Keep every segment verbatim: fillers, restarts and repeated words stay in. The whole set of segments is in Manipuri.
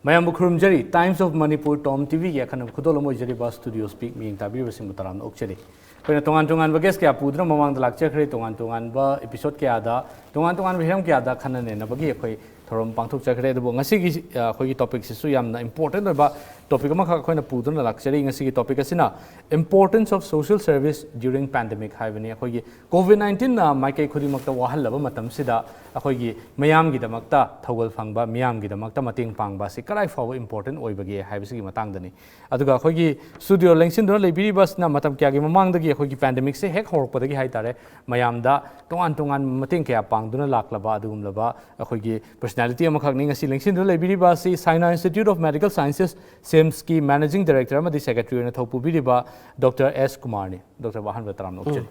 ꯃꯌꯥꯝꯕꯨ ꯈꯨꯔꯨꯝꯖꯔꯤ꯫ Times of Manipur Tom ꯇꯤꯚꯤꯒꯤ ꯑꯈꯟꯅꯕ ꯈꯨꯗꯣꯜ ꯑꯃ ꯑꯣꯏꯖꯔꯤꯕ Studio Speak ꯃꯤꯠꯌꯦꯡ ꯇꯥꯕꯤꯔꯤꯕꯁꯤꯡꯕꯨ ꯇꯔꯥꯝꯅ ꯑꯣꯛꯆꯔꯤ꯫ ꯑꯩꯈꯣꯏꯅ ꯇꯣꯉꯥꯟ ꯇꯣꯉꯥꯟꯕ guest ꯀꯌꯥ ꯄꯨꯗꯨꯅ ꯃꯃꯥꯡꯗ ꯂꯥꯛꯆꯈ꯭ꯔꯦ꯫ ꯇꯣꯉꯥꯟ ꯇꯣꯉꯥꯟꯕ episode ꯀꯌꯥꯗ, ꯇꯣꯉꯥꯟ ꯇꯣꯉꯥꯟꯕ ꯍꯤꯔꯝ ꯀꯌꯥꯗ ꯈꯟꯅ ꯅꯩꯅꯕꯒꯤ ꯑꯩꯈꯣꯏ ꯊꯧꯔꯝ ꯄꯥꯡꯊꯣꯛꯆꯈ꯭ꯔꯦ꯫ ꯑꯗꯨꯕꯨ ꯉꯁꯤꯒꯤ, ꯑ, ꯑꯩꯈꯣꯏꯒꯤ topic ꯁꯤꯁꯨ ꯌꯥꯝꯅ important ꯑꯣꯏꯕ topic ꯑꯃꯈꯛ ꯑꯩꯈꯣꯏꯅ ꯄꯨꯗꯨꯅ ꯂꯥꯛꯆꯔꯤ꯫ ꯉꯁꯤꯒꯤ topic ꯑꯁꯤꯅ Importance of Social Service During Pandemic ꯍꯥꯏꯕꯅꯤ꯫ ꯑꯩꯈꯣꯏꯒꯤ COVID nineteen ꯅ ꯃꯥꯏꯀꯩ ꯈꯨꯗꯤꯡꯃꯛꯇ ꯋꯥꯍꯜꯂꯕ ꯃꯇꯝꯁꯤꯗ ꯑꯩꯈꯣꯏꯒꯤ ꯃꯤꯌꯥꯝꯒꯤꯗꯃꯛꯇ ꯊꯧꯒꯜ ꯐꯪꯕ, ꯃꯤꯌꯥꯝꯒꯤꯗꯃꯛꯇ ꯃꯇꯦꯡ ꯄꯥꯡꯕ ꯑꯁꯤ ꯀꯗꯥꯏ ꯐꯥꯎꯕ important ꯑꯣꯏꯕꯒꯦ ꯍꯥꯏꯕꯁꯤꯒꯤ ꯃꯇꯥꯡꯗꯅꯤ꯫ ꯑꯗꯨꯒ ꯑꯩꯈꯣꯏꯒꯤ studio ꯂꯦꯡꯁꯤꯟꯗꯨꯅ ꯂꯩꯕꯤꯔꯤꯕꯁꯤꯅ ꯃꯇꯝ ꯀꯌꯥꯒꯤ ꯃꯃꯥꯡꯗꯒꯤ ꯑꯩꯈꯣꯏꯒꯤ pandemic ꯁꯦ ꯍꯦꯛ ꯍꯧꯔꯛꯄꯗꯒꯤ ꯍꯥꯏꯇꯥꯔꯦ, ꯃꯌꯥꯝꯗ ꯇꯣꯉꯥꯟ ꯇꯣꯉꯥꯟꯕ ꯃꯇꯦꯡ ꯀꯌꯥ ꯄꯥꯡꯗꯨꯅ ꯂꯥꯛꯂꯕ ꯑꯗꯨꯒꯨꯝꯂꯕ ꯑꯩꯈꯣꯏꯒꯤ personality ꯑꯃꯈꯛꯅꯤ꯫ ꯉꯁꯤ ꯂꯦꯡꯁꯤꯟꯗꯨꯅ ꯂꯩꯕꯤꯔꯤꯕ ꯑꯁꯤ Saina Institute of Medical Sciences, SIMS ꯀꯤ managing director ꯑꯃꯗꯤ secretary ꯑꯣꯏꯅ ꯊꯧ ꯄꯨꯕꯤꯔꯤꯕ Doctor S ꯀꯨꯃꯥꯔꯅꯤ꯫ Doctor ꯕꯨ ꯑꯍꯥꯟꯕꯗ ꯇꯔꯥꯝꯅ ꯑꯣꯛꯆꯔꯤ꯫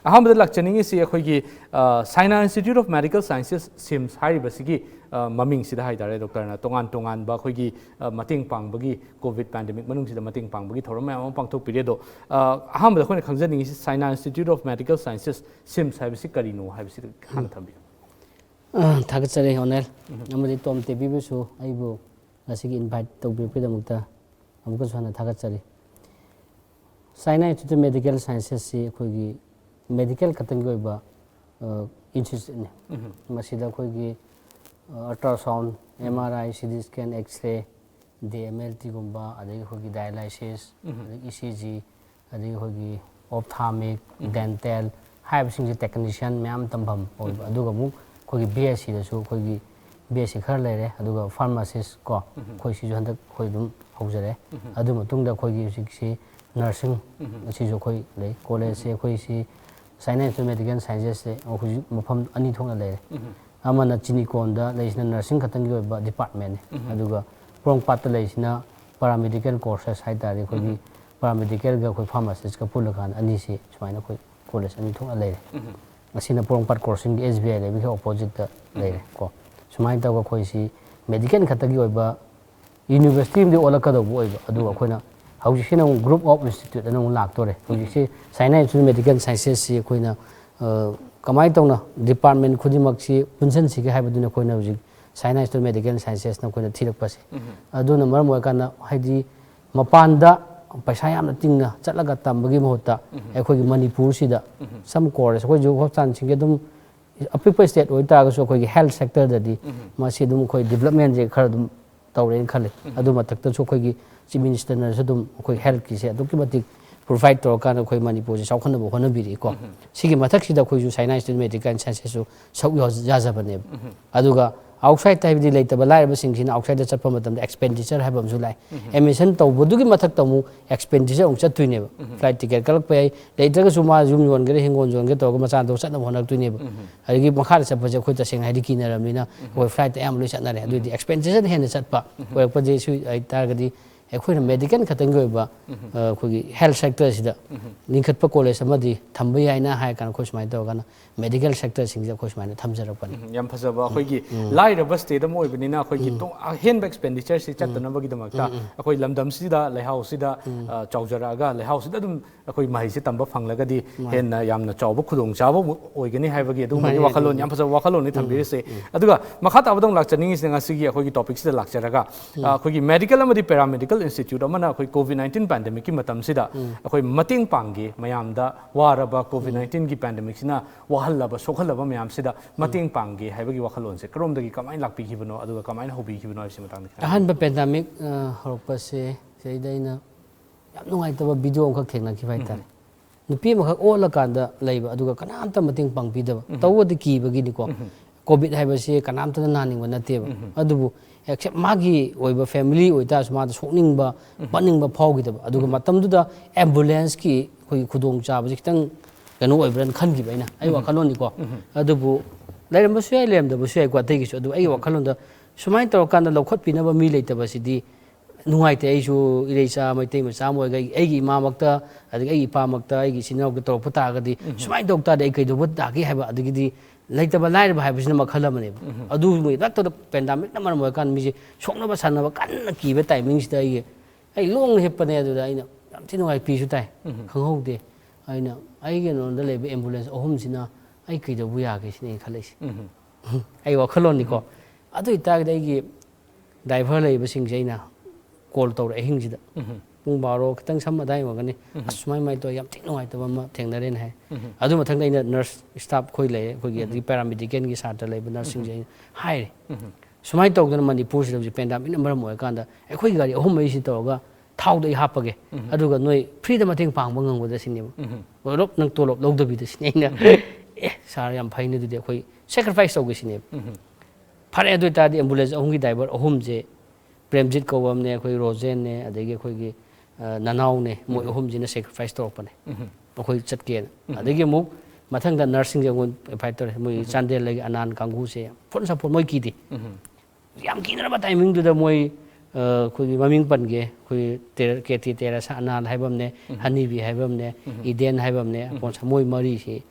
ꯑꯍꯥꯟꯕꯗ ꯂꯥꯛꯆꯅꯤꯡꯉꯤꯁꯤ ꯑꯩꯈꯣꯏꯒꯤ, ꯑ, Saina Institute of Medical Sciences, SIMS ꯍꯥꯏꯔꯤꯕꯁꯤꯒꯤ, ꯑ, ꯃꯃꯤꯡꯁꯤꯗ ꯍꯥꯏꯇꯥꯔꯦ, doctor ꯅ ꯇꯣꯉꯥꯟ ꯇꯣꯉꯥꯟꯕ ꯑꯩꯈꯣꯏꯒꯤ, ꯑ, ꯃꯇꯦꯡ ꯄꯥꯡꯕꯒꯤ, COVID pandemic ꯃꯅꯨꯡꯁꯤꯗ ꯃꯇꯦꯡ ꯄꯥꯡꯕꯒꯤ ꯊꯧꯔꯝ ꯃꯌꯥꯝ ꯑꯃ ꯄꯥꯡꯊꯣꯛꯄꯤꯔꯤ꯫ ꯑꯗꯣ, ꯑ, ꯑꯍꯥꯟꯕꯗ ꯑꯩꯈꯣꯏꯅ ꯈꯪꯖꯅꯤꯡꯉꯤꯁꯤ Saina Institute of Medical Sciences, SIMS ꯍꯥꯏꯕꯁꯤ ꯀꯔꯤꯅꯣ ꯍꯥꯏꯕꯁꯤ ꯍꯥꯟꯅ ꯊꯝꯕꯤꯌꯨ꯫ ꯑ, ꯊꯥꯒꯠꯆꯔꯤ ꯑꯣꯅꯦꯜ ꯑꯃꯗꯤ ꯇꯣꯝ ꯇꯤꯚꯤꯕꯨꯁꯨ ꯑꯩꯕꯨ ꯉꯁꯤꯒꯤ invite ꯇꯧꯕꯤꯔꯛꯄꯒꯤꯗꯃꯛꯇ ꯑꯃꯨꯛꯀꯁꯨ ꯍꯟꯅ ꯊꯥꯒꯠꯆꯔꯤ꯫ Saina Institute of Medical Sciences ꯁꯤ ꯑꯩꯈꯣꯏꯒꯤ medical ꯈꯛꯇꯪꯒꯤ ꯑꯣꯏꯕ, ꯑ, institute ꯅꯤ꯫ ꯃꯁꯤꯗ ꯑꯩꯈꯣꯏꯒꯤ, ꯑ, ultrasound, MRI, CT scan, X-ray, ꯗꯤ MLT ꯒꯨꯝꯕ, ꯑꯗꯒꯤ ꯑꯩꯈꯣꯏꯒꯤ dialysis, ꯑꯗꯒꯤ ECG, ꯑꯗꯒꯤ ꯑꯩꯈꯣꯏꯒꯤ ophthalmic, dental ꯍꯥꯏꯔꯤꯕꯁꯤꯡꯁꯦ technician ꯃꯌꯥꯝ ꯇꯝꯐꯝ ꯑꯣꯏꯕ꯫ ꯑꯗꯨꯒ ꯑꯃꯨꯛ ꯑꯩꯈꯣꯏꯒꯤ BSc ꯗꯁꯨ ꯑꯩꯈꯣꯏꯒꯤ BSc ꯈꯔ ꯂꯩꯔꯦ, ꯑꯗꯨꯒ pharmacist ꯀꯣ, ꯑꯩꯈꯣꯏ ꯁꯤꯁꯨ ꯍꯟꯗꯛ ꯑꯩꯈꯣꯏ ꯑꯗꯨꯝ ꯍꯧꯖꯔꯦ꯫ ꯑꯗꯨ ꯃꯇꯨꯡꯗ ꯑꯩꯈꯣꯏꯒꯤ ꯍꯧꯖꯤꯛꯁꯤ nursing ꯑꯁꯤꯁꯨ ꯑꯩꯈꯣꯏ ꯂꯩ꯫ College ꯁꯦ ꯑꯩꯈꯣꯏ ꯁꯤ Saina Institute of Medical Sciences ꯁꯦ ꯍꯧꯖꯤꯛ ꯃꯐꯝ ꯑꯅꯤ ꯊꯣꯛꯅ ꯂꯩꯔꯦ꯫ ꯑꯃꯅ ꯆꯤꯅꯤꯀꯣꯟꯗ ꯂꯩꯁꯤꯅ nursing ꯈꯛꯇꯪꯒꯤ ꯑꯣꯏꯕ department ꯅꯤ, ꯑꯗꯨꯒ ꯄꯣꯔꯣꯝꯄꯥꯠꯇ ꯂꯩꯁꯤꯅ paramedical courses ꯍꯥꯏꯇꯥꯔꯦ, ꯑꯩꯈꯣꯏꯒꯤ paramedical ꯒ ꯑꯩꯈꯣꯏ pharmacist ꯀ ꯄꯨꯜꯂꯀꯥꯟꯗ ꯑꯅꯤꯁꯤ ꯁꯨꯃꯥꯏꯅ ꯑꯩꯈꯣꯏ college ꯑꯅꯤ ꯊꯣꯛꯅ ꯂꯩꯔꯦ꯫ ꯑꯁꯤꯅ ꯄꯣꯔꯣꯝꯄꯥꯠ crossing ꯒꯤ SBI ꯂꯩꯕꯒꯤ opposite ꯇ ꯂꯩꯔꯦ ꯀꯣ꯫ ꯁꯨꯃꯥꯏꯅ ꯇꯧꯔꯒ ꯑꯩꯈꯣꯏꯁꯤ medical ꯈꯛꯇꯒꯤ ꯑꯣꯏꯕ university ꯑꯃꯗꯤ ꯑꯣꯜꯂꯛꯀꯗꯧꯕ ꯑꯣꯏꯕ, ꯑꯗꯨꯒ ꯑꯩꯈꯣꯏꯅ ꯍꯧꯖꯤꯛꯁꯤꯅ ꯑꯃꯨꯛ group of institute ꯑꯅ ꯑꯃꯨꯛ ꯂꯥꯛꯇꯣꯔꯦ꯫ ꯍꯧꯖꯤꯛꯁꯤ Saina Institute of Medical Sciences ꯁꯤ ꯑꯩꯈꯣꯏꯅ, ꯑ, ꯀꯃꯥꯏꯅ ꯇꯧꯅ department ꯈꯨꯗꯤꯡꯃꯛꯁꯤ ꯄꯨꯟꯁꯤꯟꯁꯤꯒꯦ ꯍꯥꯏꯕꯗꯨꯅ ꯑꯩꯈꯣꯏꯅ ꯍꯧꯖꯤꯛ China Institute of Medical Sciences ꯅ ꯑꯩꯈꯣꯏꯅ ꯊꯤꯔꯛꯄꯁꯦ꯫ ꯑꯗꯨꯅ ꯃꯔꯝ ꯑꯣꯏꯔꯀꯥꯟꯗ ꯍꯥꯏꯗꯤ ꯃꯄꯥꯟꯗ ꯄꯩꯁꯥ ꯌꯥꯝꯅ ꯇꯤꯡꯅ ꯆꯠꯂꯒ ꯇꯝꯕꯒꯤ ꯃꯍꯨꯠꯇ ꯑꯩꯈꯣꯏꯒꯤ ꯃꯅꯤꯄꯨꯔꯁꯤꯗ some course ꯑꯩꯈꯣꯏꯁꯨ ꯍꯣꯁꯄꯤꯇꯥꯜꯁꯤꯡꯒꯤ ꯑꯗꯨꯝ ꯑꯄꯤꯛꯄ state ꯑꯣꯏꯇꯥꯔꯒꯁꯨ ꯑꯩꯈꯣꯏꯒꯤ health sector ꯗꯗꯤ ꯃꯁꯤ ꯑꯗꯨꯝ ꯑꯩꯈꯣꯏ development ꯁꯦ ꯈꯔ ꯑꯗꯨꯝ ꯇꯧꯔꯦꯅ ꯈꯜꯂꯤ꯫ ꯑꯗꯨ ꯃꯊꯛꯇꯁꯨ ꯑꯩꯈꯣꯏꯒꯤ Chief Minister ꯅꯁꯨ ꯑꯗꯨꯝ ꯑꯩꯈꯣꯏ health ꯀꯤꯁꯦ ꯑꯗꯨꯛꯀꯤ ꯃꯇꯤꯛ provide ꯇꯧꯔꯀꯥꯟꯗ ꯑꯩꯈꯣꯏ ꯃꯅꯤꯄꯨꯔꯁꯦ ꯆꯥꯎꯈꯠꯅꯕ ꯍꯣꯠꯅꯕꯤꯔꯤꯀꯣ꯫ ꯁꯤꯒꯤ ꯃꯊꯛꯁꯤꯗ ꯑꯩꯈꯣꯏꯁꯨ China Institute of Medical Sciences ꯁꯨ ꯁꯔꯨꯛ ꯌꯥꯎ-, ꯌꯥꯖꯕꯅꯦꯕ꯫ ꯑꯗꯨꯒ outside ꯇ ꯍꯥꯏꯕꯗꯤ ꯂꯩꯇꯕ ꯂꯥꯏꯔꯕꯁꯤꯡꯁꯤꯅ outside ꯇ ꯆꯠꯄ ꯃꯇꯝꯗ expenditure ꯍꯥꯏꯕ ꯑꯃꯁꯨ ꯂꯥꯛꯑꯦ꯫ Admission ꯇꯧꯕꯗꯨꯒꯤ ꯃꯊꯛꯇ ꯑꯃꯨꯛ expenditure ꯑꯃꯨꯛ ꯆꯠꯇꯣꯏꯅꯦꯕ꯫ Flight ticket ꯀꯛꯂꯛꯄ ꯌꯥꯏ, ꯂꯩꯇ꯭ꯔꯒꯁꯨ ꯃꯥ ꯌꯨꯝ ꯌꯣꯟꯒꯦꯔꯥ, ꯍꯤꯡꯒꯣꯜ ꯌꯣꯟꯒꯦ ꯇꯧꯔꯒ ꯃꯆꯥꯗꯣ ꯆꯠꯅꯕ ꯍꯣꯠꯅꯔꯛꯇꯣꯏꯅꯦꯕ꯫ ꯑꯗꯒꯤ ꯃꯈꯥꯗ ꯆꯠꯄꯁꯦ ꯑꯩꯈꯣꯏ ꯇꯁꯦꯡꯅ ꯍꯥꯏꯗꯤ ꯀꯤꯅꯔꯕꯅꯤꯅ ꯑꯩꯈꯣꯏ flight ꯇ ꯑꯌꯥꯝꯕ ꯂꯣꯏ ꯆꯠꯅꯔꯦ꯫ ꯑꯗꯨꯏꯗꯤ expenditure ꯍꯦꯟꯅ ꯆꯠꯄ ꯑꯣꯏꯔꯛꯄꯁꯦ ꯁꯤ ꯍꯥꯏꯇꯥꯔꯒꯗꯤ ꯑꯩꯈꯣꯏꯅ medical ꯈꯛꯇꯪꯒꯤ ꯑꯣꯏꯕ, ꯑ, ꯑꯩꯈꯣꯏꯒꯤ health sector ꯁꯤꯗ ꯂꯤꯡꯈꯠꯄ college ꯑꯃꯗꯤ ꯊꯝꯕ ꯌꯥꯏꯅ ꯍꯥꯏꯔ ꯀꯥꯟꯗ ꯑꯩꯈꯣꯏ ꯁꯨꯃꯥꯏꯅ ꯇꯧꯔꯒꯅ medical sector ꯁꯤꯡꯁꯦ ꯑꯩꯈꯣꯏ ꯁꯨꯃꯥꯏꯅ ꯊꯝꯖꯔꯛꯄꯅꯤ꯫ ꯎꯝ, ꯌꯥꯝ ꯐꯖꯕ꯫ ꯑꯩꯈꯣꯏꯒꯤ ꯂꯥꯏꯔꯕ state ꯑꯃ ꯑꯣꯏꯕꯅꯤꯅ ꯑꯩꯈꯣꯏꯒꯤ ꯇꯣ-, ꯑꯍꯦꯟꯕ expenditure ꯁꯤ ꯆꯠꯇꯅꯕꯒꯤꯗꯃꯛꯇ ꯑꯩꯈꯣꯏ ꯂꯝꯗꯝꯁꯤꯗ ꯂꯩꯍꯥꯎꯁꯤꯗ, ꯑ, ꯆꯥꯎꯖꯔꯛꯑꯒ ꯂꯩꯍꯥꯎꯁꯤꯗ ꯑꯗꯨꯝ ꯑꯩꯈꯣꯏ ꯃꯍꯩꯁꯦ ꯇꯝꯕ ꯐꯪꯂꯒꯗꯤ ꯍꯦꯟꯅ ꯌꯥꯝꯅ ꯆꯥꯎꯕ ꯈꯨꯗꯣꯡꯆꯥꯕ ꯑꯃ ꯑꯣꯏꯒꯅꯤ ꯍꯥꯏꯕꯒꯤ ꯑꯗꯨꯒꯨꯝꯕꯒꯤ ꯋꯥꯈꯜꯂꯣꯟ, ꯌꯥꯝ ꯐꯖꯕ ꯋꯥꯈꯜꯂꯣꯟꯅꯤ ꯊꯝꯕꯤꯔꯤꯁꯦ꯫ ꯑꯗꯨꯒ ꯃꯈꯥ ꯇꯥꯕꯗ ꯑꯃꯨꯛ ꯂꯥꯛꯆꯅꯤꯡꯉꯤꯁꯤꯅ ꯉꯁꯤꯒꯤ ꯑꯩꯈꯣꯏꯒꯤ topic ꯁꯤꯗ ꯂꯥꯛꯆꯔꯒ, ꯑ, ꯑꯩꯈꯣꯏꯒꯤ medical ꯑꯃꯗꯤ paramedical institute ꯑꯃꯅ ꯑꯩꯈꯣꯏ COVID nineteen pandemic ꯀꯤ ꯃꯇꯝꯁꯤꯗ ꯑꯩꯈꯣꯏ ꯃꯇꯦꯡ ꯄꯥꯡꯒꯦ, ꯃꯌꯥꯝꯗ ꯋꯥꯔꯕ COVID nineteen ꯒꯤ pandemic ꯁꯤꯅ ꯋꯥꯍꯜꯂꯕ, ꯁꯣꯛꯍꯜꯂꯕ ꯃꯌꯥꯝꯁꯤꯗ ꯃꯇꯦꯡ ꯄꯥꯡꯒꯦ ꯍꯥꯏꯕꯒꯤ ꯋꯥꯈꯜꯂꯣꯟꯁꯦ ꯀꯔꯣꯝꯗꯒꯤ ꯀꯃꯥꯏꯅ ꯂꯥꯛꯄꯤꯈꯤꯕꯅꯣ, ꯑꯗꯨꯒ ꯀꯃꯥꯏꯅ ꯍꯧꯕꯤꯈꯤꯕꯅꯣ ꯍꯥꯏꯕꯁꯤ ꯃꯇꯥꯡꯗ ꯈꯤꯇꯪ ꯑꯍꯥꯟꯕ pandemic, ꯑ, ꯍꯧꯔꯛꯄꯁꯦ ꯁꯤꯗꯩꯗ ꯑꯩꯅ ꯌꯥꯝ ꯅꯨꯡꯉꯥꯏꯇꯕ video ꯑꯃꯈꯛ ꯊꯦꯡꯅꯈꯤꯕ ꯍꯥꯏꯇꯥꯔꯦ꯫ ꯅꯨꯄꯤ ꯑꯃꯈꯛ ꯑꯣꯜꯂꯀꯥꯟꯗ ꯂꯩꯕ, ꯑꯗꯨꯒ ꯀꯅꯥꯝꯇ ꯃꯇꯦꯡ ꯄꯥꯡꯕꯤꯗꯕ꯫ ꯇꯧꯕꯗꯤ ꯀꯤꯕꯒꯤꯅꯤꯀꯣ꯫ COVID ꯍꯥꯏꯕꯁꯤ ꯀꯅꯥꯝꯇꯅ ꯅꯥꯍꯟꯅꯤꯡꯕ ꯅꯠꯇꯦꯕ꯫ ꯑꯗꯨꯕꯨ except ꯃꯥꯒꯤ ꯑꯣꯏꯕ family ꯑꯣꯏꯇꯥꯔꯁꯨ ꯃꯥꯗ ꯁꯣꯛꯅꯤꯡꯕ, ꯄꯠꯅꯤꯡꯕ ꯐꯥꯎꯈꯤꯗꯕ꯫ ꯑꯗꯨꯒ ꯃꯇꯝꯗꯨꯗ ambulance ꯀꯤ ꯑꯩꯈꯣꯏꯒꯤ ꯈꯨꯗꯣꯡꯆꯥꯕꯁꯤ ꯈꯤꯇꯪ ꯀꯩꯅꯣ ꯑꯣꯏꯕ꯭ꯔꯅ ꯈꯟꯈꯤꯕ ꯑꯩꯅ, ꯑꯩ ꯋꯥꯈꯜꯂꯣꯟꯅꯤꯀꯣ꯫ ꯑꯗꯨꯕꯨ ꯂꯩꯔꯝꯕꯁꯨ ꯌꯥꯏ, ꯂꯩꯔꯝꯗꯕꯁꯨ ꯌꯥꯏꯀꯣ ꯑꯇꯩꯒꯤꯁꯨ꯫ ꯑꯗꯨ ꯑꯩꯒꯤ ꯋꯥꯈꯜꯂꯣꯟꯗ ꯁꯨꯃꯥꯏꯅ ꯇꯧꯔꯀꯥꯟꯗ ꯂꯧꯈꯠꯄꯤꯅꯕ ꯃꯤ ꯂꯩꯇꯕꯁꯤꯗꯤ ꯅꯨꯡꯉꯥꯏꯇꯦ꯫ ꯑꯩꯁꯨ ꯏꯔꯩꯆꯥ ꯃꯩꯇꯩ ꯃꯆꯥ ꯑꯃ ꯑꯣꯏꯔꯒ ꯑꯩ-, ꯑꯩꯒꯤ ꯏꯃꯥꯃꯛꯇ, ꯑꯗꯒꯤ ꯑꯩꯒꯤ ꯏꯄꯥꯃꯛꯇ, ꯑꯩꯒꯤ ꯏꯆꯤꯟ ꯏꯅꯥꯎꯗ ꯇꯧꯔꯛꯄ ꯇꯥꯔꯒꯗꯤ ꯁꯨꯃꯥꯏꯅ ꯇꯧ ꯇꯥꯔꯗꯤ ꯑꯩ ꯀꯩꯗꯧꯕ ꯇꯥꯒꯦ ꯍꯥꯏꯕ, ꯑꯗꯒꯤꯗꯤ ꯂꯩꯇꯕ ꯂꯥꯏꯔꯕ ꯍꯥꯏꯕꯁꯤꯅ ꯃꯈꯜ ꯑꯃꯅꯦꯕ꯫ ꯑꯗꯨ ꯃꯇꯝꯗ pandemic ꯅ ꯃꯔꯝ ꯑꯣꯏꯔꯀꯥꯟꯗ ꯃꯤꯁꯦ ꯁꯣꯛꯅꯕ ꯁꯥꯟꯅꯕ ꯀꯟꯅ ꯀꯤꯕ timing ꯁꯤꯗ ꯑꯩꯒꯤ, ꯑꯩ ꯂꯣꯡꯅ ꯍꯤꯞꯄꯅꯦ꯫ ꯑꯗꯨꯗ ꯑꯩꯅ ꯌꯥꯝ ꯊꯤ ꯅꯨꯡꯉꯥꯏ, ꯄꯤꯁꯨ ꯇꯥꯏ, ꯈꯪꯍꯧꯗꯦ꯫ ꯑꯩꯅ ꯑꯩꯒꯤ ꯅꯉꯣꯟꯗ ꯂꯩꯕ ambulance ꯑꯍꯨꯝꯁꯤꯅ ꯑꯩ ꯀꯩꯗꯧꯕ ꯌꯥꯒꯦ ꯁꯤꯅꯤ ꯑꯩꯅ ꯈꯜꯂꯛꯏꯁꯦ꯫ ꯑꯩ ꯋꯥꯈꯜꯂꯣꯟꯅꯤꯀꯣ꯫ ꯑꯗꯨ ꯑꯣꯏꯇꯥꯔꯒꯗꯤ ꯑꯩꯒꯤ ꯗ꯭ꯔꯥꯏꯚꯔ ꯂꯩꯕꯁꯤꯡꯁꯦ ꯑꯩꯅ ꯀꯣꯜ ꯇꯧꯔꯦ ꯑꯍꯤꯡꯁꯤꯗ꯫ ꯎꯝ꯫ ꯄꯨꯡ ꯕꯥꯔꯣ ꯈꯤꯇꯪ ꯁꯝ ꯑꯗꯥꯏ ꯑꯣꯏꯔꯒꯅꯤ꯫ ꯎꯝ꯫ "ꯑꯁ, ꯁꯨꯃꯥꯏ ꯁꯨꯃꯥꯏꯅ ꯇꯧꯔꯦ, ꯌꯥꯝ ꯊꯤ ꯅꯨꯡꯉꯥꯏꯇꯕ ꯑꯃ ꯊꯦꯡꯅꯔꯦꯅ" ꯍꯥꯏ꯫ ꯎꯝ꯫ ꯑꯗꯨ ꯃꯊꯪꯗ ꯑꯩꯅ ꯅꯔꯁ ꯁ꯭ꯇꯥꯐ ꯑꯩꯈꯣꯏ ꯂꯩꯌꯦ, ꯑꯩꯈꯣꯏꯒꯤ, ꯎꯝ, ꯑꯗꯒꯤ ꯄꯦꯔꯥꯃꯦꯗꯤꯀꯦꯜꯒꯤ ꯁꯥꯇ꯭ꯔ ꯂꯩꯕ ꯅꯔꯁꯁꯤꯡꯁꯦ, ꯎꯝ, ꯑꯩꯅ ꯍꯥꯏꯔꯦ꯫ ꯎꯝ꯫ ꯁꯨꯃꯥꯏꯅ ꯇꯧꯗꯅ ꯃꯅꯤꯄꯨꯔꯁꯤꯗ ꯍꯧꯖꯤꯛ ꯄꯦꯟꯗꯥꯃꯤꯛꯅ ꯃꯔꯝ ꯑꯣꯏꯔꯀꯥꯟꯗ ꯑꯩꯈꯣꯏꯒꯤ ꯒꯥꯔꯤ ꯑꯍꯨꯝ ꯃꯔꯤꯁꯤ ꯇꯧꯔꯒ ꯊꯥꯎꯗꯣ ꯑꯩ ꯍꯥꯞꯄꯒꯦ, ꯎꯝ, ꯑꯗꯨꯒ ꯅꯣꯏ ꯐ꯭ꯔꯤꯗ ꯃꯇꯦꯡ ꯄꯥꯡꯕ ꯉꯝꯒꯗ꯭ꯔꯥ ꯁꯤꯅꯦꯕ꯫ ꯎꯝ꯫ ꯄꯨꯂꯞ ꯅꯪ ꯇꯣꯂꯣꯞ ꯂꯧꯗꯕꯤꯗ ꯁꯤꯅꯦ ꯑꯩꯅ꯫ ꯎꯝ꯫ "ꯑꯦ ꯁꯥꯔ, ꯌꯥꯝ ꯐꯩꯅꯦ, ꯑꯗꯨꯗꯤ ꯑꯩꯈꯣꯏ ꯁꯦꯀ꯭ꯔꯤꯐꯥꯏꯁ ꯇꯧꯒꯦ" ꯁꯤꯅꯦꯕ꯫ ꯎꯝ꯫ ꯐꯔꯦ, ꯑꯗꯨ ꯑꯣꯏꯇꯥꯔꯗꯤ ꯑꯦꯝꯕꯨꯂꯦꯟꯁ ꯑꯍꯨꯝꯒꯤ ꯗ꯭ꯔꯥꯏꯚꯔ ꯑꯍꯨꯝꯁꯦ, ꯄ꯭ꯔꯦꯝꯖꯤꯠ ꯀꯧꯕ ꯑꯃꯅꯦ, ꯑꯩꯈꯣꯏ ꯔꯣꯖꯦꯟꯅꯦ, ꯑꯗꯒꯤ ꯑꯩꯈꯣꯏꯒꯤ, ꯑ, ꯅꯅꯥꯎꯅꯦ, ꯃꯣꯏ, ꯎꯝ, ꯑꯍꯨꯝꯁꯤꯅ ꯁꯦꯀ꯭ꯔꯤꯐꯥꯏꯁ ꯇꯧꯔꯛꯄꯅꯦ, ꯎꯝ, ꯑꯩꯈꯣꯏ ꯆꯠꯀꯦꯅ꯫ ꯎꯝ꯫ ꯑꯗꯒꯤ ꯑꯃꯨꯛ ꯃꯊꯪꯗ ꯅꯔꯁꯁꯤꯡꯁꯦ ꯑꯩꯉꯣꯟꯗ ꯑꯦꯐ ꯑꯥꯏ ꯑꯥꯔ ꯇꯧꯔꯦ, ꯃꯣꯏ, ꯎꯝ, ꯆꯥꯟꯗꯦꯜꯗꯒꯤ ꯑꯅꯥꯟ ꯀꯥꯡꯒꯨꯁꯦ ꯌꯥꯝ ꯐꯨꯜ ꯁꯞꯄꯣꯔꯠ, ꯃꯣꯏ ꯀꯤꯗꯦ꯫ ꯎꯝ꯫ ꯌꯥꯝ ꯀꯤꯅꯔꯕ ꯇꯥꯏꯃꯤꯡꯗꯨꯗ ꯃꯣꯏ, ꯑ, ꯑꯩꯈꯣꯏꯒꯤ ꯃꯃꯤꯡ ꯄꯟꯒꯦ, ꯑꯩꯈꯣꯏ ꯇꯦꯔ-, ꯀꯦ ꯇꯤ ꯇꯦꯔꯦꯁꯥ ꯑꯅꯥꯟ ꯍꯥꯏꯕ ꯑꯃꯅꯦ, ꯎꯝ, ꯍꯅꯤꯕꯤ ꯍꯥꯏꯕ ꯑꯃꯅꯦ, ꯎꯝ, ꯏꯗꯦꯟ ꯍꯥꯏꯕ ꯑꯃꯅꯦ, ꯎꯝ, ꯃꯣꯏ ꯃꯔꯤꯁꯤ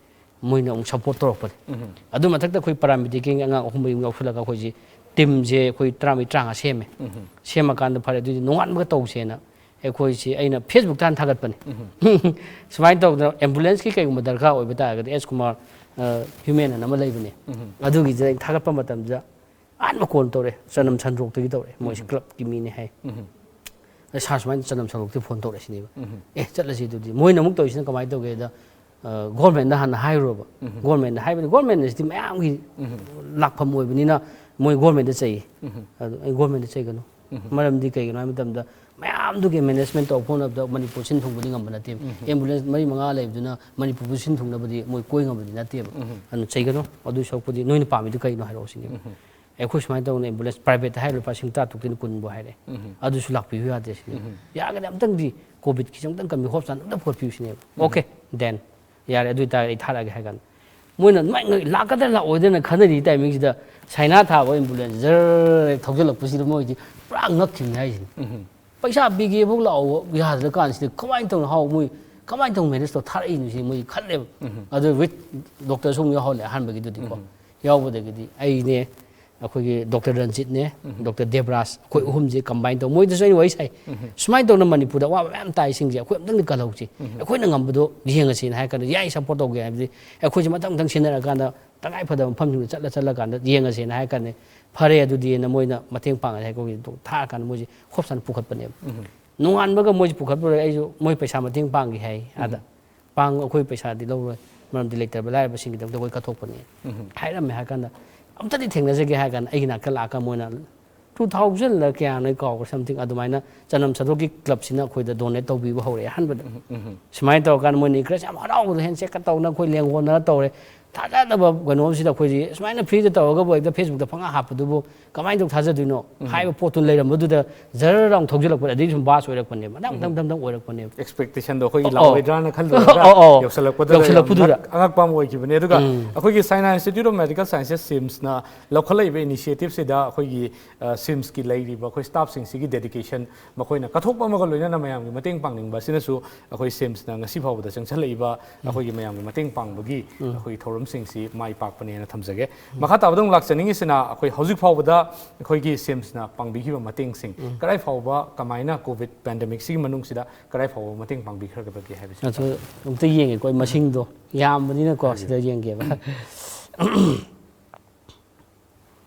ꯃꯣꯏꯅ ꯑꯃꯨꯛ ꯁꯞꯄꯣꯔꯠ ꯇꯧꯔꯛꯄꯅꯦ꯫ ꯎꯝ꯫ ꯑꯗꯨ ꯃꯊꯛꯇ ꯑꯩꯈꯣꯏ ꯄꯦꯔꯥꯃꯦꯗꯤꯀꯦꯜꯒꯤ ꯑꯉꯥꯡ ꯑꯍꯨꯝ ꯃꯔꯤ ꯑꯃꯨꯛ ꯌꯥꯎꯁꯜꯂꯒ ꯑꯩꯈꯣꯏꯁꯤ ꯇꯤꯝꯁꯦ ꯑꯩꯈꯣꯏ ꯇꯔꯥꯃꯔꯤ ꯇꯔꯥꯃꯉꯥ ꯁꯦꯝꯃꯦ꯫ ꯎꯝ꯫ ꯁꯦꯝꯃꯀꯥꯟꯗ ꯐꯔꯦ ꯑꯗꯨꯗꯤ ꯅꯣꯡꯉꯥꯟꯕꯒ ꯇꯧꯁꯦꯅ ꯑꯩꯈꯣꯏꯁꯤ, ꯑꯩꯅ ꯐꯦꯁꯕꯨꯛꯇ ꯍꯥꯟꯅ ꯊꯥꯒꯠꯄꯅꯦ꯫ ꯎꯝ꯫ ꯁꯨꯃꯥꯏꯅ ꯇꯧꯗꯅ ꯑꯦꯝꯕꯨꯂꯦꯟꯁꯀꯤ ꯀꯩꯒꯨꯝꯕ ꯗꯔꯀꯥꯔ ꯑꯣꯏꯕ ꯇꯥꯔꯒꯗꯤ ꯑꯦꯁ ꯀꯨꯃꯥꯔ, ꯑ, ꯍ꯭ꯌꯨꯃꯦꯟ ꯑꯅ ꯑꯃ ꯂꯩꯕꯅꯦ꯫ ꯎꯝ꯫ ꯑꯗꯨꯒꯤꯗꯨꯗ ꯑꯩꯅ ꯊꯥꯒꯠꯄ ꯃꯇꯝꯗ ꯑꯍꯥꯟꯕ ꯀꯣꯜ ꯇꯧꯔꯦ, ꯆꯅꯝ ꯁꯟꯗ꯭ꯔꯣꯛꯇꯒꯤ ꯇꯧꯔꯦ, ꯃꯣꯏꯁꯦ, ꯎꯝ, ꯀ꯭ꯂꯕꯀꯤ ꯃꯤꯅꯦ ꯍꯥꯏ꯫ ꯎꯝ꯫ "ꯑꯩ ꯁꯥꯔ ꯁꯨꯃꯥꯏꯅ ꯆꯅꯝ ꯁꯟꯗ꯭ꯔꯣꯛꯇꯒꯤ ꯐꯣꯟ ꯇꯧꯔꯛꯑꯦ" ꯁꯤꯅꯦꯕ꯫ ꯎꯝ꯫ "ꯑꯦ ꯆꯠꯂꯁꯤ ꯑꯗꯨꯗꯤ"꯫ ꯃꯣꯏꯅ ꯑꯃꯨꯛ ꯇꯧꯔꯤꯁꯤꯅ ꯀꯃꯥꯏꯅ ꯇꯧꯒꯦꯗ, ꯑ, ꯒꯣꯔꯃꯦꯟꯗ ꯍꯥꯟꯅ ꯍꯥꯏꯔꯨꯔꯕ꯫ ꯎꯝ꯫ ꯒꯣꯔꯃꯦꯟꯗ ꯍꯥꯏꯕꯗꯤ ꯒꯣꯔꯃꯦꯟ ꯑꯁꯤꯗꯤ ꯃꯌꯥꯝꯒꯤ, ꯎꯝ, ꯂꯥꯛꯐꯝ ꯑꯣꯏꯕꯅꯤꯅ ꯃꯣꯏ ꯒꯣꯔꯃꯦꯟꯗ ꯆꯩꯌꯦ꯫ ꯎꯝ꯫ ꯑꯗꯨ ꯑꯩ ꯒꯣꯔꯃꯦꯟꯗ ꯆꯩꯒꯅꯨ꯫ ꯎꯝ꯫ ꯃꯔꯝꯗꯤ ꯀꯩꯒꯤꯅꯣ ꯍꯥꯏꯕ ꯃꯇꯝꯗ ꯃꯌꯥꯝꯗꯨꯒꯤ ꯃꯦꯅꯦꯖꯃꯦꯟ ꯇꯧꯕ ꯍꯣꯠꯅꯕꯗ ꯃꯅꯤꯄꯨꯔ ꯁꯤꯟ ꯊꯨꯡꯕꯗꯤ ꯉꯝꯕ ꯅꯠꯇꯦꯕ꯫ ꯎꯝ꯫ ꯑꯦꯝꯕꯨꯂꯦꯟꯁ ꯃꯔꯤ ꯃꯉꯥ ꯂꯩꯕꯗꯨꯅ ꯃꯅꯤꯄꯨꯔꯕꯨ ꯁꯤꯟ ꯊꯨꯡꯅꯕꯗꯤ ꯃꯣꯏ ꯀꯣꯏ ꯉꯝꯕꯗꯤ ꯅꯠꯇꯦꯕ꯫ ꯎꯝ꯫ ꯑꯗꯨꯅ ꯆꯩꯒꯅꯨ, ꯑꯗꯨꯏ ꯁꯔꯨꯛꯄꯨꯗꯤ ꯅꯣꯏꯅ ꯄꯥꯝꯃꯤꯗꯨ ꯀꯩꯅꯣ ꯍꯥꯏꯔꯛꯑꯣ ꯁꯤꯅꯦꯕ꯫ ꯎꯝ꯫ ꯑꯩꯈꯣꯏ ꯁꯨꯃꯥꯏꯅ ꯇꯧꯅ ꯑꯦꯝꯕꯨꯂꯦꯟꯁ ꯄ꯭ꯔꯥꯏꯚꯦꯠꯇ ꯍꯥꯏꯔ ꯂꯨꯄꯥ ꯂꯤꯁꯤꯡ ꯇꯔꯥꯇꯔꯨꯛꯇꯩꯅ ꯀꯨꯟꯕꯨ ꯍꯥꯏꯔꯛꯑꯦ꯫ ꯎꯝ꯫ ꯑꯗꯨꯁꯨ ꯂꯥꯛꯄꯤꯌꯨ ꯌꯥꯗꯦ ꯁꯤꯅꯦꯕ꯫ ꯎꯝ꯫ "ꯌꯥꯔꯒꯗꯤ ꯑꯝꯇꯪꯗꯤ ꯀꯣꯚꯤꯗꯀꯤꯁꯦ ꯑꯝꯇꯪ ꯀꯝꯃꯤ ꯍꯣꯁꯄꯤꯇꯥꯜ ꯑꯝꯇꯪ ꯄꯨꯈꯠꯄꯤꯌꯨ" ꯁꯤꯅꯦꯕ꯫ ꯎꯝ꯫ "ꯑꯣꯀꯦ, ꯗꯦꯟ ꯌꯥꯔꯦ, ꯑꯗꯨ ꯑꯣꯏꯇꯥꯔꯗꯤ ꯑꯩ ꯊꯥꯔꯛꯑꯒꯦ" ꯍꯥꯏ ꯀꯥꯟꯗ ꯃꯣꯏꯅ ꯑꯗꯨꯃꯥꯏꯅ ꯂꯥꯛꯀꯗ꯭ꯔꯥ ꯂꯥꯛꯑꯣꯏꯗ꯭ꯔꯅ ꯈꯟꯅꯔꯤ ꯇꯥꯏꯃꯤꯡꯁꯤꯗ ꯁꯥꯏꯅꯥ ꯊꯥꯕ ꯑꯦꯝꯕꯨꯂꯦꯟꯁ ꯖꯔ ꯊꯧꯖꯤꯜꯂꯛꯄꯁꯤꯗ ꯃꯣꯏꯗꯤ ꯄꯨꯔꯥ ꯉꯛꯈꯤꯕꯅꯤ ꯍꯥꯏꯁꯤꯅꯤ꯫ ꯎꯝ꯫ ꯄꯩꯁꯥ ꯄꯤꯒꯦꯐꯥꯎ ꯂꯥꯛꯑꯣ ꯌꯥꯗ꯭ꯔ ꯀꯥꯟꯁꯤꯗ ꯀꯃꯥꯏꯅ ꯇꯧꯅ ꯍꯥꯎ ꯃꯣꯏ ꯀꯃꯥꯏꯅ ꯇꯧꯅ ꯃꯦꯅꯦꯖ ꯇꯧ ꯊꯥꯔꯛꯏꯅꯣ ꯁꯤ ꯃꯣꯏ ꯈꯜꯂꯦꯕ꯫ ꯎꯝ꯫ ꯑꯗꯨ ꯋꯤꯠ ꯗꯣꯛꯇꯔꯁꯨ ꯑꯃꯨꯛ ꯌꯥꯎꯍꯜꯂꯦ ꯑꯍꯥꯟꯕꯒꯤꯗꯨꯗꯤꯀꯣ꯫ ꯎꯝ꯫ ꯌꯥꯎꯕꯗꯒꯤꯗꯤ ꯑꯩꯅꯦ, ꯑꯩꯈꯣꯏꯒꯤ ꯗꯣꯛꯇꯔ ꯔꯟꯖꯤꯠꯅꯦ, ꯎꯝ, ꯗꯣꯛꯇꯔ ꯗꯦꯕ꯭ꯔꯥꯖ, ꯑꯩꯈꯣꯏ, ꯎꯝ, ꯑꯍꯨꯝꯁꯦ ꯀꯝꯕꯥꯏꯟ ꯇꯧ, ꯃꯣꯏꯗꯁꯨ ꯑꯩꯅ ꯋꯥꯔꯤ ꯁꯥꯏ꯫ ꯎꯝ꯫ ꯁꯨꯃꯥꯏꯅ ꯇꯧꯅ ꯃꯅꯤꯄꯨꯔꯗ ꯑꯋꯥꯕ ꯃꯌꯥꯝ ꯇꯥꯏꯁꯤꯡꯁꯦ ꯑꯩꯈꯣꯏ ꯑꯝꯇꯪꯗꯤ ꯀꯜꯍꯧꯁꯤ꯫ ꯎꯝ꯫ ꯑꯩꯈꯣꯏꯅ ꯉꯝꯕꯗꯣ ꯌꯦꯡꯉꯁꯤꯅ ꯍꯥꯏꯔ ꯀꯥꯟꯗ ꯌꯥꯏ, ꯁꯞꯄꯣꯔꯠ ꯇꯧꯒꯦ ꯍꯥꯏꯕꯗꯤ ꯑꯩꯈꯣꯏꯁꯦ ꯃꯊꯪ ꯃꯊꯪ ꯁꯤꯟꯅꯔꯀꯥꯟꯗ ꯇꯉꯥꯏ ꯐꯗꯕ ꯃꯐꯝꯁꯤꯡꯗ ꯆꯠꯂ ꯆꯠꯂꯀꯥꯟꯗ ꯌꯦꯡꯉꯁꯦꯅ ꯍꯥꯏꯔ ꯀꯥꯟꯗ, "ꯐꯔꯦ ꯑꯗꯨꯗꯤꯅ" ꯃꯣꯏꯅ ꯃꯇꯦꯡ ꯄꯥꯡꯉꯁꯦ ꯍꯥꯏꯔꯒ ꯑꯩꯈꯣꯏꯒꯤ ꯊꯥꯔꯀꯥꯟꯗ ꯃꯣꯏꯁꯦ ꯍꯣꯁꯄꯤꯇꯥꯜ ꯄꯨꯈꯠꯄꯅꯦꯕ꯫ ꯅꯣꯡꯉꯥꯟꯕꯒ ꯃꯣꯏꯁꯦ ꯄꯨꯈꯠꯄꯗ ꯑꯩꯁꯨ ꯃꯣꯏ ꯄꯩꯁꯥ ꯃꯇꯦꯡ ꯄꯥꯡꯒꯦ ꯍꯥꯏ ꯑꯥꯗ꯫ "ꯄꯥꯡ ꯑꯩꯈꯣꯏ ꯄꯩꯁꯥꯗꯤ ꯂꯧꯔꯣꯏ, ꯃꯔꯝꯗꯤ ꯂꯩꯇ꯭ꯔꯕ ꯂꯥꯏꯔꯕꯁꯤꯡꯒꯤꯗꯃꯛꯇ ꯑꯩꯈꯣꯏ ꯀꯠꯊꯣꯛꯄꯅꯦ" ꯍꯥꯏꯔꯝꯃꯦ꯫ ꯍꯥꯏꯔ ꯀꯥꯟꯗ ꯑꯝꯇꯗꯤ ꯊꯦꯡꯅꯖꯒꯦ ꯍꯥꯏꯔ ꯀꯥꯟꯗ ꯑꯩꯒꯤ ꯅꯥꯛꯇ ꯂꯥꯛꯑꯒ ꯃꯣꯏꯅ ꯇꯨ ꯊꯥꯎꯖꯟꯂ ꯀꯌꯥꯅꯣ ꯑꯩ ꯀꯥꯎꯈ꯭ꯔꯦ, ꯁꯝꯊꯤꯡ ꯑꯗꯨꯃꯥꯏꯅ ꯆꯅꯝ ꯁꯥꯗꯣꯛꯀꯤ ꯀ꯭ꯂꯕꯁꯤꯅ ꯑꯩꯈꯣꯏꯗ ꯗꯣꯅꯦꯠ ꯇꯧꯕꯤꯕ ꯍꯧꯔꯛꯑꯦ ꯑꯍꯥꯟꯕꯗ꯫ ꯁꯨꯃꯥꯏꯅ ꯇꯧꯔꯀꯥꯟꯗ ꯃꯣꯏꯅ ꯏꯟꯀꯔꯦꯖ ꯌꯥꯝ ꯍꯔꯥꯎꯕꯗꯣ, ꯍꯦꯟꯁꯦꯛꯀ ꯇꯧꯅ ꯑꯩꯈꯣꯏ ꯂꯦꯡꯒꯣꯟꯅꯔ ꯇꯧꯔꯦ꯫ ꯊꯥꯖꯗꯕ ꯀꯩꯅꯣꯁꯤꯗ ꯑꯩꯈꯣꯏꯁꯤ ꯁꯨꯃꯥꯏꯅ ꯐ꯭ꯔꯤꯗ ꯇꯧꯔꯒꯕꯨ ꯍꯦꯛꯇ ꯐꯦꯁꯕꯨꯛꯇ ꯄꯪꯍꯥ ꯍꯥꯞꯄꯗꯨꯕꯨ ꯀꯃꯥꯏꯅ ꯇꯧ ꯊꯥꯖꯗꯣꯏꯅꯣ ꯍꯥꯏꯕ ꯄꯣꯠꯇꯨ ꯂꯩꯔꯝꯕꯗꯨꯗ ꯖꯔ ꯂꯥꯎ ꯊꯧꯖꯤꯜꯂꯛꯄꯗ ꯑꯗꯩ ꯁꯨꯝ ꯕꯥꯁ ꯑꯣꯏꯔꯛꯄꯅꯦꯕ, ꯃꯊꯪ ꯃꯊꯪ ꯃꯊꯪ ꯑꯣꯏꯔꯛꯄꯅꯦꯕ꯫ ꯑꯦꯛꯁꯄꯦꯛꯇꯦꯁꯟꯗꯣ ꯑꯩꯈꯣꯏꯒꯤ ꯑꯣ, ꯑꯣ꯫ ꯂꯥꯎꯔꯣꯏꯗ꯭ꯔꯥꯅ ꯈꯜꯂꯨꯔꯒ ꯑꯣ, ꯑꯣ꯫ ꯌꯧꯁꯜꯂꯛꯄꯗꯨꯗ ꯌꯥꯝ ꯌꯧꯁꯜꯂꯛꯄꯗꯨꯗ꯫ ꯉꯛ-, ꯑꯉꯛꯄ ꯑꯃ ꯑꯣꯏꯈꯤꯕꯅꯦ꯫ ꯑꯗꯨꯒ ꯑꯩꯈꯣꯏꯒꯤ ꯁꯥꯏꯅꯥ ꯏꯟꯁꯇꯤꯇ꯭ꯌꯨꯠ ꯑꯣꯐ ꯃꯦꯗꯤꯀꯦꯜ ꯁꯥꯏꯟꯁꯦꯁ, ꯁꯤꯝꯁꯅ ꯂꯧꯈꯠꯂꯛꯏꯕ ꯏꯅꯤꯁꯤꯌꯦꯇꯤꯞꯁꯤꯗ ꯑꯩꯈꯣꯏꯒꯤ, ꯑ, ꯁꯤꯝꯁꯀꯤ ꯂꯩꯔꯤꯕ ꯑꯩꯈꯣꯏ ꯁ꯭ꯇꯥꯐꯁꯤꯡꯁꯤꯒꯤ ꯗꯦꯗꯤꯀꯦꯁꯟ, ꯃꯈꯣꯏꯅ ꯀꯠꯊꯣꯛꯄ ꯑꯃꯒ ꯂꯣꯏꯅꯅ ꯃꯌꯥꯝꯒꯤ ꯃꯇꯦꯡ ꯄꯥꯡꯅꯤꯡꯕ ꯑꯁꯤꯅꯁꯨ ꯑꯩꯈꯣꯏ ꯁꯤꯝꯁꯅ ꯉꯁꯤ ꯐꯥꯎꯕꯗ ꯆꯪꯁꯜꯂꯛꯏꯕ ꯑꯩꯈꯣꯏꯒꯤ ꯃꯌꯥꯝꯒꯤ ꯃꯇꯦꯡ ꯄꯥꯡꯕꯒꯤ ꯑꯩꯈꯣꯏꯒꯤ ꯊꯧꯔꯝꯁꯤꯡꯁꯤ ꯃꯥꯏ ꯄꯥꯛꯄꯅꯦꯅ ꯊꯝꯖꯒꯦ꯫ ꯃꯈꯥ ꯇꯥꯕꯗ ꯑꯃꯨꯛ ꯂꯥꯛꯆꯅꯤꯡꯉꯤꯁꯤꯅ ꯑꯩꯈꯣꯏ ꯍꯧꯖꯤꯛ ꯐꯥꯎꯕꯗ ꯑꯩꯈꯣꯏꯒꯤ ꯁꯤꯝꯁꯅ ꯄꯥꯡꯕꯤꯈꯤꯕ ꯃꯇꯦꯡꯁꯤꯡ ꯀꯗꯥꯏ ꯐꯥꯎꯕ ꯀꯃꯥꯏꯅ ꯀꯣꯚꯤꯗ ꯄꯦꯟꯗꯦꯃꯤꯛꯁꯤꯒꯤ ꯃꯅꯨꯡꯁꯤꯗ ꯀꯗꯥꯏ ꯐꯥꯎꯕ ꯃꯇꯦꯡ ꯄꯥꯡꯕꯤꯈ꯭ꯔꯒꯗꯒꯦ ꯍꯥꯏꯕꯁꯤ꯫ ꯑꯗꯨ ꯑꯝꯇ ꯌꯦꯡꯒꯦꯀꯣ, ꯑꯩ ꯃꯁꯤꯡꯗꯣ ꯌꯥꯝꯕꯅꯤꯅꯀꯣ, ꯁꯤꯗ ꯌꯦꯡꯒꯦꯕ꯫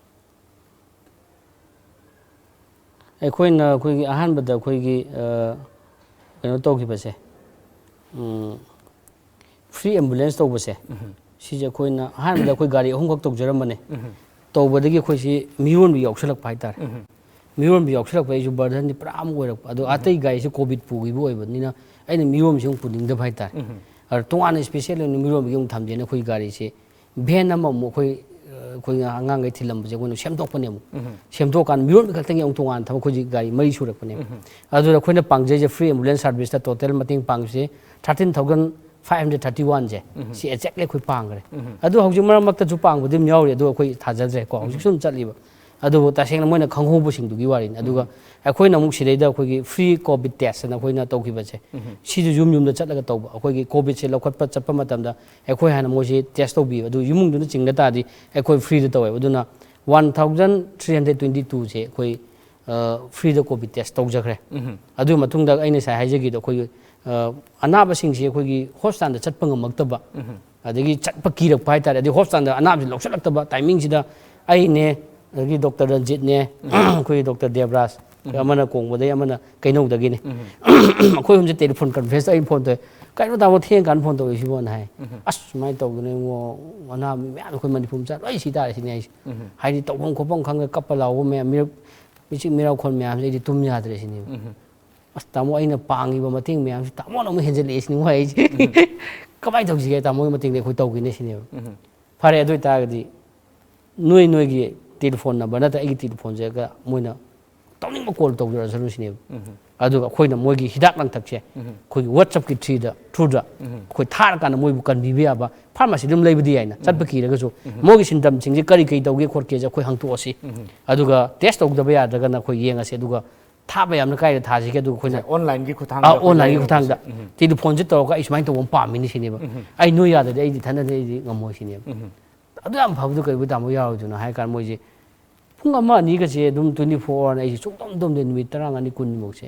ꯑꯩꯈꯣꯏꯅ ꯑꯩꯈꯣꯏꯒꯤ ꯑꯍꯥꯟꯕꯗ ꯑꯩꯈꯣꯏꯒꯤ, ꯑ, ꯀꯩꯅꯣ ꯇꯧꯈꯤꯕꯁꯦ, ꯎꯝ, ꯐ꯭ꯔꯤ ꯑꯦꯝꯕꯨꯂꯦꯟꯁ ꯇꯧꯕꯁꯦ, ꯁꯤꯁꯦ ꯑꯩꯈꯣꯏꯅ ꯑꯍꯥꯟꯕꯗ ꯑꯩꯈꯣꯏ ꯒꯥꯔꯤ ꯑꯍꯨꯝꯈꯛ ꯇꯧꯖꯔꯝꯕꯅꯦ꯫ ꯇꯧꯕꯗꯒꯤ ꯑꯩꯈꯣꯏꯁꯤ ꯃꯤꯔꯣꯟꯕ ꯌꯥꯎꯁꯜꯂꯛꯄ ꯍꯥꯏꯇꯥꯔꯦ꯫ ꯃꯤꯔꯣꯟꯕ ꯌꯥꯎꯁꯜꯂꯛꯄ ꯑꯩꯁꯨ ꯕꯔꯗꯟꯗꯤ ꯄꯨꯔꯥ ꯑꯃ ꯑꯣꯏꯔꯛꯄ꯫ ꯑꯗꯣ ꯑꯇꯩ ꯒꯥꯔꯤꯁꯦ ꯀꯣꯚꯤꯗ ꯄꯨꯈꯤꯕ ꯑꯣꯏꯕꯅꯤꯅ ꯑꯩꯅ ꯃꯤꯔꯣꯟꯕꯁꯦ ꯑꯃꯨꯛ ꯄꯨꯅꯤꯡꯗꯕ ꯍꯥꯏꯇꯥꯔꯦ꯫ ꯑꯗꯣ ꯇꯣꯉꯥꯟꯅ ꯏꯁꯄꯤꯁꯦꯜ ꯑꯣꯏꯅ ꯃꯤꯔꯣꯟꯕꯒꯤ ꯑꯃꯨꯛ ꯊꯝꯖꯦꯅ ꯑꯩꯈꯣꯏ ꯒꯥꯔꯤꯁꯦ ꯚꯦꯟ ꯑꯃꯃꯨꯛ ꯑꯩꯈꯣꯏ, ꯑ, ꯑꯩꯈꯣꯏ ꯑꯉꯥꯡꯈꯩ ꯊꯤꯜꯂꯝꯕꯁꯦ ꯑꯩꯈꯣꯏꯅ ꯁꯦꯝꯗꯣꯛꯄꯅꯦ ꯑꯃꯨꯛ꯫ ꯁꯦꯝꯗꯣꯛꯑꯀꯥꯟꯗ ꯃꯤꯔꯣꯟꯕ ꯈꯛꯇꯪꯒꯤ ꯑꯃꯨꯛ ꯇꯣꯉꯥꯟꯅ ꯊꯝꯃ ꯑꯩꯈꯣꯏ ꯍꯧꯖꯤꯛ ꯒꯥꯔꯤ ꯃꯔꯤ ꯁꯨꯔꯛꯄꯅꯦꯕ꯫ ꯑꯗꯨꯗ ꯑꯩꯈꯣꯏꯅ ꯄꯥꯡꯖꯩꯁꯦ ꯐ꯭ꯔꯤ ꯑꯦꯝꯕꯨꯂꯦꯟꯁ ꯁꯥꯔꯚꯤꯁꯇ ꯇꯣꯇꯦꯜ ꯃꯇꯦꯡ ꯄꯥꯡꯕꯁꯦ thirteen thousand five hundred thirty ꯋꯥꯟꯁꯦ, ꯁꯤ ꯑꯦꯛꯖꯦꯛꯂꯤ ꯑꯩꯈꯣꯏ ꯄꯥꯡꯈ꯭ꯔꯦ꯫ ꯑꯗꯨ ꯍꯧꯖꯤꯛ ꯃꯔꯛ ꯃꯔꯛꯇꯁꯨ ꯄꯥꯡꯕꯗꯤ ꯑꯗꯨꯝ ꯌꯥꯎꯔꯤ, ꯑꯗꯨ ꯑꯩꯈꯣꯏ ꯊꯥꯖꯗ꯭ꯔꯦꯀꯣ, ꯍꯧꯖꯤꯛꯁꯨ ꯑꯗꯨꯝ ꯆꯠꯂꯤꯕ꯫ ꯑꯗꯨꯕꯨ ꯇꯁꯦꯡꯅ ꯃꯣꯏꯅ ꯈꯪꯍꯧꯕꯁꯤꯡꯗꯨꯒꯤ ꯋꯥꯔꯤꯅꯤ꯫ ꯑꯗꯨꯒ ꯑꯩꯈꯣꯏꯅ ꯑꯃꯨꯛ ꯁꯤꯗꯩꯗ ꯑꯩꯈꯣꯏꯒꯤ ꯐ꯭ꯔꯤ ꯀꯣꯚꯤꯗ ꯇꯦꯁ ꯑꯅ ꯑꯩꯈꯣꯏꯅ ꯇꯧꯈꯤꯕꯁꯦ, ꯁꯤꯁꯨ ꯌꯨꯝ ꯌꯨꯝꯗ ꯆꯠꯂꯒ ꯇꯧꯕ꯫ ꯑꯩꯈꯣꯏꯒꯤ ꯀꯣꯚꯤꯗꯁꯦ ꯂꯧꯈꯠꯄ ꯆꯠꯄ ꯃꯇꯝꯗ ꯑꯩꯈꯣꯏ ꯍꯥꯟꯅ ꯃꯣꯏꯁꯦ ꯇꯦꯁ ꯇꯧꯕꯤꯕ, ꯑꯗꯨ ꯏꯃꯨꯡꯗꯨꯅ ꯆꯤꯡꯗ ꯇꯥꯔꯗꯤ ꯑꯩꯈꯣꯏ ꯐ꯭ꯔꯤꯗ ꯇꯧꯋꯦꯕ꯫ ꯑꯗꯨꯅ one thousand three hundred twenty ꯇꯨꯁꯦ ꯑꯩꯈꯣꯏ, ꯑ, ꯐ꯭ꯔꯤꯗ ꯀꯣꯚꯤꯗ ꯇꯦꯁ ꯇꯧꯖꯈ꯭ꯔꯦ꯫ ꯑꯗꯨꯒꯤ ꯃꯇꯨꯡꯗ ꯑꯩꯅ ꯉꯁꯥꯏ ꯍꯥꯏꯖꯈꯤꯗꯣ ꯑꯩꯈꯣꯏꯒꯤ, ꯑ, ꯑꯅꯥꯕꯁꯤꯡꯁꯤ ꯑꯩꯈꯣꯏꯒꯤ ꯍꯣꯁꯄꯤꯇꯥꯜꯗ ꯆꯠꯄ ꯉꯝꯃꯛꯇꯕ, ꯑꯗꯒꯤ ꯆꯠꯄ ꯀꯤꯔꯛꯄ ꯍꯥꯏꯇꯥꯔꯦ꯫ ꯑꯗꯩ ꯍꯣꯁꯄꯤꯇꯥꯜꯗ ꯑꯅꯥꯕꯁꯤ ꯂꯧꯁꯤꯜꯂꯛꯇꯕ ꯇꯥꯏꯃꯤꯡꯁꯤꯗ ꯑꯩꯅꯦ, ꯑꯗꯒꯤ ꯗꯣꯛꯇꯔ ꯔꯟꯖꯤꯠꯅꯦ, ꯑꯩꯈꯣꯏ ꯗꯣꯛꯇꯔ ꯗꯦꯕ꯭ꯔꯥꯖ, ꯑꯃꯅ ꯀꯣꯡꯕꯗꯒꯤ, ꯑꯃꯅ ꯀꯩꯅꯧꯗꯒꯤꯅꯦ꯫ ꯑꯩꯈꯣꯏ ꯑꯍꯨꯝꯁꯦ ꯇꯦꯂꯤꯐꯣꯟ ꯀꯟꯐ꯭ꯔꯦꯟꯁꯇ ꯑꯩꯅ ꯐꯣꯟ ꯇꯧꯋꯦ꯫ "ꯀꯩꯅꯣ ꯇꯥꯃꯣ, ꯊꯦꯡ ꯀꯥꯟꯗ ꯐꯣꯟ ꯇꯧꯔꯛꯏꯁꯤꯕꯣꯅ?" ꯍꯥꯏ꯫ "ꯑꯁ, ꯁꯨꯃꯥꯏꯅ ꯇꯧꯗꯅ ꯏꯉꯣ, ꯑꯅꯥꯕ ꯃꯌꯥꯝ ꯑꯩꯈꯣꯏ ꯃꯅꯤꯄꯨꯔ ꯃꯆꯥ ꯂꯣꯏ ꯁꯤ ꯇꯥꯔꯦ ꯁꯤꯅꯦ" ꯍꯥꯏꯁꯦ꯫ ꯍꯥꯏꯗꯤ ꯇꯧꯐꯝ ꯈꯣꯠꯐꯝ ꯈꯪꯗ ꯀꯞꯄ ꯂꯥꯎꯕ ꯃꯌꯥꯝ, ꯃꯤꯔꯛ-, ꯃꯤꯆꯤꯛ ꯃꯤꯔꯥꯎꯈꯣꯟ ꯃꯌꯥꯝꯁꯦ ꯑꯩꯗꯤ ꯇꯨꯝ ꯌꯥꯗ꯭ꯔꯦ ꯁꯤꯅꯦꯕ꯫ "ꯑꯁ, ꯇꯥꯃꯣ, ꯑꯩꯅ ꯄꯥꯡꯉꯤꯕ ꯃꯇꯦꯡ ꯃꯌꯥꯝꯁꯤ ꯇꯥꯃꯣꯅ ꯑꯃꯨꯛ ꯍꯦꯟꯖꯜꯂꯛꯑꯦ ꯁꯤꯅꯤ ꯃꯣꯏ ꯍꯥꯏꯁꯦ꯫ ꯀꯃꯥꯏꯅ ꯇꯧꯁꯤꯒꯦ? ꯇꯥꯃꯣꯒꯤ ꯃꯇꯦꯡꯗꯤ ꯑꯩꯈꯣꯏ ꯇꯧꯒꯦꯅꯦ" ꯁꯤꯅꯦꯕ꯫ ꯐꯔꯦ, ꯑꯗꯨ ꯑꯣꯏꯇꯥꯔꯒꯗꯤ ꯅꯣꯏ ꯅꯣꯏꯒꯤ ꯇꯦꯂꯤꯐꯣꯟ ꯅꯝꯕꯔ ꯅꯠꯇ꯭ꯔ ꯑꯩꯒꯤ ꯇꯦꯂꯤꯐꯣꯟꯁꯦ ꯃꯣꯏꯅ ꯇꯧꯅꯤꯡꯕ ꯀꯣꯜ ꯇꯧꯖꯔꯁꯅꯨ ꯁꯤꯅꯦꯕ꯫ ꯑꯗꯨꯒ ꯑꯩꯈꯣꯏꯅ ꯃꯣꯏꯒꯤ ꯍꯤꯗꯥꯛ ꯂꯥꯡꯊꯛꯁꯦ ꯑꯩꯈꯣꯏꯒꯤ WhatsApp-ꯀꯤ ꯊ꯭ꯔꯤꯗ, through-ꯗ ꯑꯩꯈꯣꯏ ꯊꯥꯔꯀꯥꯟꯗ ꯃꯣꯏꯕꯨ ꯀꯟꯕꯤꯕ ꯌꯥꯕ, ꯐꯥꯔꯃꯥꯁꯤ ꯑꯗꯨꯝ ꯂꯩꯕꯗꯤ ꯌꯥꯏꯅ, ꯆꯠꯄ ꯀꯤꯔꯒꯁꯨ ꯃꯣꯏꯒꯤ ꯁꯤꯝꯇꯝꯁꯤꯡꯁꯦ ꯀꯔꯤ ꯀꯔꯤ ꯇꯧꯒꯦ ꯈꯣꯠꯀꯦꯁꯦ ꯑꯩꯈꯣꯏ ꯍꯪꯇꯣꯛꯑꯁꯤ꯫ ꯑꯗꯨꯒ ꯇꯦꯁ ꯇꯧꯗꯕ ꯌꯥꯗ꯭ꯔꯒꯅ ꯑꯩꯈꯣꯏ ꯌꯦꯡꯉꯁꯤ꯫ ꯑꯗꯨꯒ ꯊꯥꯕ ꯌꯥꯝꯅ ꯀꯥꯏꯗ ꯊꯥꯁꯤꯒꯦ? ꯑꯗꯨꯒ ꯑꯩꯈꯣꯏꯅ ꯑꯣꯟꯂꯥꯏꯟꯒꯤ ꯈꯨꯠꯊꯥꯡꯗ ꯑꯥ, ꯑꯩꯈꯣꯏ ꯑꯣꯟꯂꯥꯏꯟꯒꯤ ꯂꯥꯏꯌꯦꯡꯕꯁꯦ꯫ ꯈꯨꯠꯊꯥꯡꯗ ꯇꯦꯂꯤꯐꯣꯟꯁꯦ ꯇꯧꯔꯒ "ꯑꯩ ꯁꯨꯃꯥꯏꯅ ꯇꯧꯕ ꯑꯃ ꯄꯥꯝꯃꯤꯅꯤ" ꯁꯤꯅꯦꯕ꯫ "ꯑꯩ ꯅꯣꯏ ꯌꯥꯗꯗꯤ ꯑꯩꯗꯤ ꯏꯊꯟꯗꯗꯤ ꯑꯩꯗꯤ ꯉꯝꯃꯣꯏ" ꯁꯤꯅꯦꯕ꯫ ꯑꯗꯨ ꯌꯥꯝ ꯐꯕꯗꯣ ꯀꯩꯗꯧꯕꯩ ꯇꯥꯃꯣ ꯌꯥꯔꯣꯏꯗꯣꯏꯅꯣ ꯍꯥꯏ ꯀꯥꯟꯗ, ꯃꯣꯏꯁꯦ ꯄꯨꯡ ꯑꯃ ꯑꯅꯤꯒꯁꯦ ꯑꯗꯨꯝ twenty four hour ꯑꯩꯁꯦ ꯁꯨꯡꯇꯨꯝ ꯇꯨꯝꯗꯦ, ꯅꯨꯃꯤꯠ ꯇꯔꯥꯃꯉꯥꯅꯤ ꯀꯨꯟꯅꯤꯃꯨꯛꯁꯦ꯫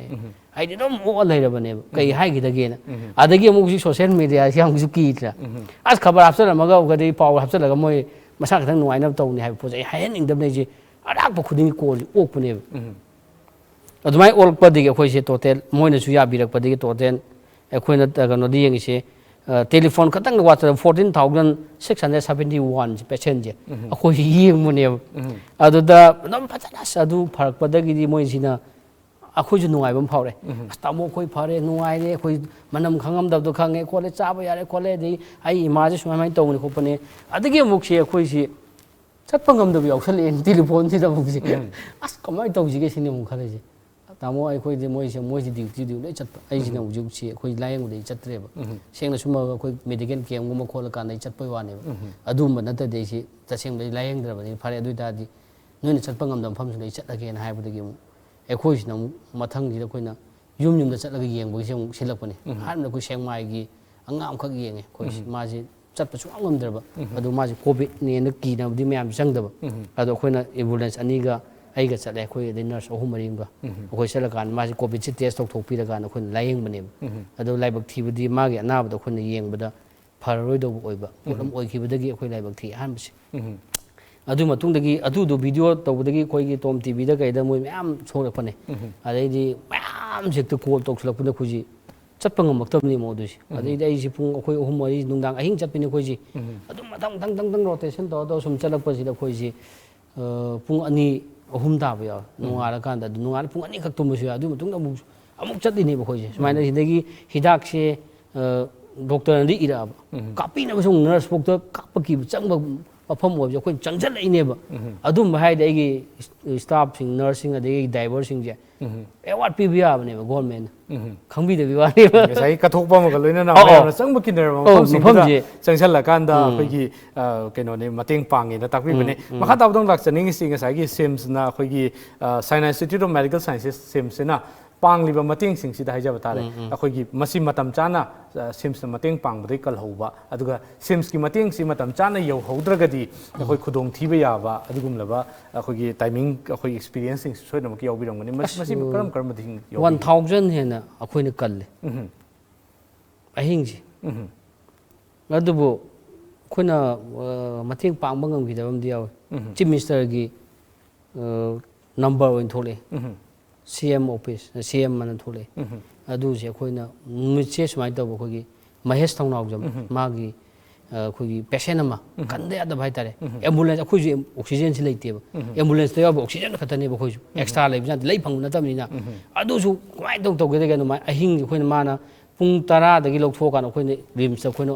ꯑꯩꯗꯤ ꯑꯗꯨꯝ ꯑꯣꯛꯑ ꯂꯩꯔꯕꯅꯦꯕ, ꯀꯩ ꯍꯥꯏꯈꯤꯗꯒꯦꯅ꯫ ꯑꯗꯒꯤ ꯑꯃꯨꯛ ꯍꯧꯖꯤꯛ ꯁꯣꯁꯤꯌꯦꯜ ꯃꯦꯗꯤꯌꯥꯁꯤ ꯌꯥꯝꯁꯨ ꯀꯤꯗ꯭ꯔꯥ? ꯑꯁ, ꯈꯕꯔ ꯍꯥꯞꯆꯜꯂꯝꯃꯒ, ꯑꯗꯩ ꯄꯥꯎ ꯍꯥꯞꯆꯜꯂꯒ ꯃꯣꯏ ꯃꯁꯥ ꯈꯤꯇꯪ ꯅꯨꯡꯉꯥꯏꯅꯕ ꯇꯧꯅꯤ ꯍꯥꯏꯕ ꯄꯣꯠꯁꯦ ꯑꯩ ꯍꯥꯏꯍꯟꯅꯤꯡꯗꯕꯅꯦ꯫ ꯑꯩꯁꯦ ꯑꯔꯥꯛꯄ ꯈꯨꯗꯤꯡꯒꯤ ꯀꯣꯜꯁꯦ ꯑꯣꯛꯄꯅꯦꯕ꯫ ꯑꯗꯨꯃꯥꯏꯅ ꯑꯣꯜꯂꯛꯄꯗꯒꯤ ꯑꯩꯈꯣꯏꯁꯦ ꯇꯣꯇꯦꯜ, ꯃꯣꯏꯅꯁꯨ ꯌꯥꯕꯤꯔꯛꯄꯗꯒꯤ ꯇꯣꯇꯦꯜ ꯑꯩꯈꯣꯏꯅ, ꯑ, ꯀꯩꯅꯣꯗ ꯌꯦꯡꯉꯤꯁꯦ, ꯑ, ꯇꯦꯂꯤꯐꯣꯟ ꯈꯛꯇꯪꯗ ꯋꯥꯠꯇꯅ fourteen thousand six hundred seventy one ꯄꯦꯁꯦꯟꯁꯦ ꯑꯩꯈꯣꯏꯁꯦ ꯌꯦꯡꯕꯅꯦꯕ꯫ ꯑꯗꯨꯗ ꯑꯗꯨꯝ ꯐꯖꯅ, ꯑꯁ, ꯑꯗꯨ ꯐꯔꯛꯄꯗꯒꯤꯗꯤ ꯃꯣꯏꯁꯤꯅ ꯑꯩꯈꯣꯏꯁꯨ ꯅꯨꯡꯉꯥꯏꯕ ꯑꯃ ꯐꯥꯎꯔꯦ꯫ "ꯑꯁ, ꯇꯥꯃꯣ, ꯑꯩꯈꯣꯏ ꯐꯔꯦ, ꯅꯨꯡꯉꯥꯏꯔꯦ, ꯑꯩꯈꯣꯏ ꯃꯅꯝ ꯈꯪꯉꯝꯗꯕꯗꯣ ꯈꯪꯉꯦ ꯈꯣꯠꯂꯦ, ꯆꯥꯕ ꯌꯥꯔꯦ ꯈꯣꯠꯂꯦ, ꯑꯗꯩ ꯑꯩ ꯏꯃꯥꯁꯦ ꯁꯨꯃꯥꯏ ꯁꯨꯃꯥꯏꯅ ꯇꯧꯕꯅꯤ ꯈꯣꯠꯄꯅꯤ"꯫ ꯑꯗꯒꯤ ꯑꯃꯨꯛꯁꯦ ꯑꯩꯈꯣꯏꯁꯤ ꯆꯠꯄ ꯉꯝꯗꯕ ꯌꯥꯎꯁꯜꯂꯛꯑꯦ ꯇꯦꯂꯤꯐꯣꯟꯁꯤꯗ ꯑꯃꯨꯛꯁꯦ꯫ "ꯑꯁ, ꯀꯃꯥꯏꯅ ꯇꯧꯁꯤꯒꯦ?" ꯁꯤꯅꯤ ꯑꯃꯨꯛ ꯈꯜꯂꯤꯁꯦ꯫ ꯇꯥꯃꯣ, ꯑꯩꯈꯣꯏꯗꯤ ꯃꯣꯏꯁꯦ, ꯃꯣꯏꯁꯦ ꯗ꯭ꯌꯨꯇꯤ ꯗ꯭ꯌꯨ ꯂꯣꯏ ꯆꯠꯄ꯫ ꯑꯩꯁꯤꯅ ꯍꯧꯖꯤꯛꯁꯤ ꯑꯩꯈꯣꯏ ꯂꯥꯏꯌꯦꯡꯕꯗꯤ ꯑꯩ ꯆꯠꯇ꯭ꯔꯦꯕ꯫ ꯁꯦꯡꯅ ꯁꯨꯝ ꯑꯩꯈꯣꯏ ꯃꯦꯗꯤꯀꯦꯜ ꯀꯦꯝꯒꯨꯝꯕ ꯈꯣꯠꯂꯀꯥꯟꯗ ꯑꯩ ꯆꯠꯄꯩ ꯋꯥꯅꯦꯕ꯫ ꯑꯗꯨꯝꯕ ꯅꯠꯇ꯭ꯔꯗꯤ ꯑꯩꯁꯤ ꯇꯁꯦꯡꯕꯗꯤ ꯂꯥꯏꯌꯦꯡꯗ꯭ꯔꯕꯅꯤ꯫ ꯐꯔꯦ, ꯑꯗꯨ ꯑꯣꯏꯇꯥꯔꯗꯤ ꯅꯣꯏꯅ ꯆꯠꯄ ꯉꯝꯗꯕ ꯃꯐꯝꯁꯤꯗ ꯑꯩ ꯆꯠꯂꯒꯦꯅ ꯍꯥꯏꯕꯗꯒꯤ ꯑꯃꯨꯛ ꯑꯩꯈꯣꯏꯁꯤꯅ ꯑꯃꯨꯛ ꯃꯊꯪꯁꯤꯗ ꯑꯩꯈꯣꯏꯅ ꯌꯨꯝ ꯌꯨꯝꯗ ꯆꯠꯂꯒ ꯌꯦꯡꯕꯒꯤꯁꯦ ꯑꯃꯨꯛ ꯁꯤꯜꯂꯛꯄꯅꯦ꯫ ꯑꯍꯥꯟꯕꯗ ꯑꯩꯈꯣꯏ ꯁꯦꯛꯃꯥꯏꯒꯤ ꯑꯉꯥꯡ ꯑꯃꯈꯛ ꯌꯦꯡꯉꯦ꯫ ꯑꯩꯈꯣꯏ ꯃꯥꯁꯦ ꯆꯠꯄ ꯁꯨꯡꯉꯝ ꯉꯝꯗ꯭ꯔꯕ꯫ ꯑꯗꯣ ꯃꯥꯁꯦ ꯀꯣꯚꯤꯗꯅꯦꯅ ꯀꯤꯅꯕꯗꯤ ꯃꯌꯥꯝꯁꯨ ꯆꯪꯗꯕ꯫ ꯑꯗꯣ ꯑꯩꯈꯣꯏꯅ ꯑꯦꯝꯕꯨꯂꯦꯟꯁ ꯑꯅꯤꯒ ꯑꯩꯒ ꯆꯠꯂꯦ, ꯑꯩꯈꯣꯏ ꯑꯗꯩ ꯅꯔꯁ ꯑꯍꯨꯝ ꯃꯔꯤ ꯑꯃꯒ꯫ ꯑꯩꯈꯣꯏ ꯆꯠꯂꯀꯥꯟꯗ ꯃꯥꯁꯦ ꯀꯣꯚꯤꯗꯁꯦ ꯇꯦꯁ ꯇꯧꯊꯣꯛꯄꯤꯔꯀꯥꯟꯗ ꯑꯩꯈꯣꯏꯅ ꯂꯥꯏꯌꯦꯡꯕꯅꯦꯕ꯫ ꯑꯗꯣ ꯂꯥꯏꯕꯛ ꯊꯤꯕꯗꯤ ꯃꯥꯒꯤ ꯑꯅꯥꯕꯗꯣ ꯑꯩꯈꯣꯏꯅ ꯌꯦꯡꯕꯗ ꯐꯔꯔꯣꯏꯗꯧꯕ ꯑꯣꯏꯕ ꯄꯣꯠ ꯑꯃ ꯑꯣꯏꯈꯤꯕꯗꯒꯤ ꯑꯩꯈꯣꯏ ꯂꯥꯏꯕꯛ ꯊꯤ ꯑꯍꯥꯟꯕꯁꯦ꯫ ꯑꯗꯨ ꯃꯇꯨꯡꯗꯒꯤ ꯑꯗꯨꯗꯣ ꯚꯤꯗꯤꯑꯣ ꯇꯧꯕꯗꯒꯤ ꯑꯩꯈꯣꯏꯒꯤ ꯇꯣꯝ ꯇꯤꯚꯤꯗ ꯀꯩꯗ ꯃꯣꯏ ꯃꯌꯥꯝ ꯊꯣꯛꯂꯛꯄꯅꯦ꯫ ꯑꯗꯩꯗꯤ ꯃꯌꯥꯝꯁꯦ ꯍꯦꯛꯇ ꯀꯣꯜ ꯇꯧꯁꯤꯜꯂꯛꯄꯗ ꯑꯩꯈꯣꯏꯁꯦ ꯆꯠꯄ ꯉꯝꯃꯛꯇꯕꯅꯦ ꯑꯃꯨꯛ ꯑꯗꯨꯏꯁꯦ꯫ ꯑꯗꯩꯗꯤ ꯑꯩꯁꯦ ꯄꯨꯡ ꯑꯩꯈꯣꯏ ꯑꯍꯨꯝ ꯃꯔꯤ ꯅꯨꯡꯗꯥꯡ ꯑꯍꯤꯡ ꯆꯠꯄꯤꯅꯦ ꯑꯩꯈꯣꯏꯁꯦ꯫ ꯑꯗꯨꯝ ꯃꯊꯪ ꯃꯊꯪ ꯃꯊꯪ ꯃꯊꯪ ꯔꯣꯇꯦꯁꯟ ꯇꯧꯔ ꯇꯧꯔ ꯁꯨꯝ ꯆꯠꯂꯛꯄꯁꯤꯗ ꯑꯩꯈꯣꯏꯁꯦ ꯄꯨꯡ ꯑꯅꯤ ꯑꯍꯨꯝ ꯇꯥꯕ ꯌꯥꯎꯋꯦ꯫ ꯅꯣꯡꯉꯥꯜꯂꯀꯥꯟꯗ ꯑꯗꯨ ꯅꯣꯡꯉꯥꯜꯂ ꯄꯨꯡ ꯑꯅꯤꯈꯛ ꯇꯨꯝꯕꯁꯨ ꯌꯥꯎꯋꯦ꯫ ꯑꯗꯨꯒꯤ ꯃꯇꯨꯡꯗ ꯑꯃꯨꯛ ꯑꯃꯨꯛ ꯆꯠꯂꯤꯅꯦꯕ ꯑꯩꯈꯣꯏꯁꯦ꯫ ꯁꯨꯃꯥꯏꯅ ꯁꯤꯗꯒꯤ ꯍꯤꯗꯥꯛꯁꯦ ꯗꯣꯛꯇꯔꯅꯗꯤ ꯏꯔꯛꯑꯕ, ꯀꯥꯞꯄꯤꯅꯕꯁꯨ ꯑꯃꯨꯛ ꯅꯔꯁ ꯐꯥꯎꯗ ꯀꯥꯞꯄ ꯀꯤꯕ ꯆꯪꯕ ꯃꯐꯝ ꯑꯣꯏꯕꯁꯦ ꯑꯩꯈꯣꯏꯅ ꯆꯪꯁꯤꯜꯂꯛꯏꯅꯦꯕ꯫ ꯑꯗꯨꯝꯕ ꯍꯥꯏꯗꯤ ꯑꯩꯒꯤ ꯏꯁꯇꯥꯐꯁꯤꯡ, ꯅꯔꯁꯁꯤꯡ, ꯑꯗꯒꯤ ꯗ꯭ꯔꯥꯏꯚꯔꯁꯤꯡꯁꯦ ꯑꯦꯋꯥꯔꯗ ꯄꯤꯕ ꯌꯥꯕꯅꯦꯕ ꯒꯣꯔꯃꯦꯟꯅ꯫ ꯈꯪꯕꯤꯗꯕꯤ ꯋꯥꯅꯦꯕ꯫ ꯉꯁꯥꯏꯒꯤ ꯀꯠꯊꯣꯛꯄ ꯑꯃꯒ ꯂꯣꯏꯅꯅ ꯑꯧ, ꯑꯧ꯫ ꯃꯌꯥꯝꯅ ꯆꯪꯕ ꯀꯤꯅꯔꯕ ꯑꯧ, ꯃꯐꯝꯁꯤꯡꯗꯨꯗ ꯃꯐꯝꯁꯦ꯫ ꯆꯪꯁꯤꯜꯂꯀꯥꯟꯗ ꯎꯝ꯫ ꯑꯩꯈꯣꯏꯒꯤ, ꯑ, ꯀꯩꯅꯣꯅꯦ, ꯃꯇꯦꯡ ꯄꯥꯡꯉꯦꯅ ꯇꯥꯛꯄꯤꯕꯅꯦ꯫ ꯎꯝ, ꯎꯝ꯫ ꯃꯈꯥ ꯇꯥꯕꯗ ꯑꯃꯨꯛ ꯂꯥꯛꯆꯅꯤꯡꯉꯤꯁꯤ ꯉꯁꯥꯏꯒꯤ ꯁꯤꯝꯁꯅ ꯑꯩꯈꯣꯏꯒꯤ, ꯑ, China Institute of Medical Sciences, ꯁꯤꯝꯁꯁꯤꯅ ꯄꯥꯡꯂꯤꯕ ꯃꯇꯦꯡꯁꯤꯡꯁꯤꯗ ꯍꯥꯏꯖꯕ ꯇꯥꯔꯦ꯫ ꯎꯝ, ꯎꯝ꯫ ꯑꯩꯈꯣꯏꯒꯤ ꯃꯁꯤ ꯃꯇꯝ ꯆꯥꯅ, ꯑ, ꯁꯤꯝꯁꯅ ꯃꯇꯦꯡ ꯄꯥꯡꯕꯗꯒꯤ ꯀꯜꯍꯧꯕ, ꯑꯗꯨꯒ ꯁꯤꯝꯁꯀꯤ ꯃꯇꯦꯡꯁꯤ ꯃꯇꯝ ꯆꯥꯅ ꯌꯧꯍꯧꯗ꯭ꯔꯒꯗꯤ ꯑꯩꯈꯣꯏ ꯈꯨꯗꯣꯡꯊꯤꯕ ꯌꯥꯕ ꯑꯗꯨꯒꯨꯝꯂꯕ ꯑꯩꯈꯣꯏꯒꯤ ꯇꯥꯏꯃꯤꯡ, ꯑꯩꯈꯣꯏ ꯑꯦꯛꯁꯄꯤꯔꯤꯌꯦꯟꯁꯁꯤꯡꯁꯨ ꯁꯣꯏꯗꯅꯃꯛꯀꯤ ꯌꯥꯎꯕꯤꯔꯝꯒꯅꯤ꯫ ꯃꯁꯤ, ꯑꯁ, ꯃꯁꯤ ꯀꯔꯝ ꯀꯔꯝꯕ ꯊꯦꯡ-, ꯌꯥꯎꯕꯤꯒꯦ? One thousand ꯍꯦꯟꯅ ꯑꯩꯈꯣꯏꯅ ꯀꯜꯂꯦ꯫ ꯎꯝ꯫ ꯑꯍꯤꯡꯁꯦ꯫ ꯎꯝ꯫ ꯑꯗꯨꯕꯨ ꯑꯩꯈꯣꯏꯅ, ꯑ, ꯃꯇꯦꯡ ꯄꯥꯡꯕ ꯉꯝꯈꯤꯗꯕ ꯑꯃꯗꯤ ꯌꯥꯎꯋꯤ꯫ ꯎꯝ꯫ ꯆꯤꯐ ꯃꯤꯅꯤꯁꯇꯔꯒꯤ, ꯑ, ꯅꯝꯕꯔ ꯑꯣꯏꯅ ꯊꯣꯛꯂꯛꯑꯦ꯫ ꯎꯝ꯫ ꯁꯤ ꯑꯦꯝ ꯑꯣꯐꯤꯁ, ꯁꯤ ꯑꯦꯝ ꯑꯅ ꯊꯣꯛꯂꯛꯑꯦ꯫ ꯎꯝ꯫ ꯑꯗꯨꯁꯦ ꯑꯩꯈꯣꯏꯅ ꯅꯨꯃꯤꯠꯁꯦ ꯁꯨꯃꯥꯏꯅ ꯇꯧꯕ, ꯑꯩꯈꯣꯏꯒꯤ ꯃꯍꯦꯁ ꯊꯧꯅꯥꯎꯖꯝ, ꯎꯝ꯫ ꯃꯥꯒꯤ, ꯑ, ꯑꯩꯈꯣꯏꯒꯤ ꯄꯦꯁꯦꯟ ꯑꯃ ꯎꯝ꯫ ꯀꯟꯗ ꯌꯥꯗꯕ ꯍꯥꯏꯇꯥꯔꯦ꯫ ꯎꯝ꯫ ꯑꯦꯝꯕꯨꯂꯦꯟꯁ, ꯑꯩꯈꯣꯏꯁꯨ ꯑꯣꯛꯁꯤꯖꯦꯟꯁꯤ ꯂꯩꯇꯦꯕ꯫ ꯎꯝ꯫ ꯑꯦꯝꯕꯨꯂꯦꯟꯁꯇ ꯌꯥꯎꯕ ꯑꯣꯛꯁꯤꯖꯦꯟ ꯈꯛꯇꯅꯦꯕ ꯑꯩꯈꯣꯏꯁꯨ꯫ ꯎꯝ꯫ ꯑꯦꯛꯁꯇ꯭ꯔꯥ ꯂꯩꯕ ꯖꯥꯠ ꯂꯩ ꯐꯪꯕ ꯅꯠꯇꯕꯅꯤꯅ꯫ ꯎꯝ꯫ ꯑꯗꯨꯁꯨ ꯀꯃꯥꯏꯅ ꯇꯧ ꯇꯧꯒꯦꯗ ꯀꯩꯅꯣ, ꯃꯥ-, ꯑꯍꯤꯡ ꯑꯩꯈꯣꯏꯅ, ꯃꯥꯅ ꯄꯨꯡ ꯇꯔꯥꯗꯒꯤ ꯂꯧꯊꯣꯛꯑꯀꯥꯟꯗ ꯑꯩꯈꯣꯏꯅ ꯔꯤꯝꯁꯇ ꯑꯩꯈꯣꯏꯅ,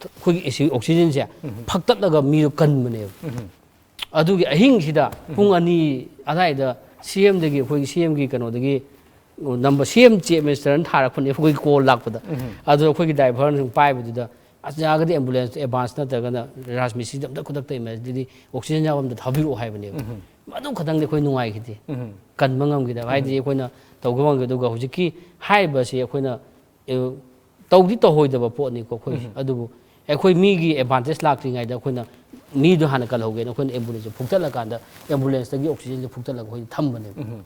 ꯑꯩꯈꯣꯏꯒꯤ ꯑꯦꯁꯤ-, ꯑꯣꯛꯁꯤꯖꯦꯟꯁꯦ ꯎꯝ꯫ ꯐꯛꯇꯠꯂꯒ ꯃꯤꯗꯣ ꯀꯟꯕꯅꯦꯕ꯫ ꯎꯝ꯫ ꯑꯗꯨꯒꯤ ꯑꯍꯤꯡꯁꯤꯗ ꯎꯝ꯫ ꯄꯨꯡ ꯑꯅꯤ ꯑꯗꯥꯏꯗ ꯁꯤ ꯑꯦꯝꯗꯒꯤ, ꯑꯩꯈꯣꯏꯒꯤ ꯁꯤ ꯑꯦꯝꯒꯤ ꯀꯩꯅꯣꯗꯒꯤ ꯅꯝꯕꯔ, ꯁꯤ ꯑꯦꯝ ꯆꯤꯐ ꯃꯤꯅꯤꯁꯇꯔꯅ ꯊꯥꯔꯛꯄꯅꯦ ꯑꯩꯈꯣꯏꯒꯤ ꯀꯣꯜ ꯂꯥꯛꯄꯗ꯫ ꯎꯝ꯫ ꯑꯗꯨ ꯑꯩꯈꯣꯏꯒꯤ ꯗ꯭ꯔꯥꯏꯚꯔꯅ ꯁꯨꯝ ꯄꯥꯏꯕꯗꯨꯗ, "ꯑꯁ, ꯌꯥꯔꯒꯗꯤ ꯑꯦꯝꯕꯨꯂꯦꯟꯁꯇ ꯑꯦꯗꯚꯥꯟꯁ ꯅꯠꯇ꯭ꯔꯒꯅ ꯔꯥꯖꯃꯤꯁꯇ꯭ꯔꯤꯗ ꯑꯝꯇ ꯈꯨꯗꯛꯇ ꯏꯃꯔꯖꯦꯟꯁꯤꯗꯤ ꯑꯣꯛꯁꯤꯖꯦꯟ ꯌꯥꯎꯕ ꯑꯝꯇ ꯊꯥꯕꯤꯔꯛꯑꯣ" ꯍꯥꯏꯕꯅꯦꯕ꯫ ꯎꯝ꯫ ꯃꯗꯨ ꯈꯛꯇꯪꯗꯤ ꯑꯩꯈꯣꯏ ꯅꯨꯡꯉꯥꯏꯈꯤꯗꯦ꯫ ꯎꯝ꯫ ꯀꯟꯕ ꯉꯝꯈꯤꯗꯕ꯫ ꯍꯥꯏꯗꯤ ꯎꯝ꯫ ꯑꯩꯈꯣꯏꯅ ꯇꯧꯒꯦ ꯉꯝꯈꯤꯗꯦ꯫ ꯑꯗꯨꯒ ꯍꯧꯖꯤꯛꯀꯤ ꯍꯥꯏꯔꯤꯕꯁꯤ ꯑꯩꯈꯣꯏꯅ, ꯑꯦ, ꯇꯧꯗꯤ ꯇꯧꯍꯣꯏꯗꯕ ꯄꯣꯠꯅꯤꯀꯣ ꯑꯩꯈꯣꯏꯁꯦ꯫ ꯎꯝ꯫ ꯑꯗꯨꯕꯨ ꯑꯩꯈꯣꯏ ꯃꯤꯒꯤ ꯑꯦꯗꯚꯥꯟꯇꯦꯖ ꯂꯥꯛꯇ꯭ꯔꯤꯉꯩꯗ ꯑꯩꯈꯣꯏꯅ ꯃꯤꯗꯣ ꯍꯥꯟꯅ ꯀꯜꯍꯧꯒꯦꯅ ꯑꯩꯈꯣꯏꯅ ꯑꯦꯝꯕꯨꯂꯦꯟꯁꯁꯦ ꯐꯨꯛꯇꯠꯂꯀꯥꯟꯗ ꯑꯦꯝꯕꯨꯂꯦꯟꯁꯇꯒꯤ ꯑꯣꯛꯁꯤꯖꯦꯟꯁꯦ ꯐꯨꯛꯇꯠꯂꯒ ꯑꯩꯈꯣꯏ ꯊꯝꯕꯅꯦꯕ꯫ ꯎꯝ꯫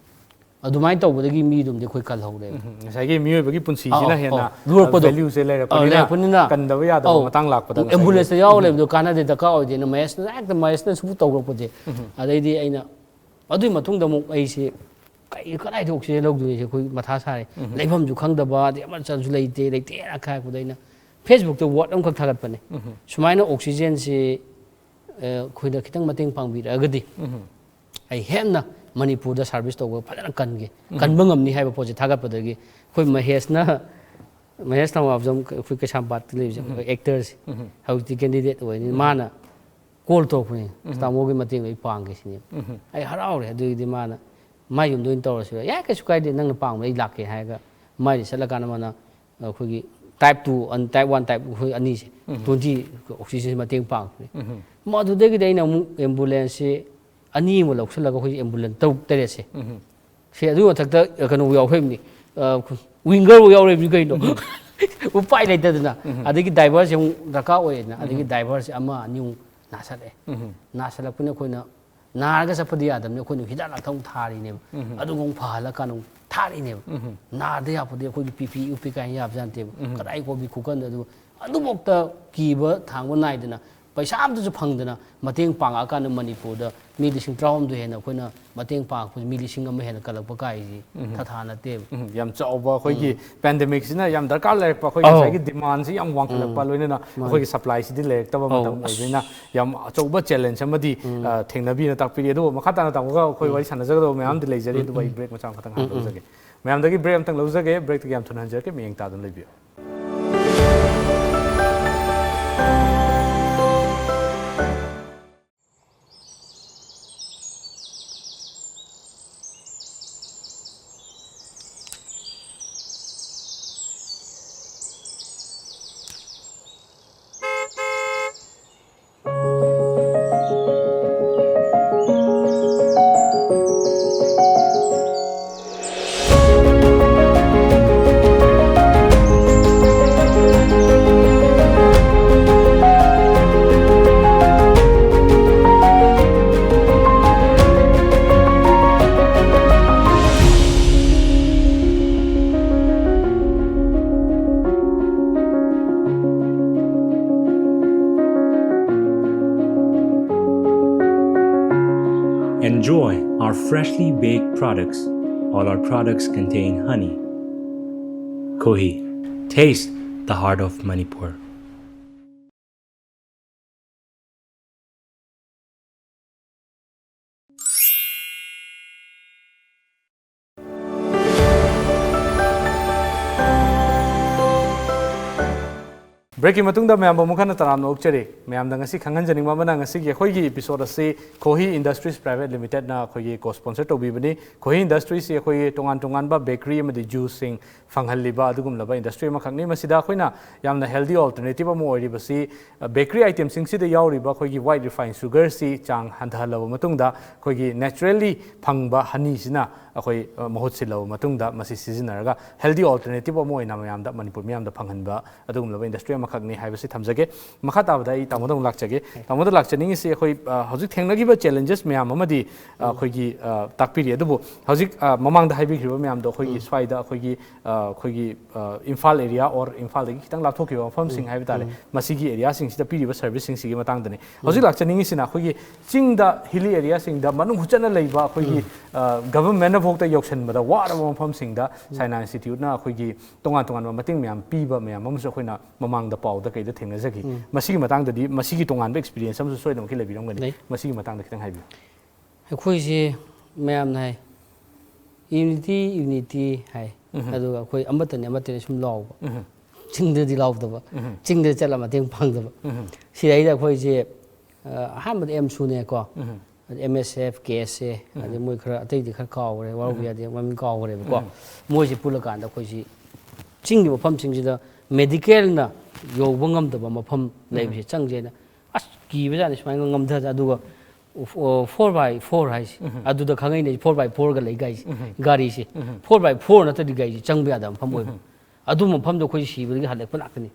ꯑꯗꯨꯃꯥꯏꯅ ꯇꯧꯕꯗꯒꯤ ꯃꯤꯗꯨꯝꯗꯤ ꯑꯩꯈꯣꯏ ꯀꯜꯍꯧꯔꯦꯕ꯫ ꯎꯝ, ꯉꯁꯥꯏꯒꯤ ꯃꯤꯑꯣꯏꯕꯒꯤ ꯄꯨꯟꯁꯤꯁꯤꯅ ꯑꯧ, ꯍꯦꯟꯅ ꯑꯧ, ꯂꯨꯔꯛꯄꯗꯣ꯫ ꯚꯦꯂ꯭ꯌꯨꯁꯦ ꯑꯧ, ꯂꯩꯔꯛꯄꯅꯤꯅ ꯂꯩꯔꯛꯄꯅꯤꯅ꯫ ꯀꯟꯗꯕ ꯌꯥꯗꯕ ꯑꯧ, ꯃꯇꯥꯡ ꯂꯥꯛꯄꯗ ꯉꯁꯥꯏꯒꯤ ꯑꯦꯝꯕꯨꯂꯦꯟꯁꯇ ꯌꯥꯎꯔ ꯂꯩꯕꯗꯣ ꯀꯥꯟꯅꯗꯦ, ꯗꯔꯀꯥꯔ ꯑꯣꯏꯗꯦꯅ ꯃꯍꯦꯁꯅ ꯍꯦꯛꯇ ꯃꯍꯦꯁꯅ ꯁꯨꯝ ꯇꯧꯔꯛꯄꯁꯦ꯫ ꯑꯗꯩꯗꯤ ꯑꯩꯅ ꯑꯗꯨꯒꯤ ꯃꯇꯨꯡꯗ ꯑꯃꯨꯛ ꯑꯩꯁꯦ ꯀꯩ ꯀꯗꯥꯏꯗ ꯑꯣꯛꯁꯤꯖꯦꯟ ꯂꯧꯗꯣꯏꯅꯣꯁꯦ ꯑꯩꯈꯣꯏ ꯃꯊꯥ ꯁꯥꯔꯦ꯫ ꯂꯩꯐꯝꯁꯨ ꯈꯪꯗꯕ, ꯑꯗꯩ ꯑꯃ ꯆꯠꯂꯁꯨ ꯂꯩꯇꯦ, ꯂꯩꯇꯦꯅ ꯍꯥꯏꯔꯛꯄꯗ ꯑꯩꯅ ꯐꯦꯁꯕꯨꯛꯇ ꯋꯥꯔꯗ ꯑꯃꯈꯛ ꯊꯥꯒꯠꯄꯅꯦ꯫ ꯁꯨꯃꯥꯏꯅ ꯑꯣꯛꯁꯤꯖꯦꯟꯁꯤ ꯑꯩꯈꯣꯏꯗ ꯈꯤꯇꯪ ꯃꯇꯦꯡ ꯄꯥꯡꯕꯤꯔꯛꯑꯒꯗꯤ ꯑꯩ ꯍꯦꯟꯅ ꯃꯅꯤꯄꯨꯔꯗ ꯁꯥꯔꯚꯤꯁ ꯇꯧꯕ ꯐꯖꯅ ꯀꯟꯒꯦ, ꯀꯟꯕ ꯉꯝꯅꯤ ꯍꯥꯏꯕ ꯄꯣꯠꯁꯦ ꯊꯥꯒꯠꯄꯗꯒꯤ ꯑꯩꯈꯣꯏ ꯃꯍꯦꯁꯅ, ꯃꯍꯦꯁ ꯊꯧꯅꯥꯕꯖꯝ, ꯑꯩꯈꯣꯏ ꯀꯩꯁꯥꯝꯄꯥꯠꯇ ꯂꯩꯕꯁꯦ, ꯑꯩꯈꯣꯏ ꯑꯦꯛꯇꯔꯁꯦ, ꯍꯧꯖꯤꯛꯇꯤ ꯀꯦꯟꯗꯤꯗꯦꯠ ꯑꯣꯏꯅꯤ, ꯃꯥꯅ ꯀꯣꯜ ꯇꯧꯔꯛꯄꯅꯦ, "ꯇꯥꯃꯣꯒꯤ ꯃꯇꯦꯡꯗꯣ ꯑꯩ ꯄꯥꯡꯒꯦ" ꯁꯤꯅꯦ꯫ ꯑꯩ ꯍꯔꯥꯎꯔꯦ꯫ ꯑꯗꯨꯒꯤꯗꯤ ꯃꯥꯅ, "ꯃꯥꯏ ꯌꯨꯝꯗ ꯑꯣꯏꯅ ꯇꯧꯔꯁꯤꯔ?" "ꯌꯥꯏ, ꯀꯩꯁꯨ ꯀꯥꯏꯗꯦ, ꯅꯪꯅ ꯄꯥꯡꯕ ꯑꯩ ꯂꯥꯛꯀꯦ" ꯍꯥꯏꯔꯒ ꯃꯥꯏꯗ ꯆꯠꯂꯀꯥꯟꯗ ꯃꯥꯅ ꯑꯩꯈꯣꯏꯒꯤ type two, type one, type ꯑꯩꯈꯣꯏ ꯑꯅꯤꯁꯦ, ꯇ꯭ꯋꯦꯟꯇꯤ ꯑꯣꯛꯁꯤꯖꯦꯟ ꯃꯇꯦꯡ ꯄꯥꯡꯉꯛꯄꯅꯦ꯫ ꯃꯗꯨꯗꯒꯤꯗꯤ ꯑꯩꯅ ꯑꯃꯨꯛ ꯑꯦꯝꯕꯨꯂꯦꯟꯁꯁꯦ ꯑꯅꯤ ꯑꯃ ꯂꯧꯁꯤꯜꯂꯒ ꯑꯩꯈꯣꯏ ꯑꯦꯝꯕꯨꯂꯦꯟꯁ ꯇꯔꯨꯛ ꯇꯔꯦꯠꯁꯦ, ꯁꯤ ꯑꯗꯨꯒꯤ ꯃꯊꯛꯇ ꯀꯩꯅꯣ ꯌꯥꯎꯈ꯭ꯔꯤꯕꯅꯤ, ꯋꯤꯡꯒꯔ ꯌꯥꯎꯔꯤꯕꯅꯤ ꯀꯩꯅꯣ꯫ ꯎꯄꯥꯏ ꯂꯩꯇꯗꯅ꯫ ꯑꯗꯒꯤ ꯗ꯭ꯔꯥꯏꯚꯔꯁꯦ ꯑꯃꯨꯛ ꯗꯔꯀꯥꯔ ꯑꯣꯏꯌꯦꯗꯅ, ꯑꯗꯒꯤ ꯗ꯭ꯔꯥꯏꯚꯔꯁꯦ ꯑꯃ ꯑꯅꯤ ꯑꯃꯨꯛ ꯅꯥꯁꯜꯂꯛꯑꯦ꯫ ꯅꯥꯁꯜꯂꯛꯄꯅ ꯑꯩꯈꯣꯏꯅ ꯅꯥꯔꯒ ꯆꯠꯄꯗꯤ ꯌꯥꯗꯕꯅꯤ, ꯑꯩꯈꯣꯏꯅ ꯍꯤꯗꯥꯛ ꯂꯥꯡꯊꯛ ꯑꯃꯨꯛ ꯊꯥꯔꯤꯅꯦꯕ꯫ ꯑꯗꯨꯒ ꯑꯃꯨꯛ ꯐꯍꯜꯂꯀꯥꯟꯗ ꯑꯃꯨꯛ ꯊꯥꯔꯤꯅꯦꯕ꯫ ꯅꯥꯗ ꯌꯥꯄꯣꯠꯇꯦ, ꯑꯩꯈꯣꯏꯒꯤ ꯄꯤ ꯄꯤ ꯏ ꯎꯞꯄꯤ ꯀꯥꯏꯅ ꯌꯥꯕꯖꯥꯠ ꯅꯠꯇꯦꯕ꯫ ꯀꯗꯥꯏ ꯀꯣꯕꯤ ꯈꯨꯀꯟꯗ ꯑꯗꯨ, ꯑꯗꯨꯐꯥꯎꯗ ꯀꯤꯕ ꯊꯥꯡꯕ ꯅꯥꯏꯗꯅ, ꯄꯩꯁꯥ ꯑꯝꯇꯁꯨ ꯐꯪꯗꯅ ꯃꯇꯦꯡ ꯄꯥꯡꯉꯛꯑꯀꯥꯟꯗ ꯃꯅꯤꯄꯨꯔꯗ ꯃꯤ ꯂꯤꯁꯤꯡ ꯇꯔꯥꯍꯨꯝꯗꯣꯏ ꯍꯦꯟꯅ ꯑꯩꯈꯣꯏꯅ ꯃꯇꯦꯡ ꯄꯥꯡꯉꯛꯄꯁꯦ, ꯃꯤ ꯂꯤꯁꯤꯡ ꯑꯃ ꯍꯦꯟꯅ ꯀꯜꯂꯛꯄ ꯀꯥꯏꯁꯤ ꯊꯥꯊꯥ ꯅꯠꯇꯦꯕ꯫ ꯎꯝ, ꯌꯥꯝ ꯆꯥꯎꯕ ꯑꯩꯈꯣꯏꯒꯤ ꯄꯦꯟꯗꯦꯃꯤꯛꯁꯤꯅ ꯌꯥꯝ ꯗꯔꯀꯥꯔ ꯂꯩꯔꯛꯄ, ꯑꯩꯈꯣꯏꯒꯤ ꯉꯁꯥꯏꯒꯤ ꯗꯤꯃꯥꯟꯁꯤ ꯌꯥꯝ ꯋꯥꯡꯈꯠꯂꯛꯄ, ꯂꯣꯏꯅꯅ ꯑꯩꯈꯣꯏꯒꯤ ꯁꯄ꯭ꯂꯥꯏꯁꯤꯗꯤ ꯂꯩꯔꯛꯇꯕ ꯃꯇꯝ ꯑꯣꯏꯕꯅꯤꯅ ꯌꯥꯝ ꯑꯆꯧꯕ ꯆꯦꯂꯦꯟꯖ ꯑꯃꯗꯤ, ꯑ, ꯊꯦꯡꯅꯕꯤꯅ ꯇꯥꯛꯄꯤꯔꯤ꯫ ꯑꯗꯨꯕꯨ ꯃꯈꯥ ꯇꯥꯅ ꯇꯥꯃꯣꯒ ꯑꯩꯈꯣꯏ ꯋꯥꯔꯤ ꯁꯥꯟꯅꯖꯒꯗꯕ ꯃꯌꯥꯝꯗꯤ ꯂꯩꯖꯔꯤ, ꯑꯗꯨꯕꯨ ꯑꯩ ꯕ꯭ꯔꯦꯛ ꯃꯆꯥ ꯑꯃꯈꯛꯇꯪ ꯍꯥꯟꯅ ꯂꯧꯖꯒꯦ꯫ ꯃꯌꯥꯝꯗꯒꯤ ꯕ꯭ꯔꯦꯛ ꯑꯃꯇꯪ ꯂꯧꯖꯒꯦ, ꯕ꯭ꯔꯦꯛꯇꯒꯤ ꯌꯥꯝ ꯊꯨꯅ ꯍꯟꯖꯔꯛꯀꯦ, ꯃꯤꯠꯌꯦꯡ ꯇꯥꯗꯨꯅ ꯂꯩꯕꯤꯌꯨ꯫ Enjoy our freshly baked products. All our products contain honey. Kohi, taste the heart of Manipur. Breakꯀꯤ ꯃꯇꯨꯡꯗ ꯃꯌꯥꯝꯕꯨ ꯑꯃꯨꯛ ꯍꯟꯅ ꯇꯔꯥꯝꯅ ꯑꯣꯛꯆꯔꯤ꯫ ꯃꯌꯥꯝꯗ ꯉꯁꯤ ꯈꯪꯍꯟꯖꯅꯤꯡꯕ ꯑꯃꯅ, ꯉꯁꯤꯒꯤ ꯑꯩꯈꯣꯏꯒꯤ episode ꯑꯁꯤ Kohi Industries Private Limitedꯅ ꯑꯩꯈꯣꯏꯒꯤ co-sponsor ꯇꯧꯕꯤꯕꯅꯤ꯫ Kohi Industriesꯁꯤ ꯑꯩꯈꯣꯏꯒꯤ ꯇꯣꯉꯥꯟ ꯇꯣꯉꯥꯟꯕ bakery ꯑꯃꯗꯤ juiceꯁꯤꯡ ꯐꯪꯍꯜꯂꯤꯕ ꯑꯗꯨꯒꯨꯝꯂꯕ industry ꯑꯃꯈꯛꯅꯤ꯫ ꯃꯁꯤꯗ ꯑꯩꯈꯣꯏꯅ ꯌꯥꯝꯅ healthy alternative ꯑꯃ ꯑꯣꯏꯔꯤꯕꯁꯤ, bakery itemꯁꯤꯡꯁꯤꯗ ꯌꯥꯎꯔꯤꯕ ꯑꯩꯈꯣꯏꯒꯤ white refined sugarꯁꯤ ꯆꯥꯡ ꯍꯟꯊꯍꯜꯂꯕ ꯃꯇꯨꯡꯗ, ꯑꯩꯈꯣꯏꯒꯤ naturally ꯐꯪꯕ honeyꯁꯤꯅ ꯑꯩꯈꯣꯏ, ꯑ, ꯃꯍꯨꯠ ꯁꯤꯜꯂꯕ ꯃꯇꯨꯡꯗ, ꯃꯁꯤ ꯁꯤꯖꯤꯟꯅꯔꯒ healthy alternative ꯑꯃ ꯑꯣꯏꯅ ꯃꯌꯥꯝꯗ, ꯃꯅꯤꯄꯨꯔ ꯃꯤꯌꯥꯝꯗ ꯐꯪꯍꯟꯕ ꯑꯗꯨꯒꯨꯝꯂꯕ industry ꯑꯃꯈꯛꯅꯤ ꯍꯥꯏꯕꯁꯤ ꯊꯝꯖꯒꯦ꯫ ꯃꯈꯥ ꯇꯥꯕꯗ ꯑꯩ ꯇꯥꯃꯣꯗ ꯑꯃꯨꯛ ꯂꯥꯛꯆꯒꯦ꯫ ꯇꯥꯃꯣꯗ ꯂꯥꯛꯆꯅꯤꯡꯉꯤꯁꯤ ꯑꯩꯈꯣꯏ, ꯑ, ꯍꯧꯖꯤꯛ ꯊꯦꯡꯅꯈꯤꯕ challenges ꯃꯌꯥꯝ ꯑꯃꯗꯤ, ꯑ, ꯑꯩꯈꯣꯏꯒꯤ, ꯑ, ꯇꯥꯛꯄꯤꯔꯤ꯫ ꯑꯗꯨꯕꯨ ꯍꯧꯖꯤꯛ, ꯑ, ꯃꯃꯥꯡꯗ ꯍꯥꯏꯕꯤꯈ꯭ꯔꯤꯕ ꯃꯌꯥꯝꯗꯣ ꯑꯩꯈꯣꯏꯒꯤ ꯁ꯭ꯋꯥꯏꯗ ꯑꯩꯈꯣꯏꯒꯤ, ꯑ, ꯑꯩꯈꯣꯏꯒꯤ, ꯑ, ꯏꯝꯐꯥꯜ area or ꯏꯝꯐꯥꯜꯗꯒꯤ ꯈꯤꯇꯪ ꯂꯥꯞꯊꯣꯛꯈꯤꯕ ꯃꯐꯝꯁꯤꯡ ꯍꯥꯏꯕ ꯇꯥꯔꯦ, ꯃꯁꯤꯒꯤ areaꯁꯤꯡꯁꯤꯗ ꯄꯤꯔꯤꯕ serviceꯁꯤꯡꯁꯤꯒꯤ ꯃꯇꯥꯡꯗꯅꯤ꯫ ꯍꯧꯖꯤꯛ ꯂꯥꯛꯆꯅꯤꯡꯉꯤꯁꯤꯅ ꯑꯩꯈꯣꯏꯒꯤ ꯆꯤꯡꯗ, hilly areaꯁꯤꯡꯗ, ꯃꯅꯨꯡ ꯍꯨꯠꯆꯟꯅ ꯂꯩꯕ ꯑꯩꯈꯣꯏꯒꯤ, ꯑ, governmentꯅ ꯐꯥꯎꯗ ꯌꯧꯁꯤꯟꯕꯗ ꯋꯥꯔꯕ ꯃꯐꯝꯁꯤꯡꯗ China Instituteꯅ ꯑꯩꯈꯣꯏꯒꯤ ꯇꯣꯉꯥꯟ ꯇꯣꯉꯥꯟꯕ ꯃꯇꯦꯡ ꯃꯌꯥꯝ ꯄꯤꯕ ꯃꯌꯥꯝ ꯑꯃꯁꯨ ꯑꯩꯈꯣꯏꯅ ꯃꯃꯥꯡꯗ ꯄꯥꯎꯗ ꯀꯩꯗ ꯊꯦꯡꯅꯖꯈꯤ꯫ ꯃꯁꯤꯒꯤ ꯃꯇꯥꯡꯗꯗꯤ, ꯃꯁꯤꯒꯤ ꯇꯣꯉꯥꯟꯕ experience ꯑꯃꯁꯨ ꯁꯣꯏꯗꯅꯃꯛꯀꯤ ꯂꯩꯕꯤꯔꯝꯒꯅꯤ꯫ ꯂꯩ꯫ ꯃꯁꯤꯒꯤ ꯃꯇꯥꯡꯗ ꯈꯤꯇꯪ ꯍꯥꯏꯕꯤꯌꯨ꯫ ꯑꯩꯈꯣꯏꯁꯤ ꯃꯌꯥꯝꯅ ꯍꯥꯏ, "Unity, unity" ꯍꯥꯏ꯫ ꯑꯗꯨꯒ ꯑꯩꯈꯣꯏ ꯑꯃꯠꯇꯅꯤ, ꯑꯃꯠꯇꯅꯤ ꯁꯨꯝ ꯂꯥꯎꯕ꯫ ꯆꯤꯡꯗꯗꯤ ꯂꯥꯎꯗꯕ, ꯆꯤꯡꯗ ꯆꯠꯂ ꯃꯇꯦꯡ ꯄꯥꯡꯗꯕ꯫ ꯁꯤꯗꯩꯗ ꯑꯩꯈꯣꯏꯁꯦ, ꯑ, ꯑꯍꯥꯟꯕꯗ ꯑꯦꯝꯁꯨꯅꯦꯀꯣ, ꯑꯗꯩ M S F, K S A, ꯑꯗꯩ ꯃꯣꯏ ꯈꯔ ꯑꯇꯩꯗꯤ ꯈꯔ ꯀꯥꯎꯈ꯭ꯔꯦ, ꯋꯥꯔꯧꯕ ꯌꯥꯗꯦ, ꯃꯃꯤꯡ ꯀꯥꯎꯈ꯭ꯔꯦꯕꯀꯣ꯫ ꯃꯣꯏꯁꯦ ꯄꯨꯜꯂꯀꯥꯟꯗ ꯑꯩꯈꯣꯏꯁꯤ ꯆꯤꯡꯒꯤ ꯃꯐꯝꯁꯤꯡꯁꯤꯗ medicalꯅ ꯌꯧꯕ ꯉꯝꯗꯕ ꯃꯐꯝ ꯂꯩꯕꯁꯦ ꯆꯪꯁꯦꯅ, ꯑꯁ, ꯀꯤꯕꯖꯥꯠꯅꯤ ꯁꯨꯃꯥꯏꯅ ꯉꯝꯊꯗ꯫ ꯑꯗꯨꯒ four by four ꯍꯥꯏꯁꯦ, ꯑꯗꯨꯗ ꯈꯪꯉꯛꯏꯅꯦ four by fourꯒ ꯂꯩ ꯒꯥꯔꯤꯁꯦ, ꯒꯥꯔꯤꯁꯦ꯫ Four by four ꯅꯠꯇ꯭ꯔꯗꯤ ꯒꯥꯔꯤꯁꯦ ꯆꯪꯕ ꯌꯥꯗꯕ ꯃꯐꯝ ꯑꯣꯏꯕ꯫ ꯑꯗꯨ ꯃꯐꯝꯗꯣ ꯑꯩꯈꯣꯏ ꯁꯤꯕꯗꯒꯤ ꯍꯜꯂꯛꯄ ꯉꯥꯛꯇꯅꯤ꯫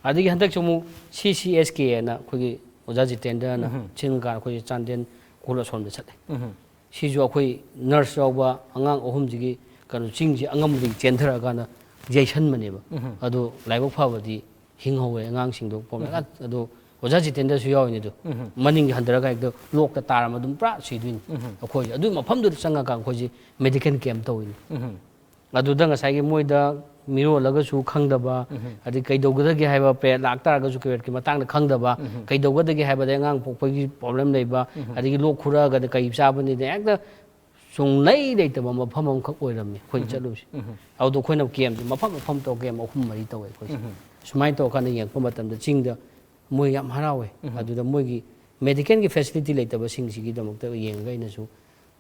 ꯑꯗꯒꯤ ꯍꯟꯗꯛꯁꯨ ꯑꯃꯨꯛ C C S K ꯍꯥꯏꯅ ꯑꯩꯈꯣꯏꯒꯤ ꯑꯣꯖꯥ ꯖꯤꯇꯦꯟꯗ꯭ꯔꯅ ꯁꯤꯟꯀꯥꯟꯗ ꯑꯩꯈꯣꯏꯁꯦ ꯆꯥꯟꯗꯦꯜ ꯈꯨꯜ ꯑꯁꯣꯝꯗ ꯆꯠꯂꯦ꯫ ꯁꯤꯁꯨ ꯑꯩꯈꯣꯏ nurse ꯌꯥꯎꯕ ꯑꯉꯥꯡ ꯑꯍꯨꯝꯁꯤꯒꯤ ꯀꯩꯅꯣ, ꯆꯤꯡꯁꯤ ꯑꯉꯝꯕꯗꯒꯤ ꯆꯦꯟꯊꯔꯛꯑꯀꯥꯟꯗ ꯌꯩꯁꯟꯕꯅꯦꯕ꯫ ꯑꯗꯣ ꯂꯥꯏꯕꯛ ꯐꯕꯗꯤ ꯍꯤꯡꯍꯧꯋꯦ ꯑꯉꯥꯡꯁꯤꯡꯗꯣ ꯄꯣꯝꯂꯒ꯫ ꯑꯗꯣ ꯑꯣꯖꯥ ꯖꯤꯇꯦꯟꯗ꯭ꯔꯁꯨ ꯌꯥꯎꯔꯤꯅꯤ ꯑꯗꯨ꯫ ꯃꯅꯤꯡꯒꯤ ꯍꯟꯊꯔꯒ ꯍꯦꯛꯇ ꯂꯣꯛꯇ ꯇꯥꯔꯝꯃ ꯑꯗꯨꯝ ꯄꯨꯔꯥ ꯁꯤꯗꯣꯏꯅꯤ꯫ ꯑꯩꯈꯣꯏꯁꯦ ꯑꯗꯨꯒꯤ ꯃꯐꯝꯗꯨꯗ ꯆꯪꯉꯀꯥꯟꯗ ꯑꯩꯈꯣꯏꯁꯦ ꯃꯦꯗꯤꯀꯦꯜ ꯀꯦꯝꯞ ꯇꯧꯔꯤꯅꯤ꯫ ꯑꯗꯨꯗ ꯉꯁꯥꯏꯒꯤ ꯃꯣꯏꯗ ꯃꯤꯔꯣꯜꯂꯒꯁꯨ ꯈꯪꯗꯕ, ꯑꯗꯩ ꯀꯩꯗꯧꯒꯗꯒꯦ ꯍꯥꯏꯕ ꯄꯦꯔꯦꯠ ꯂꯥꯛꯇꯥꯔꯒꯁꯨ ꯄꯦꯔꯦꯠꯀꯤ ꯃꯇꯥꯡꯗ ꯈꯪꯗꯕ, ꯀꯩꯗꯧꯒꯗꯒꯦ ꯍꯥꯏꯕꯗ ꯑꯉꯥꯡ ꯄꯣꯛꯄꯒꯤ ꯄ꯭ꯔꯣꯕ꯭ꯂꯦꯝ ꯂꯩꯕ, ꯑꯗꯒꯤ ꯂꯣꯛ ꯈꯨꯔꯛꯑꯒꯗꯤ ꯀꯩ ꯆꯥꯕꯅꯤꯗ ꯍꯦꯛꯇ ꯁꯨꯡꯂꯩ ꯂꯩꯇꯕ ꯃꯐꯝ ꯑꯃꯈꯛ ꯑꯣꯏꯔꯝꯃꯤ ꯑꯩꯈꯣꯏꯅ ꯆꯠꯂꯨꯕꯁꯦ꯫ ꯑꯗꯨꯗ ꯑꯩꯈꯣꯏꯅ ꯀꯦꯝꯁꯦ ꯃꯐꯝ ꯃꯐꯝ ꯇꯧꯔ ꯀꯦꯝ ꯑꯍꯨꯝ ꯃꯔꯤ ꯇꯧꯋꯦ ꯑꯩꯈꯣꯏꯁꯦ꯫ ꯁꯨꯃꯥꯏꯅ ꯇꯧꯔꯀꯥꯟꯗ ꯌꯦꯡꯉꯛꯄ ꯃꯇꯝꯗ ꯆꯤꯡꯗ ꯃꯣꯏ ꯌꯥꯝ ꯍꯔꯥꯎꯋꯦ꯫ ꯑꯗꯨꯗ ꯃꯣꯏꯒꯤ ꯃꯦꯗꯤꯀꯦꯜꯒꯤ ꯐꯦꯁꯤꯂꯤꯇꯤ ꯂꯩꯇꯕꯁꯤꯡꯁꯤꯒꯤꯗꯃꯛꯇ ꯌꯦꯡꯉꯒ ꯑꯩꯅꯁꯨ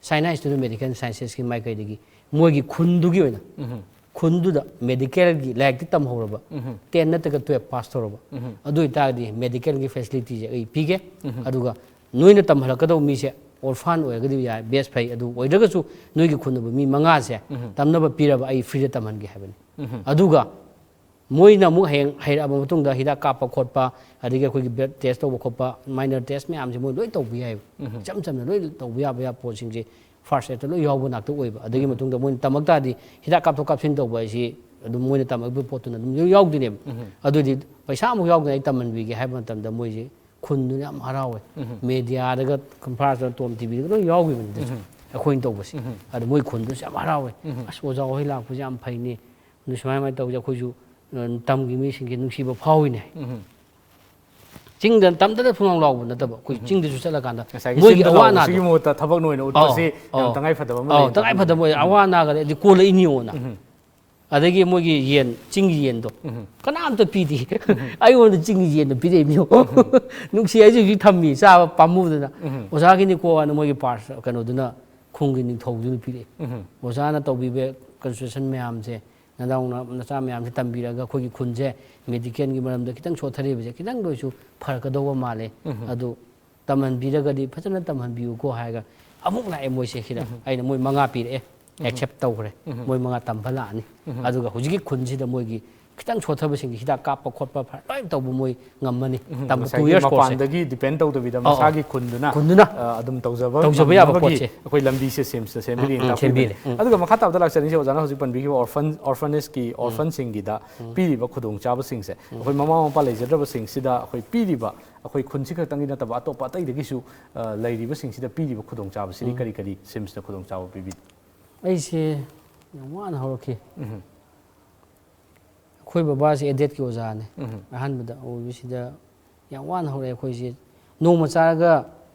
ꯁꯥꯏꯟꯁ ꯏꯟꯁꯇꯤꯇ꯭ꯌꯨꯠ ꯑꯣꯐ ꯃꯦꯗꯤꯀꯦꯜ ꯁꯥꯏꯟꯁꯦꯁꯀꯤ ꯃꯥꯏꯀꯩꯗꯒꯤ ꯃꯣꯏꯒꯤ ꯈꯨꯟꯗꯨꯒꯤ ꯑꯣꯏꯅ, ꯈꯨꯟꯗꯨꯗ ꯃꯦꯗꯤꯀꯦꯜꯒꯤ ꯂꯥꯏꯔꯤꯛꯇꯤ ꯇꯝꯍꯧꯔꯕ, ꯇꯦꯟ ꯅꯠꯇ꯭ꯔꯒ ꯇꯨꯌꯦꯜꯞ ꯄꯥꯁ ꯇꯧꯔꯕ, ꯑꯗꯨ ꯑꯣꯏꯇꯥꯔꯗꯤ ꯃꯦꯗꯤꯀꯦꯜꯒꯤ ꯐꯦꯁꯤꯂꯤꯇꯤꯁꯦ ꯑꯩ ꯄꯤꯒꯦ꯫ ꯑꯗꯨꯒ ꯅꯣꯏꯅ ꯇꯝꯍꯜꯂꯛꯀꯗꯧꯕ ꯃꯤꯁꯦ ꯑꯣꯔꯐꯥꯟ ꯑꯣꯏꯔꯒꯗꯤ ꯌꯥꯏ, ꯕꯦꯁ ꯐꯩ꯫ ꯑꯗꯨ ꯑꯣꯏꯗ꯭ꯔꯒꯁꯨ ꯅꯣꯏꯒꯤ ꯈꯨꯟꯗꯕꯨ ꯃꯤ ꯃꯉꯥꯁꯦ ꯇꯝꯅꯕ ꯄꯤꯔꯕ ꯑꯩ ꯐ꯭ꯔꯤꯗ ꯇꯝꯍꯟꯒꯦ ꯍꯥꯏꯕꯅꯤ꯫ ꯑꯗꯨꯒ ꯃꯣꯏꯅ ꯑꯃꯨꯛ ꯍꯌꯦꯡ ꯍꯩꯔꯛꯑꯕ ꯃꯇꯨꯡꯗ ꯍꯤꯗꯥꯛ ꯀꯥꯞꯄ ꯈꯣꯠꯄ, ꯑꯗꯒꯤ ꯑꯩꯈꯣꯏꯒꯤ ꯕ꯭ꯂꯗ ꯇꯦꯁ ꯇꯧꯕ ꯈꯣꯠꯄ, ꯃꯥꯏꯅꯔ ꯇꯦꯁ ꯃꯌꯥꯝꯁꯦ ꯃꯣꯏ ꯂꯣꯏ ꯇꯧꯕ ꯌꯥꯏꯑꯕ꯫ ꯏꯆꯝ ꯆꯝꯅ ꯂꯣꯏ ꯇꯧꯕ ꯌꯥꯕ ꯌꯥꯕ ꯄꯣꯠꯁꯤꯡꯁꯦ ꯐꯥꯔꯁ ꯑꯦꯗꯇ ꯂꯣꯏ ꯌꯥꯎꯕ ꯉꯥꯛꯇ ꯑꯣꯏꯕ꯫ ꯑꯗꯨꯒꯤ ꯃꯇꯨꯡꯗ ꯃꯣꯏꯅ ꯇꯝꯃꯛ ꯇꯥꯔꯗꯤ ꯍꯤꯗꯥꯛ ꯀꯥꯞꯊꯣꯛ ꯀꯥꯞꯁꯤꯟ ꯇꯧꯕ ꯍꯥꯏꯁꯤ ꯑꯗꯨꯝ ꯃꯣꯏꯅ ꯇꯝꯃꯛꯄ ꯄꯣꯠꯇꯨꯅ ꯑꯗꯨꯝ ꯂꯣꯏ ꯌꯥꯎꯗꯣꯏꯅꯦꯕ꯫ ꯑꯗꯨꯗꯤ ꯄꯩꯁꯥ ꯑꯃꯨꯛ ꯌꯥꯎꯗꯅ ꯑꯩ ꯇꯝꯍꯟꯕꯤꯒꯦ ꯍꯥꯏꯕ ꯃꯇꯝꯗ ꯃꯣꯏꯁꯦ ꯈꯨꯟꯗꯨꯅ ꯌꯥꯝ ꯍꯔꯥꯎꯋꯦ꯫ ꯃꯦꯗꯤꯌꯥꯗꯒ ꯀꯟꯐ꯭ꯔꯦꯟꯁꯇ ꯇꯣꯝ ꯇꯤꯚꯤꯗꯒ ꯂꯣꯏ ꯌꯥꯎꯈꯤꯕꯅꯤ ꯑꯗꯨꯁꯨ꯫ ꯑꯩꯈꯣꯏꯅ ꯇꯧꯕꯁꯦ꯫ ꯑꯗꯨ ꯃꯣꯏ ꯈꯨꯟꯗꯨꯁꯨ ꯌꯥꯝ ꯍꯔꯥꯎꯋꯦ꯫ "ꯑꯁ, ꯑꯣꯖꯥ ꯍꯣꯏ ꯂꯥꯛꯄꯁꯦ ꯌꯥꯝ ꯐꯩꯅꯦ꯫ ꯑꯗꯨ ꯁꯨꯃꯥꯏ ꯁꯨꯃꯥꯏꯅ ꯇꯧꯕꯁꯦ ꯑꯩꯈꯣꯏꯁꯨ, ꯑ, ꯇꯝꯒꯤ ꯃꯤꯁꯤꯡꯁꯦ ꯅꯨꯡꯁꯤꯕ ꯐꯥꯎꯏꯅꯦ"꯫ ꯆꯤꯡꯗ ꯇꯝꯗꯗ ꯐꯨꯡꯂꯥꯎ ꯂꯥꯎꯕ ꯅꯠꯇꯕ, ꯑꯩꯈꯣꯏ ꯆꯤꯡꯗꯁꯨ ꯆꯠꯂꯀꯥꯟꯗ ꯑꯩꯈꯣꯏꯒꯤ ꯃꯍꯨꯠꯇ ꯊꯕꯛ ꯅꯣꯏꯅ ꯎꯠꯄꯁꯤ ꯌꯥꯝ ꯇꯉꯥꯏ ꯐꯗꯕ ꯑꯃ ꯑꯧ, ꯂꯩꯔꯦ꯫ ꯇꯉꯥꯏ ꯐꯗꯕ ꯑꯣꯏ꯫ ꯑꯋꯥ ꯑꯅꯥꯒꯗꯤ ꯑꯗꯨ ꯀꯣꯜꯂꯛꯏꯅꯤꯉꯣꯅ꯫ ꯑꯗꯒꯤ ꯃꯣꯏꯒꯤ ꯌꯦꯟ, ꯆꯤꯡꯒꯤ ꯌꯦꯟꯗꯣ ꯀꯅꯥꯝꯇ ꯄꯤꯗꯦ꯫ ꯑꯩꯉꯣꯟꯗ ꯆꯤꯡꯒꯤ ꯌꯦꯟꯗꯣ ꯄꯤꯔꯛꯏꯅꯤ꯫ ꯅꯨꯡꯁꯤ ꯍꯥꯏꯁꯦ ꯍꯧꯖꯤꯛ ꯊꯝꯃꯤ, ꯆꯥꯕ ꯄꯥꯝꯃꯨꯗꯅ꯫ "ꯑꯣꯖꯥꯒꯤꯅꯤꯀꯣ" ꯍꯥꯏꯅ ꯃꯣꯏꯒꯤ ꯄꯥꯔꯁ ꯀꯩꯅꯣꯗꯨꯅ, ꯈꯨꯟꯒꯤ ꯅꯤꯡꯊꯧꯗꯨꯅ ꯄꯤꯔꯛꯑꯦ꯫ "ꯑꯣꯖꯥꯅ ꯇꯧꯕꯤꯕ ꯀꯟꯁꯦꯁꯟ ꯃꯌꯥꯝꯁꯦ, ꯅꯅꯥꯎꯅ ꯅꯆꯥ ꯃꯌꯥꯝꯁꯦ ꯇꯝꯕꯤꯔꯒ ꯑꯩꯈꯣꯏꯒꯤ ꯈꯨꯟꯁꯦ ꯃꯦꯗꯤꯀꯦꯜꯒꯤ ꯃꯔꯝꯗ ꯈꯤꯇꯪ ꯁꯣꯠꯊꯔꯤꯕꯁꯦ ꯈꯤꯇꯪꯗ ꯑꯣꯏꯁꯨ ꯐꯔꯛꯀꯗꯧꯕ ꯃꯥꯜꯂꯦ꯫ ꯑꯗꯨ ꯇꯝꯍꯟꯕꯤꯔꯒꯗꯤ ꯐꯖꯅ ꯇꯝꯍꯟꯕꯤꯌꯨꯀꯣ" ꯍꯥꯏꯔꯒ ꯑꯃꯨꯛ ꯂꯥꯛꯑꯦ ꯃꯣꯏꯁꯦ ꯁꯤꯗ꯫ ꯑꯩꯅ ꯃꯣꯏ ꯃꯉꯥ ꯄꯤꯔꯛꯑꯦ, ꯑꯦꯛꯁꯦꯞ ꯇꯧꯈ꯭ꯔꯦ꯫ ꯃꯣꯏ ꯃꯉꯥ ꯇꯝꯕ ꯂꯥꯛꯑꯅꯤ꯫ ꯑꯗꯨꯒ ꯍꯧꯖꯤꯛꯀꯤ ꯈꯨꯟꯁꯤꯗ ꯃꯣꯏꯒꯤ ꯈꯤꯇꯪ ꯁꯣꯠꯊꯕꯁꯤꯡꯒꯤ ꯍꯤꯗꯥꯛ ꯀꯥꯞꯄ ꯈꯣꯠꯄ ꯐ- ꯂꯣꯏ ꯇꯧꯕ ꯃꯣꯏ ꯉꯝꯃꯅꯤ꯫ ꯎꯝ, ꯇꯝꯕ two ꯉꯁꯥꯏꯒꯤ years course ꯁꯦ꯫ ꯃꯄꯥꯟꯗꯒꯤ ꯗꯤꯄꯦꯟ ꯇꯧꯗꯕꯤꯗ ꯑꯧ, ꯑꯧ꯫ ꯃꯁꯥꯒꯤ ꯈꯨꯟꯗꯨꯅ ꯈꯨꯟꯗꯨꯅ ꯑ, ꯑꯗꯨꯝ ꯇꯧꯖꯕ ꯇꯧꯖꯕ ꯌꯥꯕ ꯉꯝꯅꯕꯒꯤ ꯄꯣꯠꯁꯦ꯫ ꯑꯩꯈꯣꯏ ꯂꯝꯕꯤꯁꯦ ꯁꯦꯝꯁꯤꯗ ꯁꯦꯝꯕꯤꯔꯤ ꯎꯝ, ꯇꯥꯛꯄꯤꯕꯅꯤ꯫ ꯁꯦꯝꯕꯤꯔꯤ꯫ ꯎꯝ꯫ ꯑꯗꯨꯒ ꯃꯈꯥ ꯇꯥꯕꯗ ꯂꯥꯛꯆꯅꯤꯡꯁꯦ ꯑꯣꯖꯥꯅ ꯍꯧꯖꯤꯛ ꯄꯟꯕꯤꯈꯤꯕ ꯑꯣꯔꯐꯟ ꯑꯣꯔꯐꯅꯦꯖꯀꯤ ꯑꯣꯔꯐꯟꯁꯤꯡꯒꯤꯗ ꯄꯤꯔꯤꯕ ꯈꯨꯗꯣꯡꯆꯥꯕꯁꯤꯡꯁꯦ ꯑꯩꯈꯣꯏ ꯃꯃꯥ ꯃꯄꯥ ꯂꯩꯖꯗ꯭ꯔꯕꯁꯤꯡꯁꯤꯗ ꯑꯩꯈꯣꯏ ꯄꯤꯔꯤꯕ ꯑꯩꯈꯣꯏ ꯈꯨꯟꯁꯤ ꯈꯛꯇꯪꯒꯤ ꯅꯠꯇꯕ ꯑꯇꯣꯞꯄ ꯑꯇꯩꯗꯒꯤꯁꯨ ꯑ, ꯂꯩꯔꯤꯕꯁꯤꯡꯁꯤꯗ ꯄꯤꯔꯤꯕ ꯈꯨꯗꯣꯡꯆꯥꯕꯁꯤꯗꯤ ꯀꯔꯤ ꯀꯔꯤ ꯁꯤꯝꯁꯅ ꯈꯨꯗꯣꯡꯆꯥꯕ ꯄꯤꯕꯤ? ꯑꯩꯁꯦ ꯌꯥꯝ ꯋꯥꯅ ꯍꯧꯔꯛꯈꯤ꯫ ꯎꯝ꯫ ꯑꯩꯈꯣꯏ ꯕꯕꯥꯁꯦ ꯑꯦꯗꯦꯠꯀꯤ ꯑꯣꯖꯥꯅꯦ꯫ ꯎꯝ꯫ ꯑꯍꯥꯟꯕꯗ ꯍꯧꯕꯁꯤꯗ ꯌꯥꯝ ꯋꯥꯅ ꯍꯧꯔꯛꯑꯦ ꯑꯩꯈꯣꯏꯁꯦ꯫ ꯅꯣꯡꯃ ꯆꯥꯔꯒ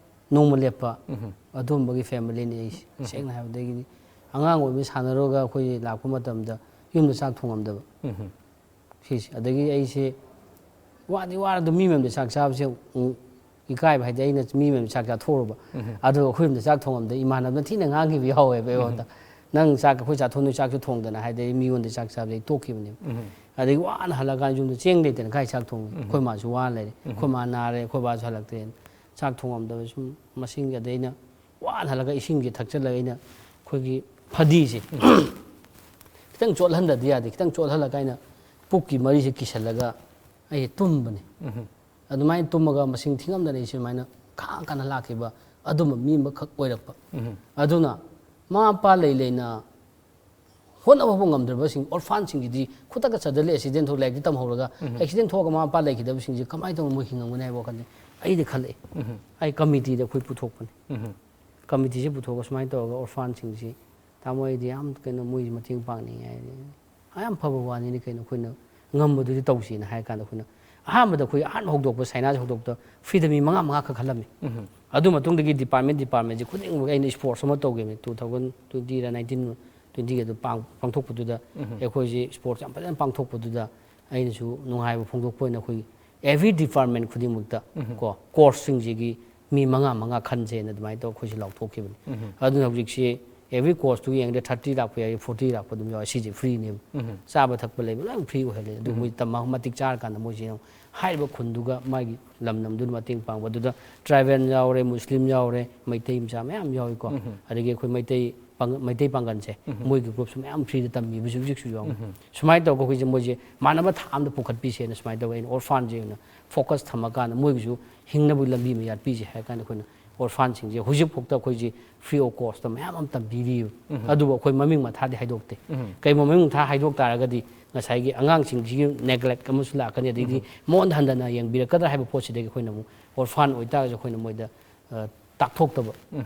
ꯅꯣꯡꯃ ꯂꯦꯞꯄ ꯎꯝ꯫ ꯑꯗꯨꯒꯨꯝꯕꯒꯤ ꯐꯦꯃꯤꯂꯤꯅꯤ ꯑꯩꯁꯦ꯫ ꯁꯦꯡꯅ ꯍꯥꯏꯕꯗꯒꯤꯗꯤ ꯑꯉꯥꯡ ꯑꯣꯏꯕ ꯁꯥꯟꯅꯔꯨꯔꯒ ꯑꯩꯈꯣꯏ ꯂꯥꯛꯄ ꯃꯇꯝꯗ ꯌꯨꯝꯗ ꯆꯥꯛ ꯊꯣꯡꯉꯝꯗꯕ꯫ ꯎꯝ꯫ ꯁꯤꯁꯦ꯫ ꯑꯗꯒꯤ ꯑꯩꯁꯦ ꯋꯥꯗꯤ ꯋꯥꯔꯗ ꯃꯤ ꯃꯌꯥꯝꯗ ꯆꯥꯛ ꯆꯥꯕꯁꯦ ꯑꯃꯨꯛ ꯏꯀꯥꯏꯕ ꯍꯥꯏꯗꯤ ꯑꯩꯅ ꯃꯤ ꯃꯌꯥꯝꯗ ꯆꯥꯛ ꯆꯥꯊꯣꯛꯎꯔꯕ꯫ ꯎꯝ꯫ ꯑꯗꯨꯒ ꯑꯩꯈꯣꯏ ꯌꯨꯝꯗ ꯆꯥꯛ ꯊꯣꯡꯉꯝꯗ ꯏꯃꯥꯟꯅꯕꯅ ꯊꯤꯅ ꯉꯥꯡꯈꯤꯕ ꯌꯥꯎꯋꯦꯕ ꯑꯩꯉꯣꯟꯗ꯫ "ꯅꯪ ꯆꯥꯛ ꯑꯩꯈꯣꯏ ꯆꯥꯊꯣꯛ ꯅꯣꯏ ꯆꯥꯛꯁꯨ ꯊꯣꯡꯗꯅ" ꯍꯥꯏꯗꯤ ꯑꯩ ꯃꯤꯉꯣꯟꯗ ꯆꯥꯛ ꯆꯥꯕꯁꯦ ꯑꯩ ꯇꯣꯛꯈꯤꯕꯅꯦꯕ꯫ ꯎꯝ꯫ ꯑꯗꯒꯤ ꯋꯥꯅ ꯍꯜꯂꯛꯑꯀꯥꯟꯗ ꯌꯨꯝꯗ ꯆꯦꯡ ꯂꯩꯇꯅ ꯀꯥꯏ ꯆꯥꯛ ꯊꯣꯡꯉꯤ? ꯑꯩꯈꯣꯏ ꯃꯥꯁꯨ ꯋꯥꯅ ꯂꯩꯔꯦ꯫ ꯑꯩꯈꯣꯏ ꯃꯥ ꯅꯥꯔꯦ, ꯑꯩꯈꯣꯏ ꯕꯥꯁꯨ ꯍꯜꯂꯛꯇ꯭ꯔꯦꯅ꯫ ꯆꯥꯛ ꯊꯣꯡꯉꯝꯗꯕ ꯁꯨꯝ ꯃꯁꯤꯡꯒꯤ ꯑꯗꯩ ꯑꯩꯅ ꯋꯥꯅ ꯍꯜꯂꯒ ꯏꯁꯤꯡꯁꯦ ꯊꯛꯆꯜꯂꯒ ꯑꯩꯅ ꯑꯩꯈꯣꯏꯒꯤ ꯐꯗꯤꯁꯦ ꯈꯤꯇꯪ ꯆꯣꯠꯍꯟꯗꯗꯤ ꯌꯥꯗꯦ꯫ ꯈꯤꯇꯪ ꯆꯣꯠꯍꯜꯂꯒ ꯑꯩꯅ ꯄꯨꯛꯀꯤ ꯃꯔꯤꯁꯦ ꯀꯤꯁꯜꯂꯒ ꯑꯩ ꯇꯨꯝꯕꯅꯦ꯫ ꯎꯝ꯫ ꯑꯗꯨꯃꯥꯏꯅ ꯇꯨꯝꯃꯒ ꯃꯁꯤꯡ ꯊꯤꯉꯝꯗꯅ ꯑꯩ ꯁꯨꯃꯥꯏꯅ ꯈꯥꯡ ꯀꯟꯅ ꯂꯥꯛꯈꯤꯕ ꯑꯗꯨꯝꯕ ꯃꯤ ꯑꯃꯈꯛ ꯑꯣꯏꯔꯛꯄ꯫ ꯎꯝ꯫ ꯑꯗꯨꯅ ꯃꯃꯥ ꯃꯄꯥ ꯂꯩ ꯂꯩꯅ ꯍꯣꯠꯅꯕ ꯐꯥꯎ ꯉꯝꯗ꯭ꯔꯕꯁꯤꯡ, ꯑꯣꯔꯐꯥꯟꯁꯤꯡꯁꯤꯗꯤ ꯈꯨꯗꯛꯇ ꯆꯠꯊꯠꯂꯦ, ꯑꯦꯛꯁꯤꯗꯦꯟ ꯊꯣꯛ ꯂꯥꯏꯔꯤꯛꯇꯤ ꯇꯝꯍꯧꯔꯒ ꯎꯝ꯫ ꯑꯦꯛꯁꯤꯗꯦꯟ ꯊꯣꯛꯑꯒ ꯃꯃꯥ ꯃꯄꯥ ꯂꯩꯈꯤꯗꯕꯁꯤꯡꯁꯤ ꯀꯃꯥꯏꯅ ꯇꯧꯅ ꯃꯣꯏ ꯍꯤꯡꯉꯝꯒꯅꯤ ꯍꯥꯏꯕ ꯋꯥꯈꯜꯁꯦ ꯑꯩꯗꯤ ꯈꯜꯂꯛꯑꯦ꯫ ꯎꯝ꯫ ꯑꯩ ꯀꯃꯤꯇꯤꯗ ꯑꯩꯈꯣꯏ ꯄꯨꯊꯣꯛꯄꯅꯤ꯫ ꯎꯝ꯫ ꯀꯃꯤꯇꯤꯁꯦ ꯄꯨꯊꯣꯛꯑꯒ ꯁꯨꯃꯥꯏꯅ ꯇꯧꯔꯒ ꯑꯣꯔꯐꯥꯟꯁꯤꯡꯁꯤ ꯇꯥꯃꯣ ꯑꯩꯗꯤ ꯌꯥꯝ ꯀꯩꯅꯣ ꯃꯣꯏꯁꯤ ꯃꯇꯦꯡ ꯄꯥꯡꯅꯤꯡꯉꯦ ꯍꯥꯏꯗꯤ, "ꯑ, ꯌꯥꯝ ꯐꯕ ꯋꯥꯅꯤꯅꯦ ꯀꯩꯅꯣ, ꯑꯩꯈꯣꯏꯅ ꯉꯝꯕꯗꯨꯗꯤ ꯇꯧꯁꯤꯅ" ꯍꯥꯏꯔ ꯀꯥꯟꯗ ꯑꯩꯈꯣꯏꯅ ꯑꯍꯥꯟꯕꯗ ꯑꯩꯈꯣꯏ ꯑꯍꯥꯟꯕ ꯍꯧꯗꯣꯛꯄ, ꯁꯥꯏꯅꯥꯁꯦ ꯍꯧꯗꯣꯛꯄꯗ ꯐ꯭ꯔꯤꯗ ꯃꯤ ꯃꯉꯥ ꯃꯉꯥ ꯈꯛ ꯈꯜꯂꯝꯃꯤ꯫ ꯎꯝ꯫ ꯑꯗꯨ ꯃꯇꯨꯡꯗꯒꯤ ꯗꯤꯄꯥꯔꯠꯃꯦꯟ ꯗꯤꯄꯥꯔꯠꯃꯦꯟꯁꯦ ꯈꯨꯗꯤꯡꯃꯛ ꯑꯩꯅ ꯏꯁꯄꯣꯔꯠꯁ ꯑꯃ ꯇꯧꯈꯤꯕꯅꯤ, two thousand twenty ꯔ nineteen twenty ꯒ ꯑꯗꯨ ꯄꯥꯡ-, ꯄꯥꯡꯊꯣꯛꯄꯗꯨꯗ ꯎꯝ꯫ ꯑꯩꯈꯣꯏꯁꯦ ꯏꯁꯄꯣꯔꯠꯁ ꯌꯥꯝ ꯐꯖꯅ ꯄꯥꯡꯊꯣꯛꯄꯗꯨꯗ ꯑꯩꯅꯁꯨ ꯅꯨꯡꯉꯥꯏꯕ ꯐꯣꯡꯗꯣꯛꯄ ꯑꯣꯏꯅ ꯑꯩꯈꯣꯏ every department ꯈꯨꯗꯤꯡꯃꯛꯇ ꯎꯝ꯫ ꯀꯣ ꯀꯣꯔꯁꯁꯤꯡꯁꯤꯒꯤ ꯃꯤ ꯃꯉꯥ ꯃꯉꯥ ꯈꯟꯁꯦꯅ ꯑꯗꯨꯃꯥꯏꯅ ꯇꯧꯔ ꯑꯩꯈꯣꯏꯁꯦ ꯂꯥꯎꯊꯣꯛꯈꯤꯕꯅꯤ꯫ ꯎꯝ꯫ ꯑꯗꯨꯅ ꯍꯧꯖꯤꯛꯁꯤ every course ꯇꯨ ꯌꯦꯡꯉꯗꯤ thirty ꯂꯥꯛꯄ ꯌꯥꯏ, forty ꯂꯥꯛꯄ ꯑꯗꯨꯝ ꯌꯥꯎꯏ꯫ ꯁꯤꯁꯦ ꯐ꯭ꯔꯤꯅꯦꯕ꯫ ꯎꯝ꯫ ꯆꯥꯕ ꯊꯛꯄ ꯂꯩꯕ ꯂꯣꯏ ꯐ꯭ꯔꯤ ꯑꯣꯏꯍꯜꯂꯦ꯫ ꯑꯗꯨ ꯎꯝ꯫ ꯃꯣꯏ ꯇꯝ ꯃꯇꯤꯛ ꯆꯥꯔꯀꯥꯟꯗ ꯃꯣꯏꯁꯦ ꯑꯃꯨꯛ ꯍꯥꯏꯔꯤꯕ ꯈꯨꯟꯗꯨꯒ ꯃꯥꯒꯤ ꯂꯝꯗꯝꯗꯨꯅ ꯃꯇꯦꯡ ꯄꯥꯡꯕ꯫ ꯑꯗꯨꯗ ꯇ꯭ꯔꯥꯏꯕꯦꯜ ꯌꯥꯎꯔꯦ, ꯃꯨꯁꯂꯤꯝ ꯌꯥꯎꯔꯦ, ꯃꯩꯇꯩ ꯃꯆꯥ ꯃꯌꯥꯝ ꯌꯥꯎꯏꯀꯣ꯫ ꯎꯝ꯫ ꯑꯗꯒꯤ ꯑꯩꯈꯣꯏ ꯃꯩꯇꯩ ꯄꯥꯡ- ꯃꯩꯇꯩ ꯄꯥꯡꯒꯜꯁꯦ, ꯃꯣꯏꯒꯤ ꯒ꯭ꯔꯨꯞꯁꯨ ꯃꯌꯥꯝ ꯐ꯭ꯔꯤꯗ ꯇꯝꯕꯤꯕꯁꯨ ꯍꯧꯖꯤꯛꯁꯨ ꯌꯥꯎꯏ꯫ ꯁꯨꯃꯥꯏꯅ ꯇꯧꯔꯒ ꯑꯩꯈꯣꯏꯁꯦ ꯃꯣꯏꯁꯦ ꯃꯥꯟꯅꯕ ꯊꯥꯛ ꯑꯃꯗ ꯄꯨꯈꯠꯄꯤꯁꯦꯅ ꯁꯨꯃꯥꯏꯅ ꯇꯧꯔꯒ ꯑꯩꯅ ꯑꯣꯔꯐꯥꯟꯁꯦ ꯑꯣꯏꯅ ꯐꯣꯀꯁ ꯊꯝꯃꯀꯥꯟꯗ ꯃꯣꯏꯒꯤꯁꯨ ꯍꯤꯡꯅꯕꯒꯤ ꯂꯝꯕꯤ ꯑꯃ ꯌꯥꯠꯄꯤꯁꯦ ꯍꯥꯏꯔ ꯀꯥꯟꯗ ꯑꯩꯈꯣꯏꯅ ꯑꯣꯔꯐꯥꯟꯁꯤꯡꯁꯦ ꯍꯧꯖꯤꯛꯐꯥꯎꯗ ꯑꯩꯈꯣꯏꯁꯦ ꯐ꯭ꯔꯤ ꯑꯣꯐ ꯀꯣꯁꯇ ꯃꯌꯥꯝ ꯑꯃ ꯇꯝꯕꯤꯔꯤꯕ꯫ ꯑꯗꯨꯕꯨ ꯑꯩꯈꯣꯏ ꯃꯃꯤꯡ ꯃꯊꯥꯗꯤ ꯍꯥꯏꯗꯣꯛꯇꯦ꯫ ꯀꯩꯒꯨꯝꯕ ꯃꯃꯤꯡ ꯃꯊꯥ ꯍꯥꯏꯗꯣꯛ ꯇꯥꯔꯒꯗꯤ ꯉꯁꯥꯏꯒꯤ ꯑꯉꯥꯡꯁꯤꯡꯁꯤꯒꯤ ꯅꯦꯒ꯭ꯂꯦꯛ ꯑꯃꯁꯨ ꯂꯥꯛꯀꯅꯤ, ꯑꯗꯩꯗꯤ ꯃꯉꯣꯟꯗ ꯍꯟꯊꯅ ꯌꯦꯡꯕꯤꯔꯛꯀꯗ꯭ꯔꯥ ꯍꯥꯏꯕ ꯄꯣꯠꯁꯤꯗꯒꯤ ꯑꯩꯈꯣꯏꯅ ꯑꯃꯨꯛ ꯑꯣꯔꯐꯥꯟ ꯑꯣꯏꯇꯥꯔꯒꯁꯨ ꯑꯩꯈꯣꯏꯅ ꯃꯣꯏꯗ ꯑ, ꯇꯥꯛꯊꯣꯛꯇꯕ,